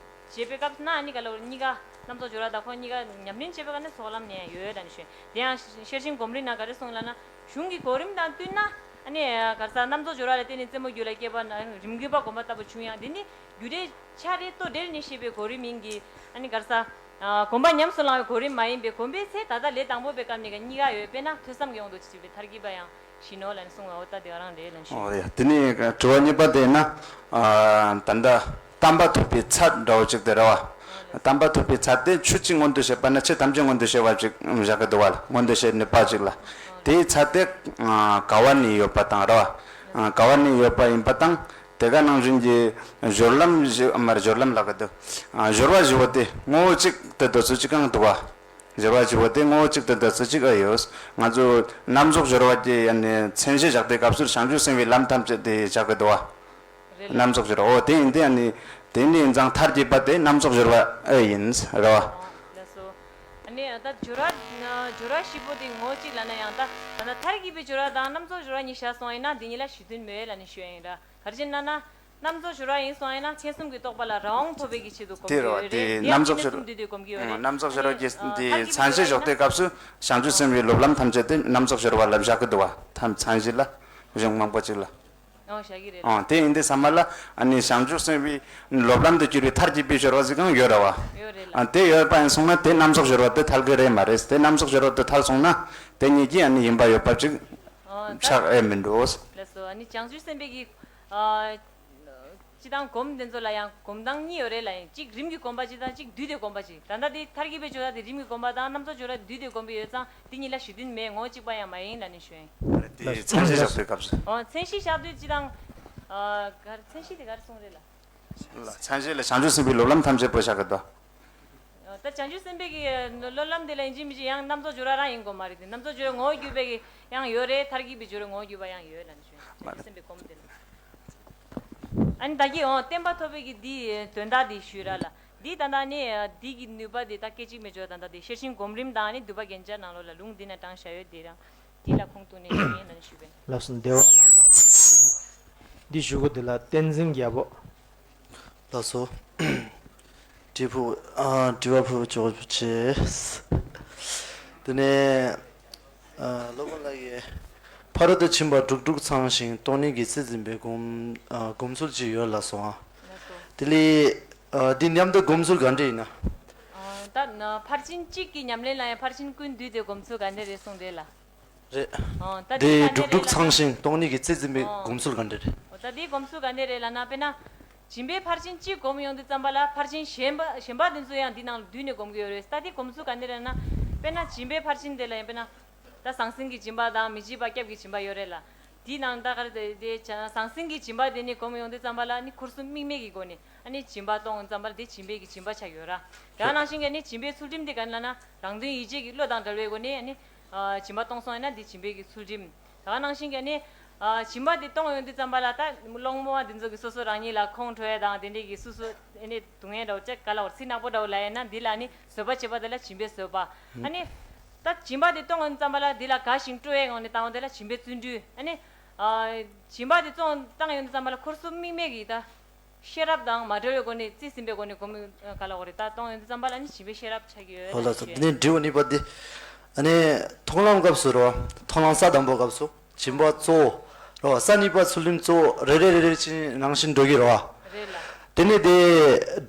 བྱེད་པའི་སྐབས་ན་ཨ་ནི་ག་ལ་འོ་རེད་གཉིས་ཀ་རྣམ་རྫོགས་སྦྱོར་བ་དང་ཁོ་གཉིས་ཀ་ཉམས་ལེན་བྱེད་པའི་སྐབས་ན་ཚོགས་ལམ་ནས་ཡང་ཡོད་ད་ནི་ཞུ། དེ་ཡང་ཤེར་ཕྱིན་སྒོམ་རིམ་ནང་ག་རེ་གསུངས་ལབ་ན་གཞུང་གི་གོ་རིམ་དང་བསྟུན་ན་ཨ་ནི་ག་རེ་ཟ་རྣམ་རྫོགས་སྦྱོར་བ་ལ་བརྟེན་ནས་རྩེ་མོ་རྒྱུད་ལ་སྐྱེས་པ་ན་རིམ་གྱིས་པ་སྒོམ་པ་ལྟ་བུ་བྱུང་ཡང་འདི་ནི་རྒྱུ་འབྲས་ཆ་རེ་ལྟོ་འབྲེལ་ནས་བཤད་པའི་གོ་རིམ་ཡིན་གྱི་ཨ་ནི་ག་རེ་ཟ། ཨ་གོམས་པ་ཉམས་སུ་བླང་བའི་གོ་རིམ་མ་ཡིན་པས་གོམས་པའི་ཚེ་ད་ལྟ་ལས་དང་པོ་པའི་སྐབས་ནས་ཀྱང་གཉིས་ཀ་ཡོད་དཔེར་ན་ཐོས་བསམ་གྱི་དབང་དུ་བྱས་པའི་མཐར་གྱིས་པ་ཡང་བཞིན་ནོ་ལབ་ནས་གསུངས་པ་འོ་ད་དེ་ག་རང་རེད་ལབ་ནས་ཞུ། ཨོ་ཡ་དེ་ནས་དྲི་བ་གཉིས་པ་དེ་ཡིན་ན། ཨ་ད་ལྟ་དམ་པ་ཐོབ་པའི་ཚད་འདྲ་བོ་ཅིག་དེ་རེད་བ། དམ་པ་ཐོབ་པའི་ཚད་དེ་ཆོས་ཅིག་མངོན་དུ་བྱེད་པ་ན་ཆོས་ཐམས་ཅད་མངོན་དུ་བྱེད་པ་ཅིག་བཞག་གི་འདུག་བ་ལ་མངོན་དུ་བྱེད་ནུས་པ་ཅིག་ལ། དེའི་ཚད་དེ་ཨ་ག་བ་ནས་ཡོད་པ་དང་རེད་བ། ཨ་ག་བ་ནས་ཡོད་པ་ཡིན་པ་དང་། དེ་ག་ནང་བཞིན་གྱི་སྦྱོར་ལམ་བཞི་མར་སྦྱོར་ལམ་ལབ་ཀྱི་འདུག་ཨ་སྦྱོར་བ་བཞི་བོ་དེ་ངོ་བོ་གཅིག་ཏུ་འདོད་ཚུལ་གཅིག་རྐང་འདུག་བ། སྦྱོར་བ་བཞི་བོ་དེ་ངོ་བོ་གཅིག་ཏུ་འདོད་ཚུལ་གཅིག་ཨེ་ཡོད། ང་ཚོ་རྣམ་རྫོགས་སྦྱོར་བ་གྱི་ཡ་ནི་མཚན་གཞི་བཞག་དུས་སྐབས་སུ་བྱང་ཆུབ་སེམས་དཔའི་ལམ་ཐམས་ཅད་དེ་བཞག་གི་འདུག་བ། རེད་ལ། རྣམ་རྫོགས་སྦྱོར་བ་འོ་དེ་ཡིན་དེ་ཡ་ནི་དེ་ནི་ཡིན་ཙང་མཐར་གྱིས་པ་དེ་རྣམ་རྫོགས་སྦྱོར་བ་ཨེ་ཡིན་རེད་བ། ལགས་སོ། ཨ་ནི་ད་སྦྱོར་བ་སྦྱོར་བ་བཞི་པོ་དེ་ངོ་བོ་གཅིག་ལབ་ན་ཡང་ད་ད་ལྟ་མཐར་གྱིས་པའི་སྦྱོར་བ་དང་རྣམ་རྫོགས་སྦྱོར་བ་གཉིས་བཞག་སོང་ཡིན་ན་དེ་གཉིས་ལ་གཞི་མཐུན་མེད་ལབ་ནས་ཞུ་ཡ་ཡིན་ར། ག་རེ་བྱས་ན་ན། རྣམ་རྫོགས་སྦྱོར་བ་ཡིན་སོང་ཡིན་ན་མཁྱེན་གསུམ་གྱི་རྟོགས་པ་ལ་རང་དབང་ཐོབ་པའི་གི་ཆེད་དུ་སྒོམ་དེ་གྱི་རེད་བ་ཡོད་དེ་རེད། དེ་རྣམ་རྫོགས་སྦྱོར་མཁྱེན་གསུམ་འདུས་ཏེ་སྒོམ་གྱི་ཡོད་རེད། རྣམ་རྫོགས་སྦྱོར་བ་གྱི་ཨ་ནི་དེ་མཐར་གྱིས་མཚན་གཞི་འཇོག་དུས་སྐབས་སུ་བྱང་ཆུབ་སེམས་དཔའི་སློབ་ལམ་ཐམས་ཅད་དེ་རྣམ་རྫོགས་སྦྱོར་བ་ལ་བཞག་གི་འདུག་བ། ཐམས་མཚན་གཞི་ལ་གཞུང་མང་པོ་ཅིག་ལ། ཨོ་བཞག་གི་རེད། ཨོ་དེ་ཡིན་དུས་ཚང་མ་ལ་ཨ་ནི་བྱང་ཆུབ་སེམས་དཔའི་སློབ་ལམ་དུ་གྱུར་པའི་མཐར་གྱིས་པའི་སྦྱོར་བ་ཟིག་ཡང་ཡོད་རེད་བ། ཡོད་རེད་ལ། ཨ་དེ་ཡོད་པ་ཡིན་སོང་ན་དེ་རྣམ་རྫོགས་སྦྱོར་བ་དེ་ཐལ་གི་རེད་མ་རེད། དེ་རྣམ་རྫོགས་སྦྱོར་བ་དེ་ཐལ་སོང་ན་དེ་གཉིས་ཀྱི་ཨ་ནི་ཡིན་པ་ཡོད་པ་ཅིག་ཨོ་ད་ཆགས་ཨེ་མི་འགྲོ། ལགས་སོ། ཨ་ནི་བྱང་ཆུབ་སེམས་དཔའི་གི་ཨ། སྤྱི་དང་སྒོམ་དེ་ཚོ་ལ་ཡང་སྒོམ་སྟངས་གཉིས་ཡོད་རེད་ལ་ཡང་གཅིག་རིམ་གྱིས་སྒོམ་པ་གཅིག་དང་གཅིག་བསྡུས་ཏེ་སྒོམ་པ་གཅིག་ད་ལྟ་དེ་མཐར་གྱིས་པའི་སྦྱོར་བ་དེ་རིམ་གྱིས་སྒོམ་པ་དང་རྣམ་རྫོགས་སྦྱོར་བ་བསྡུས་ཏེ་སྒོམ་པ་ཡོད་ཙང་དེ་གཉིས་ལ་གཞི་མཐུན་མེད་ངོ་བོ་གཅིག་པ་ཡང་མ་ཡིན་ལབ་ནས་ཞུ་ཡིན། རེད་དེ་མཚན་གཞི་བཞག་དུས་སྐབས་སུ། ཨོ་མཚན་གཞི་བཞག་དུས་སྤྱི་དང་། ཨ་ག་རེ་མཚན་གཞི་དེ་ག་རེ་གསུངས་རེད་ལ། ལ་མཚན་གཞི་ལ་བྱང་ཆུབ་སེམས་དཔའི་སློབ་ལམ་ཐམས་ཅད་པོ་བཞག་གི་འདུག་ད་བྱང་ཆུབ་སེམས་དཔའི་གི་སློབ་ལམ་དེ་ལ་ཡིན་གཅིག་མིན་གཅིག་ཡང་རྣམ་རྫོགས་སྦྱོར་བ་རང་ཡིན་དགོས་མ་རེད་དེ་རྣམ་རྫོགས་སྦྱོར་བའི་ངོ་བོ་བརྒྱུད་པའི་གི་ཡང་ཡོད་རེད། མཐར་གྱིས་པའི་སྦྱོར་བའི་ངོ་བོ་བརྒྱུད་པ་ཡང་ཡོད་ལབ་ནས་ཞུ་ཡིན། མ་བྱང་ཆུབ་རེད། སེམས་དཔའི་སྒོམ་དེ་ལ། ཨ་ནི་ད་གིན་འོ་བརྟན་པ་ཐོབ་པའི་གི་འདི་དོན་དག་འདི་ཞུས་ར་ལ། འདི་ད་ལྟ་ནི་འདི་གི་ནུས་པ་འདི་ད་སྐད་ཅིག་མའི་སྦྱོར་བ་ད་ལྟ་འདི་ཤེར་ཕྱིན་སྒོམ་རིམ་དང་ནི་འདུས་པ་རྒྱན་ཆ་ནང་ལོགས་ལ་ལུང་འདི་ན་དྲངས་བཞག་ཡོད་འདི་རང་འདི་ལ་ཁུངས་གཏུགས་ནས་ཞུ་ཡིན་ལབ་ནས་ཞུས་པས། ལགས་སོ་བདེ་བ་བླ་མ། འདི་ཞུ་གི་འདི་ལ་བསྟན་འཛིན་རྒྱལ་པོ། ལགས་སོ། དྲི་ཕུ་ཨ་དྲི་བ་ཕུ་ཆོག་ཆེ། དེ་ནས་ཨ་སློབ་དཔོན་ལགས་ཀྱིས་ཕ་ ཨ་རོ་དེ་ཕྱིན་པ་དྲུག་དྲུག་ཚང་ཞིང་སྟོང་ཉིད་ཀྱི་རྩིས་འཛིན་པའི་སྒོམ་ཨ་སྒོམ་ཚུལ་ཅིག་ཡོད་ལ་སོང་ཨ། ལགས་སོ། དེ་ལས་ཨ་འདི་མཉམ་དུ་སྒོམ་ཚུལ་ག་འདྲ་ཡིན་ན། ཨ་ད་ན་ཕར་ཕྱིན་གཅིག་གི་ཉམས་ལེན་ལ་ཡང་ཕར་ཕྱིན་ཀུན་བསྡུས་ཏེ་སྒོམ་ཚུལ་ག་འདྲ་རེད་གསུངས་རེད་ལ། རེད། ཨ་ད་དེ་འདི་ག་འདྲ་དྲུག་དྲུག་རེད་ལབ་ཚང་ན། ཞིང་སྟོང་ཉིད་ཀྱི་རྩིས་འཛིན་པའི་ཨ་སྒོམ་ཚུལ་ག་འདྲ་རེད། ཨོ་ད་འདིའི་སྒོམ་ཚུལ་ག་འདྲ་རེད་ལབ་ན་དཔེར་ན། སྦྱིན་པའི་ཕར་ཕྱིན་གཅིག་སྒོམ་ཡོང་དུས་ཙམ་པ་ལ་ཕར་ཕྱིན་གཞན་པ་གཞན་པ་དེ་ཚོ་ཡང་འདི་ནང་ལ་བསྡུས་ནས་སྒོམ་གྱི་ཡོད་རེད། ད་འདི་སྒོམ་ཚུལ་ག་འདྲ་རེད་ན། དཔེར་ན་སྦྱིན་པའི་ཕར་ཕྱིན་དེ་ལ་ཡང་དཔེར་ན། ད་ཟང་ཟིང་གི་སྦྱིན་པ་དང་མི་འཇིགས་པ་སྐྱབས་ཀྱི་སྦྱིན་པ་ཡོད་རེད་ལ། དེའི་ནང་ད་ག་རེ་དེ་དེ་ཟང་ཟིང་གི་སྦྱིན་པ་དེ་ནི་སྒོམ་ཡོང་དུས་ཙམ་པ་ལ་ནི་ཁུར་གསུམ་དམིགས་མེད་ཀྱི་སྒོ་ནས་ཨ་ནི་སྦྱིན་པ་གཏོང་ཙམ་པ་ལ་དེ་སྦྱིན་པའི་གི་སྦྱིན་པ་ཆགས་ཡོད་ར། དེ་ནང་བཞིན་གྱི་ནི་སྦྱིན་པའི་ཚུལ་ཁྲིམས་དེ་ག་ནི་ལབ་ན་རང་དོན་ཡིད་བྱེད་ཀྱི་བློ་དང་བྲལ་བའི་སྒོ་ནས་ཨ་ནི་སྦྱིན་པ་གཏོང་སོང་ཡིན་ན་དེ་སྦྱིན་པའི་གི་ཚུལ་ཁྲིམས། དེ་ནང་བཞིན་གྱི་ནི་སྦྱིན་པ་དེ་གཏོང་ཡོང་དུས་ཙམ་པ་ལ་ད་སློང་མོ་བ་དེ་ཚོ་གི་སོ་སོ་རང་ཉིད་ལ་ཁོང་ཁྲོ་ཡ་དང་དེ་འདྲས་ཀྱི་སོ་སོ་ཨ་ནི་སྡུག་བསྔལ་འདྲ་བོ་ཅིག་ག་ལ་བར་ཚིག་ནག་པོ་འདྲ་བོ་ལ་ཡིན་ན་འདི་ལ་ནི་བཟོད་པ་བྱེད་པ་དེ་ལ་སྦྱིན་པའི་བཟོད་པ། ཨ་ནི། ད་སྦྱིན་པ་དེ་གཏོང་ཡོང་ཙམ་པ་ལ་འདི་ལ་དགའ་ཞིང་སྤྲོ་བའི་ངང་ནས་བཏང་བ་དེ་ལ་སྦྱིན་པའི་བརྩོན་འགྲུས། ཨ་ནི། ཨ། སྦྱིན་པ་དེ་གཏོང་བཏང་ཡོང་དུས་ཙམ་པ་ལ་ཁོར་སུ་དམིགས་མེད་ཀྱི་ད་ཤེས་རབ་དང་མ་བྲལ་བའི་སྒོ་ནས་རྩིས་ཟིན་པའི་སྒོ་ནས་སྒོམ་ག་ལ་འོ་རེད། ད་གཏོང་ཡོང་དུས་ཙམ་པ་ལ་ནི་སྦྱིན་པའི་ཤེས་རབ་ཆགས་ཀྱི་ཡོད་ཨོ་ལགས་སོ། ལབ་ནས་ཞུ་ཡ་ཡིན། འདི་ནི་དྲི་བ་གཉིས་པ་འདི། ཨ་ནི། མཐོང་ལམ་སྐབས་སུ་རོ། མཐོང་ལམ་ས་དང་པོ་སྐབས་སུ། སྦྱིན་པ་གཙོ་བོ། རོ། ས་གཉིས་པ་ཚུལ་ཁྲིམས་གཙོ་བོ་རེ་རེ་རེ་རེ་བཞིན་ནང་བཞིན་འགྲོ་གི་རོ། རེད་ལ། དེ་ནི་དེ།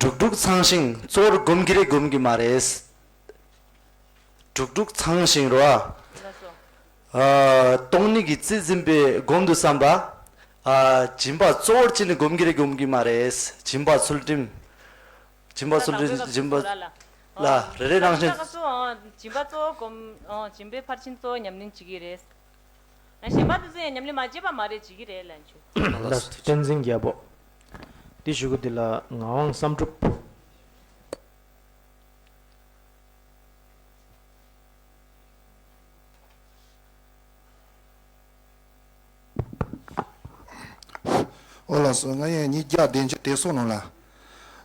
དྲུག་དྲུག་ཚང་ཞིང་གཙོ་བོར་སྒོམ་གྱི་རེད་སྒོམ་གྱི་མ་རེད། དྲུག་དྲུག་ཚང་ཞིང་རོ། ལགས་སོ། ཨ། སྟོང་ཉིད་ཀྱི་རྩིས་ཟིན་པའི་སྒོམ་དུ་བསམ་པ། ཨ། སྦྱིན་པ་གཙོ་བོར་བྱས་ནས་སྒོམ་གྱི་རེད་སྒོམ་གྱི་མ་རེད། སྦྱིན་པ་ཚུལ་ཁྲིམས། སྦྱིན་པ་ཚུལ་ཁྲིམས་སྦྱིན་པ་ལ་རེ་རེ་ནང་བཞིན། སྦྱིན་པ་གཙོ་བོ་སྒོམ། སྦྱིན་པའི་ཕར་ཕྱིན་གཙོ་བོ་ཉམས་ལེན་བྱེད་ཀྱི་རེད། གཞན་པ་དེ་ཚོ་ཡང་ཉམས་ལེན་མ་བྱས་པ་མ་རེད་བྱེད་ཀྱི་རེད་ལབ་ཞུ། ལགས་སོ། བསྟན་འཛིན་རྒྱལ་པོ། འདི་ཞུ་གི་འདི་ལ་ངག་དབང་བསམ་གྲུབ། ཨོ་ལགས་སོ། ང་ཡང་ཉིས་བརྒྱ་བདུན་ཅུ་དེ་སོང་ནང་ལ།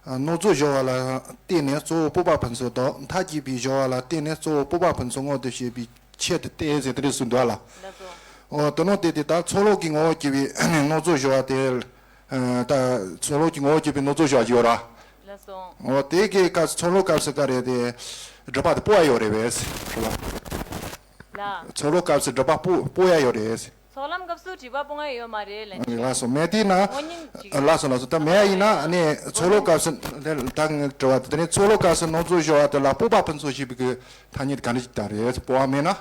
རྣོ་རྫོགས་སྦྱོར་བ་ལ་བརྟེན་ནས་གཙོ་བོ་སྤོབས་པ་ཕུན་ཚོགས་དང་མཐའ་དགེ་བའི་སྦྱོར་བ་ལ་བརྟེན་ནས་གཙོ་བོ་སྤོབས་པ་ཕུན་ཚོགས་མངོན་དུ་བྱེད་པའི་ཆེད་དུ་སྟེ་ཟེར་དེ་རེད་གསུངས་འདུག་ལ། ལགས་སོ། ཨོ་དེ་ནང་དེ་དེ་ད་ཚོགས་ལོག་གི་ངོ་བོ་སྐྱེ་བའི་རྣོ་རྫོགས་སྦྱོར་བ་དེ། ད་ཚོགས་ལོག་གི་ངོ་བོ་སྐྱེ་བའི་རྣོ་རྫོགས་སྦྱོར་བ་ཡོད་ར། ལགས་སོ། ཨོ་དེ་གའི་སྐབས་སུ་ཚོགས་ལོག་སྐབས་སུ་ག་རེ་དེ། སྒྲུབ་པ་དེ་སྤོ་ཡ་ཡོད་རེད་བས། ལ། ཚོགས་ལོག་སྐབས་སུ་སྒྲུབ་པ་སྤོ་སྤོ་ཡ་ཡོད་རེད། ཚོགས་ལམ་སྐབས་སུ་སྒྲིབ་པ་སྤོང་ཡ་ཡོད་མ་རེད་ལབ་ནས། ལགས་སོ། མེད་དེ་ན། དངོས་གཉེན་ཅིག་ལགས་སོ་ལགས་སོ། ད་མེད་ཡ་ཡིན་ན་ཨ་ནི་ཚོགས་ལོག་སྐབས་སུ་དེ་ད་ངས་དྲི་བ་དེ་ནི་ཚོགས་ལོག་སྐབས་སུ་རྣོ་རྫོགས་སྦྱོར་བ་དེ་ལ་སྤོབས་པ་ཕུན་ཚོགས་ཞེས་པའི་གི་ཐ་སྙད་ག་འདྲ་ཅིག་བཏགས་རེད། སྤོ་བ་མེད་ན།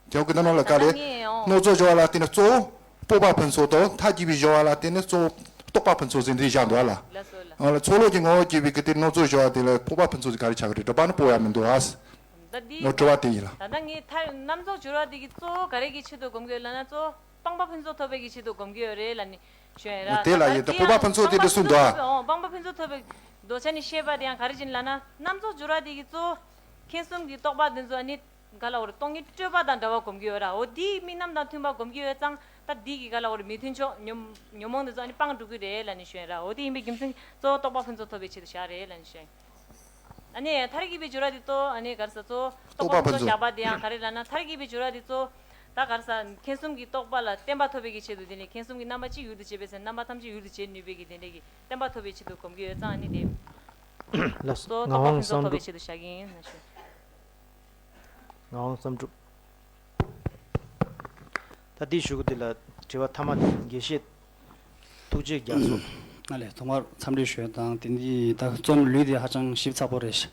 རྒྱབ་ཀྱི་ནང་ལ་དཀའ་ལས། ད་ལྟ་ངས་ཨོ། རྣོ་རྫོགས་སྦྱོར་བ་ལ་བརྟེན་ནས་གཙོ་བོ་སྤོབས་པ་ཕུན་ཚོགས་དང་མཐའ་དགེ་བའི་སྦྱོར་བ་ལ་བརྟེན་ནས་གཙོ་བོ་རྟོགས་པ་ཕུན་ཚོགས་ཟེར་འདི་བཞག་འདུག་ཨ་ལ། ལགས་སོ་ལ། ཨ་ལ་ཚོགས་ལོག་གི་ངོ་བོ་སྐྱེ་བའི་གི་དེ་རྣོ་རྫོགས་སྦྱོར་བ་དེ་ལ་སྤོབས་པ་ཕུན་ཚོགས་ཟེར་ག་རེ་ཆགས་ཀྱི་རེད། སྒྲུབ་པ་ནི་སྤོ་ཡ་མི་འདུག་ཨ། ད་འདི། ངོ་དྲི་བ་དེ་ཡིན་ལ། ད་ལྟ་ངས་མཐར་རྣམ་རྫོགས་སྦྱོར་བ་དེ་གི་གཙོ་བོ་ག་རེ་གི་ཆེད་དུ་སྒོམ་གྱི་ཡོད་ལབ་ན་གཙོ་བོ་སྤངས་པ་ཕུན་ཚོགས་ཐོབ་པའི་གི་ཆེད་དུ་སྒོམ་གྱི་ཡོད་རེད་ལབ་ནས་ཞུ་ཡ་ར། དེ་ལ་ཡིན་ད་སྤོབས་པ་ཕུན་ཚོགས་དེ་འདྲ་གསུངས་འདུག་ཨ། སྤངས་པ་ཕུན་ཚོགས་ཐོབ་པའི་དོ་ཆ་ནས་བཤད་པ་དེ་ཡང་ག་རེ་ཡིན་ལབ་ན་རྣམ་རྫོགས་སྦྱོར་བ་དེ་གི་གཙོ་བོ་མཁྱེན་གསུམ་གྱི་རྟོག་པ་དེ་ཚོ་ཨ་ནི། ག་ལ་འོ་རེད། སྟོང་ཉིད་སྤྲོས་པ་དང་འདྲ་བ་སྒོམ་གྱི་ཡོད་ར། འོ་དེའི་དམིགས་རྣམ་དང་མཐུན་པ་སྒོམ་གྱི་ཡོད་ཙང་ད་འདི་གི་ག་ལ་འོ་རེད། མི་མཐུན་ཕྱོགས་ཉོན་ཉོན་མོངས་དེ་ཚོ་ཨ་ནི་སྤངས་འགྲོ་གི་རེད་ལབ་ནས་ཞུ་ཡ་ར། འོ་དེ་ཡིན་པའི་རྒྱུ་མཚན་གཙོ་བོ་རྟོགས་པ་ཕུན་ཚོགས་ཐོབ་པའི་ཆེད་དུ་བཞག་རེད་ལབ་ནས་ཞུ་ཡ། ཨ་ནི་མཐར་གྱིས་པའི་སྦྱོར་བ་དེ་གཙོ་བོ་ཨ་ནི་ག་རེ་ཟ་གཙོ་བོ་རྟོགས་པ་ཕུན་ཚོགས་བཞག་པ་དེ་ཡང་ག་རེ་ལབ་ན་མཐར་གྱིས་པའི་སྦྱོར་བ་དེ་གཙོ་བོ་ད་ག་རེ་ཟ་མཁྱེན་གསུམ་གྱི་རྟོགས་པ་ལ་བརྟན་པ་ཐོབ་པའི་གི་ཆེད་དུ་དེ་ནི་མཁྱེན་གསུམ་གྱི་རྣམ་པ་གཅིག་ཡུལ་དུ་བྱེད་པའི་ཚེ་རྣམ་པ་ཐམས་ཅད་ཡུལ་དུ་བྱེད་ནུས་པའི་གི་དེ་འདྲའི་གི་བརྟན་པ་ཐོབ་པའི་ཆེད་དུ་སྒོམ་གྱི་ཡོད་ཙང་ཨ་ནི་དེ་ལགས་སོ། གཙོ་བོ་རྟོགས་པ་ཕུན་ཚོགས་ཐོབ་པའི་ཆེད་དུ་བཞག་གི་ཡིན་ན་ཞུ། ངག་དབང་བསམ་གྲུབ། ད་འདི་ཞུ་གི་འདི་ལ་དྲི་བ་ཐ་མ་དེ་དགེ་བཤེས་ཐུགས་རྗེ་རྒྱ་མཚོ། ཨ་ལས། ཐོག་མར་འཚམས་འདྲི་ཞུ་ཡ་དང་དེ་འདི་ད་རྩོམ་ལུས་དེ་ཧ་ཅང་ཞིབ་ཚགས་པོ་རེད།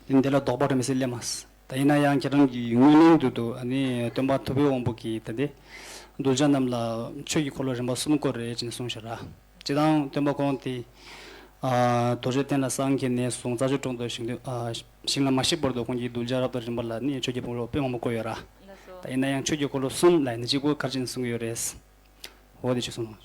དེ་འདི་ལ་དོགས་པ་རེ་མི་སྲིད་སླེབས་མ་སོང་། ད་ཡིན་ན་ཡང་ཁྱེད་རང་གི་ངོས་ནས་འདུག་འདུག་ཨ་ནི་སྟོན་པ་ཐུབ་པའི་དབང་པོ་གིས་ད་འདི་གདུལ་བྱ་རྣམས་ལ་ཆོས་ཀྱི་འཁོར་ལོ་རིམ་པ་གསུམ་བསྐོར་རེད་ཅེས་གསུངས་ཤག་ར། སྤྱིར་བཏང་སྟོན་པ་ཁོང་དེ། ཨ། རྡོ་རྗེ་གདན་ལ་སངས་རྒྱས་ནས་བཟུང་རྩྭ་མཆོག་གྲོང་དུ་ཞིང་དུ། ཨ། ཞིང་ལ་མ་གཤེགས་བར་དུ་ཁོང་གིས་གདུལ་བྱ་རབ་དང་རིམ་པ་ལ་ནི་ཆོས་ཀྱི་འཁོར་ལོ་དཔེ་མང་པོ་བསྐོར་ཡོད་ར། ལགས་སོ། ད་ཡིན་ན་ཡང་ཆོས་ཀྱི་འཁོར་ལོ་གསུམ་ལ་ནི་གཅིག་པོ་ག་རེ་བྱས་ནས་གསུང་གི་ཡོད་རེད། འོ་དེ་ཅིག་གསུངས་སོང་།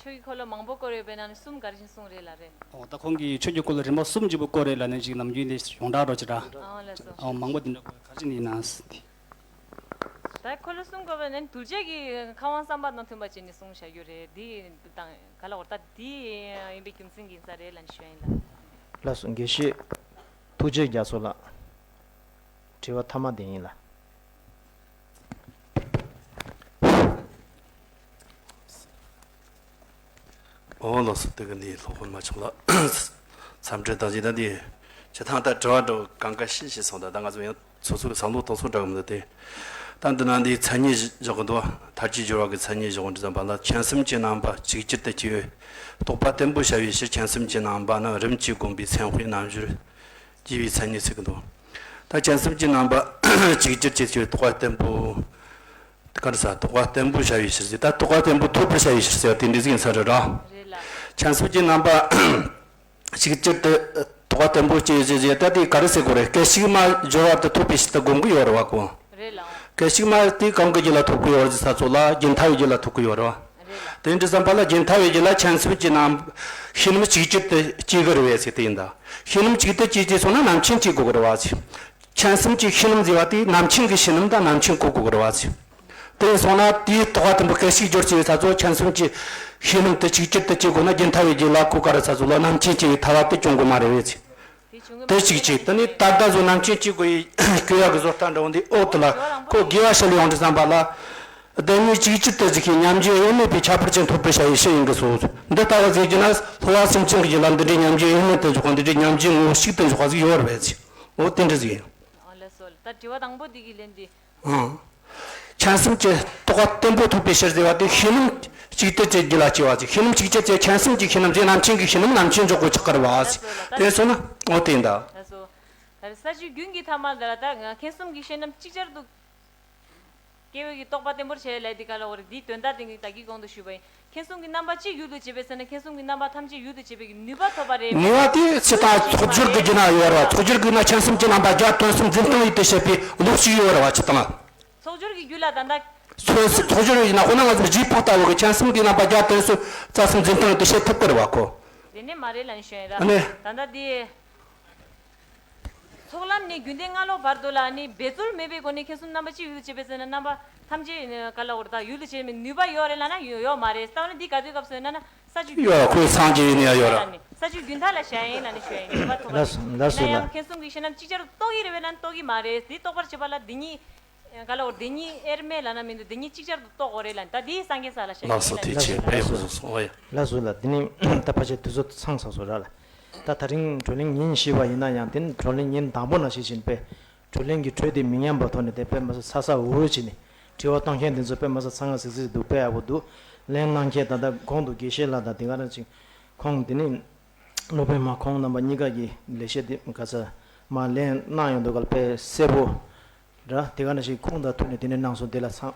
ཆོས་ཀྱི་འཁོར་ལོ་མང་པོ་བསྐོར་ཡོད་པའི་ནང་ནས་གསུམ་ག་རེ་བྱས་ནས་གསུངས་རེད་ལབ་རེད། འོ་ད་ཁོང་གིས་ཆོས་ཀྱི་འཁོར་ལོ་རིམ་པ་གསུམ་གཅིག་པོ་བསྐོར་རེད་ལབ་ནས་ཅིག་ནམ་རྒྱུན་དེ་ཡོངས་གྲགས་འགྲོ་ཅིག་ར། ཨ་ལགས་སོ། འོ་མང་པོ་དེ་འདྲ་ག་རེ་བྱས་ནས་ཡིན་ན་ཟེར་ཏེ། ད་འཁོར་ལོ་གསུམ་བསྐོར་བ་ནི་གདུལ་བྱ་གི་ཁམས་དབང་བསམ་པ་དང་མཐུན་པ་བྱས་ནས་གསུངས་བཞག་རྒྱུ་རེད། འདི་དང་ག་ལ་བར་ད་འདི་ཡིན་པའི་རྒྱུ་མཚན་གྱིས་ཡིན་ས་རེད་ལབ་ནས་ཞུ་ཡ་ཡིན་ལ། ལགས་སོ། དགེ་བཤེས་ཐུགས་རྗེ་རྒྱ་མཚོ་ལགས། དྲི་བ་ཐ་མ་དེ་ཡིན་ལ། ཨོ་ལགས་སོ། དེ་ག་འདི་སློབ་དཔོན་མ་ཆོག་ལ་འཚམས་འདྲི་དང་། ཅི་ད་འདི་ཆ་ཐང་ད་དྲི་བ་འདྲ་གང་ག་ཤེས་ཤེས་སོང་། ད་ད་ང་ཚོ་ཡང་སོ་སོ་གི་བསམ་བློ་གཏོང་ཚུལ་འདྲ་གི་མི་འདུག་སྟེ། ད་འདི་ན་འདིའི་མཚན་ཉིད་བཞག་གི་འདུག་མཐར་གྱིས་སྦྱོར་བ་གི་མཚན་ཉིད་བཞག་འདི་ཙམ་པ་ལ། མཁྱེན་སེམས་ཀྱི་རྣམ་པ་གཅིག་གྱུར་དུ་སྐྱེ་བའི་རྟོག་པ་བརྟན་པོ་བྱ་བའི་ཕྱིར། མཁྱེན་སེམས་ཀྱི་རྣམ་པ་ནི་རིམ་གྱིས་བསྒོམས་པའི་མཚན་དཔེའི་རྣམ་འགྱུར་སྐྱེ་བའི་མཚན་ཉིད་ཟེར་གི་འདུག་ད་མཁྱེན་སེམས་ཀྱི་རྣམ་པ་གཅིག་གྱུར་དུ་སྐྱེ་བའི་རྟོག་པ་བརྟན་པོ། ག་རེ་ཟ། རྟོག་པ་བརྟན་པོ་བྱ་བའི་ཕྱིར་ཟེར། ད་རྟོག་པ་བརྟན་པོ་ཐོབ་པར་བྱ་བའི་ཕྱིར་ཟེར་བ་དེ་འདྲ་ཟིག་ཡིན་ས་རེད་ར། རེད་ལ། མཁྱེན་སེམས་ཀྱི་རྣམ་པ་གཅིག་གྱུར་དུ་རྟོག་པ་བརྟན་པོ་སྐྱེ་བའི་ཕྱིར་ཟེར། ད་དེ་ག་རེ་ཟེར་དགོས་རེད། སྐད་ཅིག་མ་སྦྱོར་བ་དེ་ཐོབ་པའི་ཕྱིར་དུ་སྒོམ་གི་ཡོད་རེད་བ་ཁོ། རེད་ལ། སྐད་ཅིག་མ་དེ་གང་གི་རྒྱུད་ལ་ཐོབ་གི་ཡོད་རེད་ཟེར་ས་ཚོ་ལ་རྒྱུན་མཐའ་ཡི་རྒྱུད་ལ་ཐོབ་གི་ཡོད་རེད་བ། རེད་ལ། དེ་འདྲ་བསམ་པ་ལ་རྒྱུན་མཐའ་ཡི་རྒྱུད་ལ་མཁྱེན་སེམས་ཀྱི་རྣམ་ཤེས་རྣམ་གཅིག་གྱུར་དུ་སྐྱེ་གི་རེད་བས་ཟེར་དེ་ཡིན་ད། ཤེས་རྣམ་གཅིག་ཏུ་སྐྱེ་སྐྱེ་སོང་ན་རྣམ་མཁྱེན་སྐྱེ་དགོས་ཀྱི་རེད་བ་ཟེར། མཁྱེན་སེམས་ཀྱི་ཤེས་རྣམ་ཟེར་བ་དེ་རྣམ་མཁྱེན་གྱི་ཤེས་རྣམ་དང་རྣམ་མཁྱེན་གོ་དགོས་ཀྱི་རེད་བ་ཟེར། དེ་ཡིན་སོང་ན་དེའི་རྟོག་པ་དེ་འབུ་སྐད་ཅིག་སྦྱོར་བྱས་པའི་ཚ་ཚོ་མཁྱེན་སེམས་ཀྱི་ཤེས་རྣམ་དེ་གཅིག་གྱུར་དུ་སྐྱེ་དགོས་ན་རྒྱུན་མཐའ་ཡི་རྒྱུད་ལ་ཁོ་ག་རེ་ཚ་ཚོ་ལ་རྣམ་མཁྱེན་སྐྱེ་བའི་ཐལ་བ་དེ་སྐྱོང་དགོས་མ་རེད་བས་ཟེར། དེ་གཅིག་གཅིག་དེ་ནི་ད་ལྟ་བཟོ་རྣམ་མཁྱེན་སྐྱེ་དགོས་ཡི་སྐྱོ་ཡག་གི་བཟོ་ལྟ་འདྲ་བོ་འདི་འོག་ཏུ་ལ་ཁོ་དགེ་བ་ཕྱི་ལ་ཡོང་དུས་ཙམ་པ་ལ། བདེན་གཉིས་གཅིག་གྱུར་དུ་གཟིགས་ཤིང་། མཉམ་རྗེས་དབྱེར་མེད་པའི་ཁྱད་པར་ཅན་ཐོབ་པར་བྱ་བའི་ཕྱིར་ཡིན་གྱི་སོ། འདི་ལྟ་བུ་ཟེར་རྒྱུ་ན་སློབ་པ་སེམས་ཅན་གྱི་རྒྱུད་ལ་འདི་འདྲའི་མཉམ་རྗེས་དབྱེར་མེད་དུ་འཇོག་པ་འདི་འདྲའི་མཉམ་རྗེས་ངོ་བོ་ཞིག་ཏུ་འཇོག་པ་ཟིག་ཡོད་རེད་པས་ཟེར། འོ་དེ་འདྲ་ཟིག་ཡིན། ཨ་ལགས་སོ། ད་དྲི་བ་དང་པོ་འདི་གི་ལན་འདི། ཨང་། མཁྱེན་སེམས་ཀྱི་རྟོགས་པ་བརྟན་པོ་ཐོབ་པའི་ཕྱིར་ཟེར་བ་དེ་ཤེས་རྣམ་གཅིག་ཏུ་བྱེད་རྒྱུ་ལ་སྐྱེ་བ་ཟེར། ཤེས་རྣམ་གཅིག་ཏུ་བྱེད་མཁྱེན་སེམས་ཀྱི་ཤེས་རྣམ་ཟེར། རྣམ་མཁྱེན་གྱི་ཤེས་རྣམ་རྣམ་མཁྱེན་འཇོག་དགོས་ཆགས་ཀྱི་རེད་བ་ཟེར། དེ་སོང་ན་འོ་དེ་ཡིན་ད། ལགས་སོ། ད་རེས་ས་བཅུ་རྒྱུན་གྱི་ཐ་མ་ལ་ད་མཁྱེན་སེམས་ཀྱི་ཤེས་རྣམ་ཅིག་ཅར་དུ་སྐྱེ་བའི་གི་རྟོགས་པ་བརྟན་པོར་བྱས་ལས་འདི་ག་ལ་འོ་རེད། འདིའི་དོན་དག་དེ་ངས་ད་གིན་གོང་དུ་ཞུས་པ་ཡིན། མཁྱེན་སེམས་ཀྱི་རྣམ་པ་གཅིག་ཡུལ་དུ་བྱེད་པའི་ཚེ་ན་མཁྱེན་སེམས་ཀྱི་རྣམ་པ་ཐམས་ཅད་ཡུལ་དུ་བྱེད་པའི་གི་ནུས་པ་ཐོབ་པ་རེད། ནུས་པ་དེ་སྤྱིར་བཏང་ཚོགས་སྦྱོར་གྱི་རྒྱུད་ན་ཡོད་རེད་བ། ཚོགས་སྦྱོར་གྱི་ནང་མཁྱེན་སེམས་ཀྱི་རྣམ་པ་བརྒྱ་དོན་གསུམ་འཛིན་སྟངས་ཡུལ་དུ་བྱེད་པའི་ལུགས་ཤིག་ཡོད་རེད་བ། སྤྱིར་བཏང་། ཚོགས་སྦྱོར་གྱི་རྒྱུད་ལ་ད་ལྟ། ཚོགས་ཚོགས་སྦྱོར་ཡིན་ན་ཁོ་ན་ང་ཚོ་རྗེས་དཔག་ལྟ་བུ་གི་མཁྱེན་སེམས་ཀྱི་རྣམ་པ་བརྒྱ་དོན་གསུམ་རྩ་གསུམ་འཛིན་སྟངས་ཡུལ་དུ་བྱེད་ཐུབ་ཀྱི་རེད་བ་ཁོ། དེ་ནས་མ་རེད་ལབ་ནས་ཞུ་ཡ་ཡིན་ར། ཨ་ནི། ད་ལྟ་དེ། ཚོགས་ལམ་ནས་རྒྱུན་ལྡན་སྔ་ལོགས་བར་དུ་ལ་ནི་འབད་རྩོལ་མེད་པའི་སྒོ་ནས་མཁྱེན་སེམས་རྣམ་པ་གཅིག་ཡུལ་དུ་བྱེད་པའི་ཚེ་ན་རྣམ་པ་ཐམས་ཅད་ག་ལ་འོར་དང་ཡུལ་དུ་བྱེད་མེད་ནུས་པ་ཡོད་རེད་ལབ་ན་ཡོད་ཡོད་མ་རེད། ད་ནི་འདི་ག་དུས་སྐབས་སུ་ཡིན་ན་ན་ས་བཅུ་ཡོད་ར། ཁོའི་སངས་རྒྱས་ཡིན་ཡ་ཡོད་ར། ས་བཅུ་རྒྱུན་མཐའ་ལ་བཞག་ཡིན་ལབ་ནས་ཞུ་ཡ་ཡིན། ནུས་པ་ཐོབ་པ་ལགས་སོ་ལགས་སོ་ན་ཡང་ལགས། མཁྱེན་སེམས་ཀྱི་ཤེས་རྣམ་གཅིག་ཅར་རྟོགས་ཀྱི་རེད་པས་ན་རྟོགས་ཀྱི་མ་རེད། འདི་རྟོགས་པར་བྱེད་པ་ལ་འདི་གཉིས་ག་ལ་འོར་འདི་གཉིས་དབྱེར་མེད་ལབ་ན་མི་འདུག་འདི་གཉིས་གཅིག་ཅར་དུ་རྟོགས་དགོས་རེད་ལབ་ད་འདི་སངས་རྒྱས་ས་ལ་བཞག་ལགས་ཡིན་སོ། ལབ་ནས་ཐུགས་རྗེ་ཆེ། ཞུ་ཡ་ཡིན། ཕེབས་སོང་སོང་། ཨོ་ཡ། ལགས་སོ་ལགས། འདི་ནི་ད་ཕལ་ཆེར་དུས་ཚོད་ཚང་ཚར་སོང་ར་ལགས། ད་ད་རིང་བགྲོ་གླེང་ཉིན་བཞི་པ་ཡིན་ན་ཡང་དེ་ནི་བགྲོ་གླེང་ཉིན་དང་པོ་ནང་བཞིན་བཞིན་པས་བགྲོ་གླེང་གི་གྲོས་དེ་མི་ཉམས་པའི་ཐོག་ནས་དེ་དཔེ་མི་སྲིད་ཚ་ཚ་འུར་འུར་བྱས་ནས་དྲི་བ་གཏོང་མཁན་དེ་ཚོ་དཔེ་མི་སྲིད་ཚ་ང་ཟིག་ཟིག་འདུག་དཔེ་ཡག་པོ་འདུག་ལན་གནང་མཁན་ད་ལྟ་གོང་དུ་དགེ་བཤེས་ལགས་དང་དེ་ག་རང་ཅིག་ཁོང་དེ་ནི་སློབ་དཔོན་མ་ཁོང་རྣམ་པ་གཉིས་ཀ་གི་ལེགས་བཤད་དེ་ག་ཚ་མ་ལན་གནང་ཡོང་འདུག་ག་ལ་དཔེ་གསལ་པོ་ར། དེ་ག་ནང་བཞིན་ཁོང་དང་ཐུག་ནས་དེ་ནས་གནང་སོང་། དེ་ལ་ཚང་